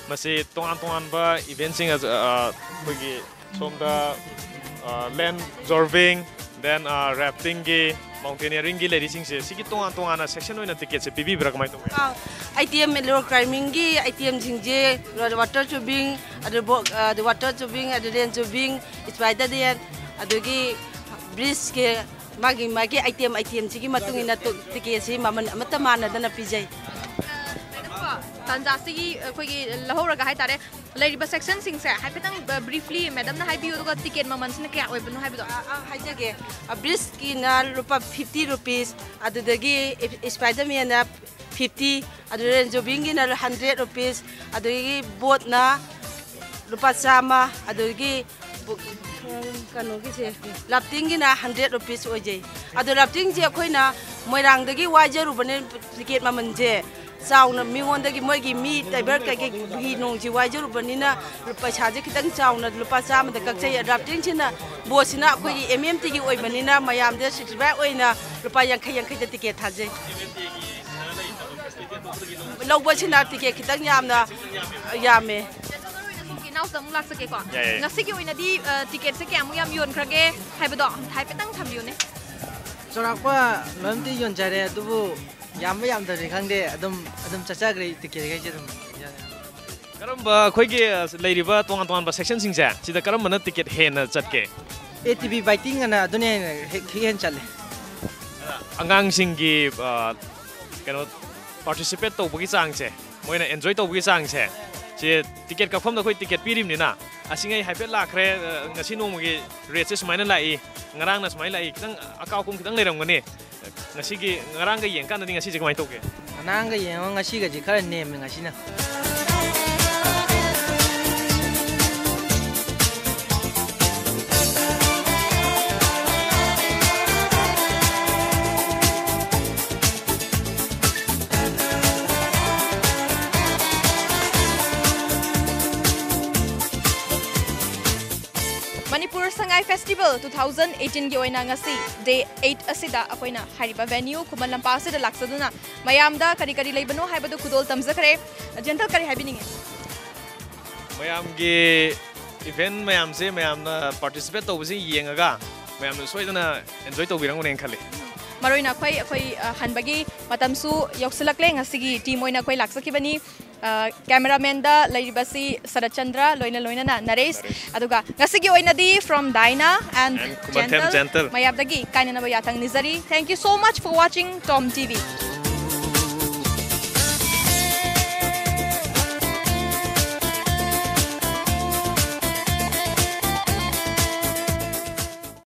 ꯃꯁꯤ ꯇꯣꯉꯥꯟ ꯇꯣꯉꯥꯟꯕ ꯏꯚꯦꯟꯁꯤꯡ, ꯑ, ꯑ, ꯑꯩꯈꯣꯏꯒꯤ ꯁꯣꯝꯗ, ꯑ, ꯂꯦꯟ ꯖꯣꯔꯕꯤꯡ, then, ꯑ, ꯔꯦꯐꯇꯤꯡꯒꯤ, ꯃꯥꯎꯟꯇꯦꯅꯤꯌꯔꯤꯡꯒꯤ ꯂꯩꯔꯤꯁꯤꯡꯁꯦ, ꯁꯤꯒꯤ ꯇꯣꯉꯥꯟ ꯇꯣꯉꯥꯟꯅ ꯁꯦꯛꯁꯟ ꯑꯣꯏꯅ ꯇꯤꯀꯦꯠꯁꯦ ꯄꯤꯕꯤꯕ꯭ꯔꯥ, ꯀꯃꯥꯏꯅ ꯇꯧꯒꯦ? ꯑꯥ, ꯑꯥꯏꯇꯦꯝ ꯔꯣꯛ ꯀ꯭ꯂꯥꯏꯝꯕꯤꯡꯒꯤ ꯑꯥꯏꯇꯦꯝꯁꯤꯡꯁꯦ, ꯋꯥꯇꯔ ꯇ꯭ꯌꯨꯕꯤꯡ, ꯑꯗꯨ ꯕꯣ-, ꯑꯗꯨ ꯋꯥꯇꯔ ꯇ꯭ꯌꯨꯕꯤꯡ, ꯑꯗꯨ ꯂꯦꯟ ꯇ꯭ꯌꯨꯕꯤꯡ, ꯁ꯭ꯄꯥꯏꯗꯔ ꯂꯦꯟ, ꯑꯗꯨꯗꯒꯤ ꯕ꯭ꯔꯤꯖꯀꯤ ꯃꯥꯒꯤ, ꯃꯥꯒꯤ ꯑꯥꯏꯇꯦꯝ, ꯑꯥꯏꯇꯦꯝꯁꯤꯒꯤ ꯃꯇꯨꯡ ꯏꯟꯅ ꯇꯨ-, ꯇꯤꯀꯦꯠꯁꯤ ꯃꯃꯜ ꯑꯃꯠꯇ ꯃꯥꯟꯅꯗꯅ ꯄꯤꯖꯩ꯫ ꯃꯦꯗꯥꯝ, ꯀꯣ, ꯇꯥꯟꯖꯥꯁꯤꯒꯤ ꯑꯩꯈꯣꯏꯒꯤ ꯂꯧꯍꯧꯔꯒ ꯍꯥꯏꯇꯥꯔꯦ, ꯂꯩꯔꯤꯕ ꯁꯦꯛꯁꯟꯁꯤꯡꯁꯦ ꯍꯥꯏꯐꯦꯠꯇꯪ, ꯑ, ꯕ꯭ꯔꯤꯐꯂꯤ ꯃꯦꯗꯥꯝꯅ ꯍꯥꯏꯕꯤꯌꯨ, ꯑꯗꯨꯒ ꯇꯤꯀꯦꯠ ꯃꯃꯜꯁꯤꯅ ꯀꯌꯥ ꯑꯣꯏꯕꯅꯣ ꯍꯥꯏꯕꯗꯣ꯫ ꯑ, ꯑ, ꯍꯥꯏꯖꯒꯦ꯫ ꯑ, ꯕ꯭ꯔꯤꯖꯀꯤꯅ ꯂꯨꯄꯥ ꯐꯤꯐꯇꯤ ꯔꯨꯄꯤꯁ, ꯑꯗꯨꯗꯒꯤ ꯏꯁ-, ꯁ꯭ꯄꯥꯏꯗꯔꯃꯦꯟꯅ ꯐꯤꯐꯇꯤ, ꯑꯗꯨ ꯔꯦꯟꯖꯣꯕꯤꯡꯒꯤꯅ ꯍꯟꯗ꯭ꯔꯦꯠ ꯔꯨꯄꯤꯁ, ꯑꯗꯨꯗꯒꯤ ꯕꯣꯠꯅ ꯂꯨꯄꯥ ꯆꯥꯝꯃ, ꯑꯗꯨꯗꯒꯤ ꯕꯨ-, ꯀꯩꯅꯣꯒꯤꯁꯦ, ꯔꯥꯐꯇꯤꯡꯒꯤꯅ ꯍꯟꯗ꯭ꯔꯦꯠ ꯔꯨꯄꯤꯁ ꯑꯣꯏꯖꯩ꯫ ꯑꯗꯣ ꯔꯥꯐꯇꯤꯡꯁꯦ ꯑꯩꯈꯣꯏꯅ ꯃꯣꯏꯔꯥꯡꯗꯒꯤ ꯋꯥꯏꯖꯔꯨꯕꯅꯦ, ꯇꯤꯀꯦꯠ ꯃꯃꯜꯁꯦ ꯆꯥꯎꯅ ꯃꯤꯉꯣꯟꯗꯒꯤ, ꯃꯣꯏꯒꯤ ꯃꯤ ꯗ꯭ꯔꯥꯏꯚꯔ ꯀꯩꯀꯩ ꯍꯤ ꯅꯣꯡꯁꯤ ꯋꯥꯏꯖꯔꯨꯕꯅꯤꯅ ꯄꯩꯁꯥꯁꯦ ꯈꯤꯇꯪ ꯆꯥꯎꯅ ꯂꯨꯄꯥ ꯆꯥꯝꯃꯗ ꯀꯛꯆꯩ꯫ ꯔꯥꯐꯇꯤꯡꯁꯤꯅ, ꯕꯣꯠꯁꯤꯅ ꯑꯩꯈꯣꯏꯒꯤ ꯑꯦꯝ ꯑꯦꯝ ꯇꯤꯒꯤ ꯑꯣꯏꯕꯅꯤꯅ ꯃꯌꯥꯝꯗ ꯁꯦꯇꯤꯁꯐꯥꯏ ꯑꯣꯏꯅ ꯂꯨꯄꯥ ꯌꯥꯡꯈꯩ ꯌꯥꯡꯈꯩꯗ ꯇꯤꯀꯦꯠ ꯊꯥꯖꯩ꯫ ꯂꯧꯕꯁꯤꯅ ꯇꯤꯀꯦꯠ ꯈꯤꯇꯪ ꯌꯥꯝꯅ ꯌꯥꯝꯃꯦ꯫ ꯁꯣꯝꯒꯤ ꯏꯅꯥꯎꯁꯤꯗ ꯑꯃꯨꯛ ꯂꯥꯛꯆꯒꯦꯀꯣ꯫ ꯌꯥꯏ, ꯌꯥꯏ꯫ ꯉꯁꯤꯒꯤ ꯑꯣꯏꯅꯗꯤ, ꯑ, ꯇꯤꯀꯦꯠꯁꯦ ꯀꯌꯥꯃꯨꯛ ꯌꯥꯝ ꯌꯣꯟꯈ꯭ꯔꯒꯦ ꯍꯥꯏꯕꯗꯣ ꯑꯝꯇ ꯍꯥꯏꯐꯦꯠꯇꯪ ꯊꯝꯕꯤꯌꯨꯅꯦ꯫ ꯆꯥꯎꯔꯥꯛꯄ ꯂꯣꯏꯅꯃꯛꯇꯤ ꯌꯣꯟꯖꯔꯦ, ꯑꯗꯨꯕꯨ ꯌꯥꯝꯕ ꯌꯥꯝꯗꯕꯗꯤ ꯈꯪꯗꯦ, ꯑꯗꯨꯝ, ꯑꯗꯨꯝ ꯆꯠꯆꯈ꯭ꯔꯦ ꯇꯤꯀꯦꯠꯈꯩꯁꯦ ꯑꯗꯨꯝ꯫ ꯀꯔꯝꯕ ꯑꯩꯈꯣꯏꯒꯤ, ꯑ, ꯂꯩꯔꯤꯕ ꯇꯣꯉꯥꯟ ꯇꯣꯉꯥꯟꯕ ꯁꯦꯛꯁꯟꯁꯤꯡꯁꯦ, ꯁꯤꯗ ꯀꯔꯝꯕꯅ ꯇꯤꯀꯦꯠ ꯍꯦꯟꯅ ꯆꯠꯀꯦ? ꯑꯦ ꯇꯤ ꯚꯤ ꯕꯥꯏꯇꯤꯡ ꯑꯅ ꯑꯗꯨꯅ ꯍꯦꯟꯅ ꯍꯦꯛ, ꯍꯦꯛ ꯍꯦꯟꯅ ꯆꯠꯂꯦ꯫ ꯑꯉꯥꯡꯁꯤꯡꯒꯤ, ꯑ, ꯀꯩꯅꯣ, ꯄꯥꯔꯇꯤꯁꯤꯄꯦꯠ ꯇꯧꯕꯒꯤ ꯆꯥꯡꯁꯦ, ꯃꯣꯏꯅ ꯑꯦꯟꯖꯣꯏ ꯇꯧꯕꯒꯤ ꯆꯥꯡꯁꯦ, ꯁꯤ ꯇꯤꯀꯦꯠ ꯀꯛꯐꯝꯗ ꯑꯩꯈꯣꯏ ꯇꯤꯀꯦꯠ ꯄꯤꯔꯤꯕꯅꯤꯅ, ꯑꯁꯤꯉꯩ ꯍꯥꯏꯐꯦꯠ ꯂꯥꯛꯈ꯭ꯔꯦ, ꯑ, ꯉꯁꯤ ꯅꯣꯡꯃꯒꯤ ꯔꯦꯠꯁꯦ ꯁꯨꯃꯥꯏꯅ ꯂꯥꯛꯏ, ꯉꯔꯥꯡꯅ ꯁꯨꯃꯥꯏꯅ ꯂꯥꯛꯏ, ꯈꯤꯇꯪ ꯑꯀꯥꯎ ꯑꯀꯨꯝ ꯈꯤꯇꯪ ꯂꯩꯔꯝꯒꯅꯤ꯫ ꯉꯁꯤꯒꯤ, ꯉꯔꯥꯡꯒ ꯌꯦꯡꯀꯥꯟꯗꯗꯤ ꯉꯁꯤꯁꯦ ꯀꯃꯥꯏꯅ ꯇꯧꯒꯦ? ꯉꯔꯥꯡꯒ ꯌꯦꯡꯉꯣ, ꯉꯁꯤꯒꯗꯤ ꯈꯔ ꯅꯦꯝꯃꯦ ꯉꯁꯤꯅ꯫ Manipur Sangai festival two thousand ꯑꯩꯠꯇꯤꯟꯒꯤ ꯑꯣꯏꯅ ꯉꯁꯤ ꯗꯦ ꯑꯩꯠ ꯑꯁꯤꯗ ꯑꯩꯈꯣꯏꯅ ꯍꯥꯏꯔꯤꯕ ꯚꯦꯅ꯭ꯌꯨ ꯈꯨꯃꯟ ꯂꯝꯄꯥꯛ ꯑꯁꯤꯗ ꯂꯥꯛꯆꯗꯨꯅ ꯃꯌꯥꯝꯗ ꯀꯔꯤ ꯀꯔꯤ ꯂꯩꯕꯅꯣ ꯍꯥꯏꯕꯗꯨ ꯈꯨꯗꯣꯜ ꯇꯝꯖꯈ꯭ꯔꯦ꯫ ꯖꯦꯟꯇꯜ, ꯀꯔꯤ ꯍꯥꯏꯕꯤꯅꯤꯡꯉꯤ? ꯃꯌꯥꯝꯒꯤ ꯏꯚꯦꯟ ꯃꯌꯥꯝꯁꯦ ꯃꯌꯥꯝꯅ ꯄꯥꯔꯇꯤꯁꯤꯄꯦꯠ ꯇꯧꯕꯁꯤ ꯌꯦꯡꯉꯒ ꯃꯌꯥꯝꯅ ꯁꯣꯏꯗꯅ ꯑꯦꯟꯖꯣꯏ ꯇꯧꯕꯤꯔꯝꯒꯅꯦꯅ ꯈꯜꯂꯤ꯫ ꯃꯔꯨꯑꯣꯏꯅ ꯑꯩꯈꯣꯏ, ꯑꯩꯈꯣꯏ, ꯑ, ꯍꯟꯕꯒꯤ ꯃꯇꯝꯁꯨ ꯌꯧꯁꯤꯜꯂꯛꯂꯦ꯫ ꯉꯁꯤꯒꯤ ꯇꯤꯝ ꯑꯣꯏꯅ ꯑꯩꯈꯣꯏ ꯂꯥꯛꯆꯈꯤꯕꯅꯤ꯫ ꯑ, ꯀꯦꯃꯦꯔꯥꯃꯦꯟꯗ ꯂꯩꯔꯤꯕꯁꯤ ꯁꯔꯠ ꯆꯟꯗ꯭ꯔ, ꯂꯣꯏꯅ ꯂꯣꯏꯅꯅ ꯅꯔꯦꯁ꯫ ꯅꯔꯦꯁ꯫ ꯑꯗꯨꯒ ꯉꯁꯤꯒꯤ ꯑꯣꯏꯅꯗꯤ from Diana and And ꯈꯨꯃꯟꯊꯦꯝ ꯖꯦꯟꯇꯜ, ꯖꯦꯟꯇꯜ꯫ ꯃꯌꯥꯝꯗꯒꯤ ꯀꯥꯏꯅꯅꯕ ꯌꯥꯊꯪ ꯅꯤꯖꯔꯤ꯫ Thank you so much for watching Tom T V.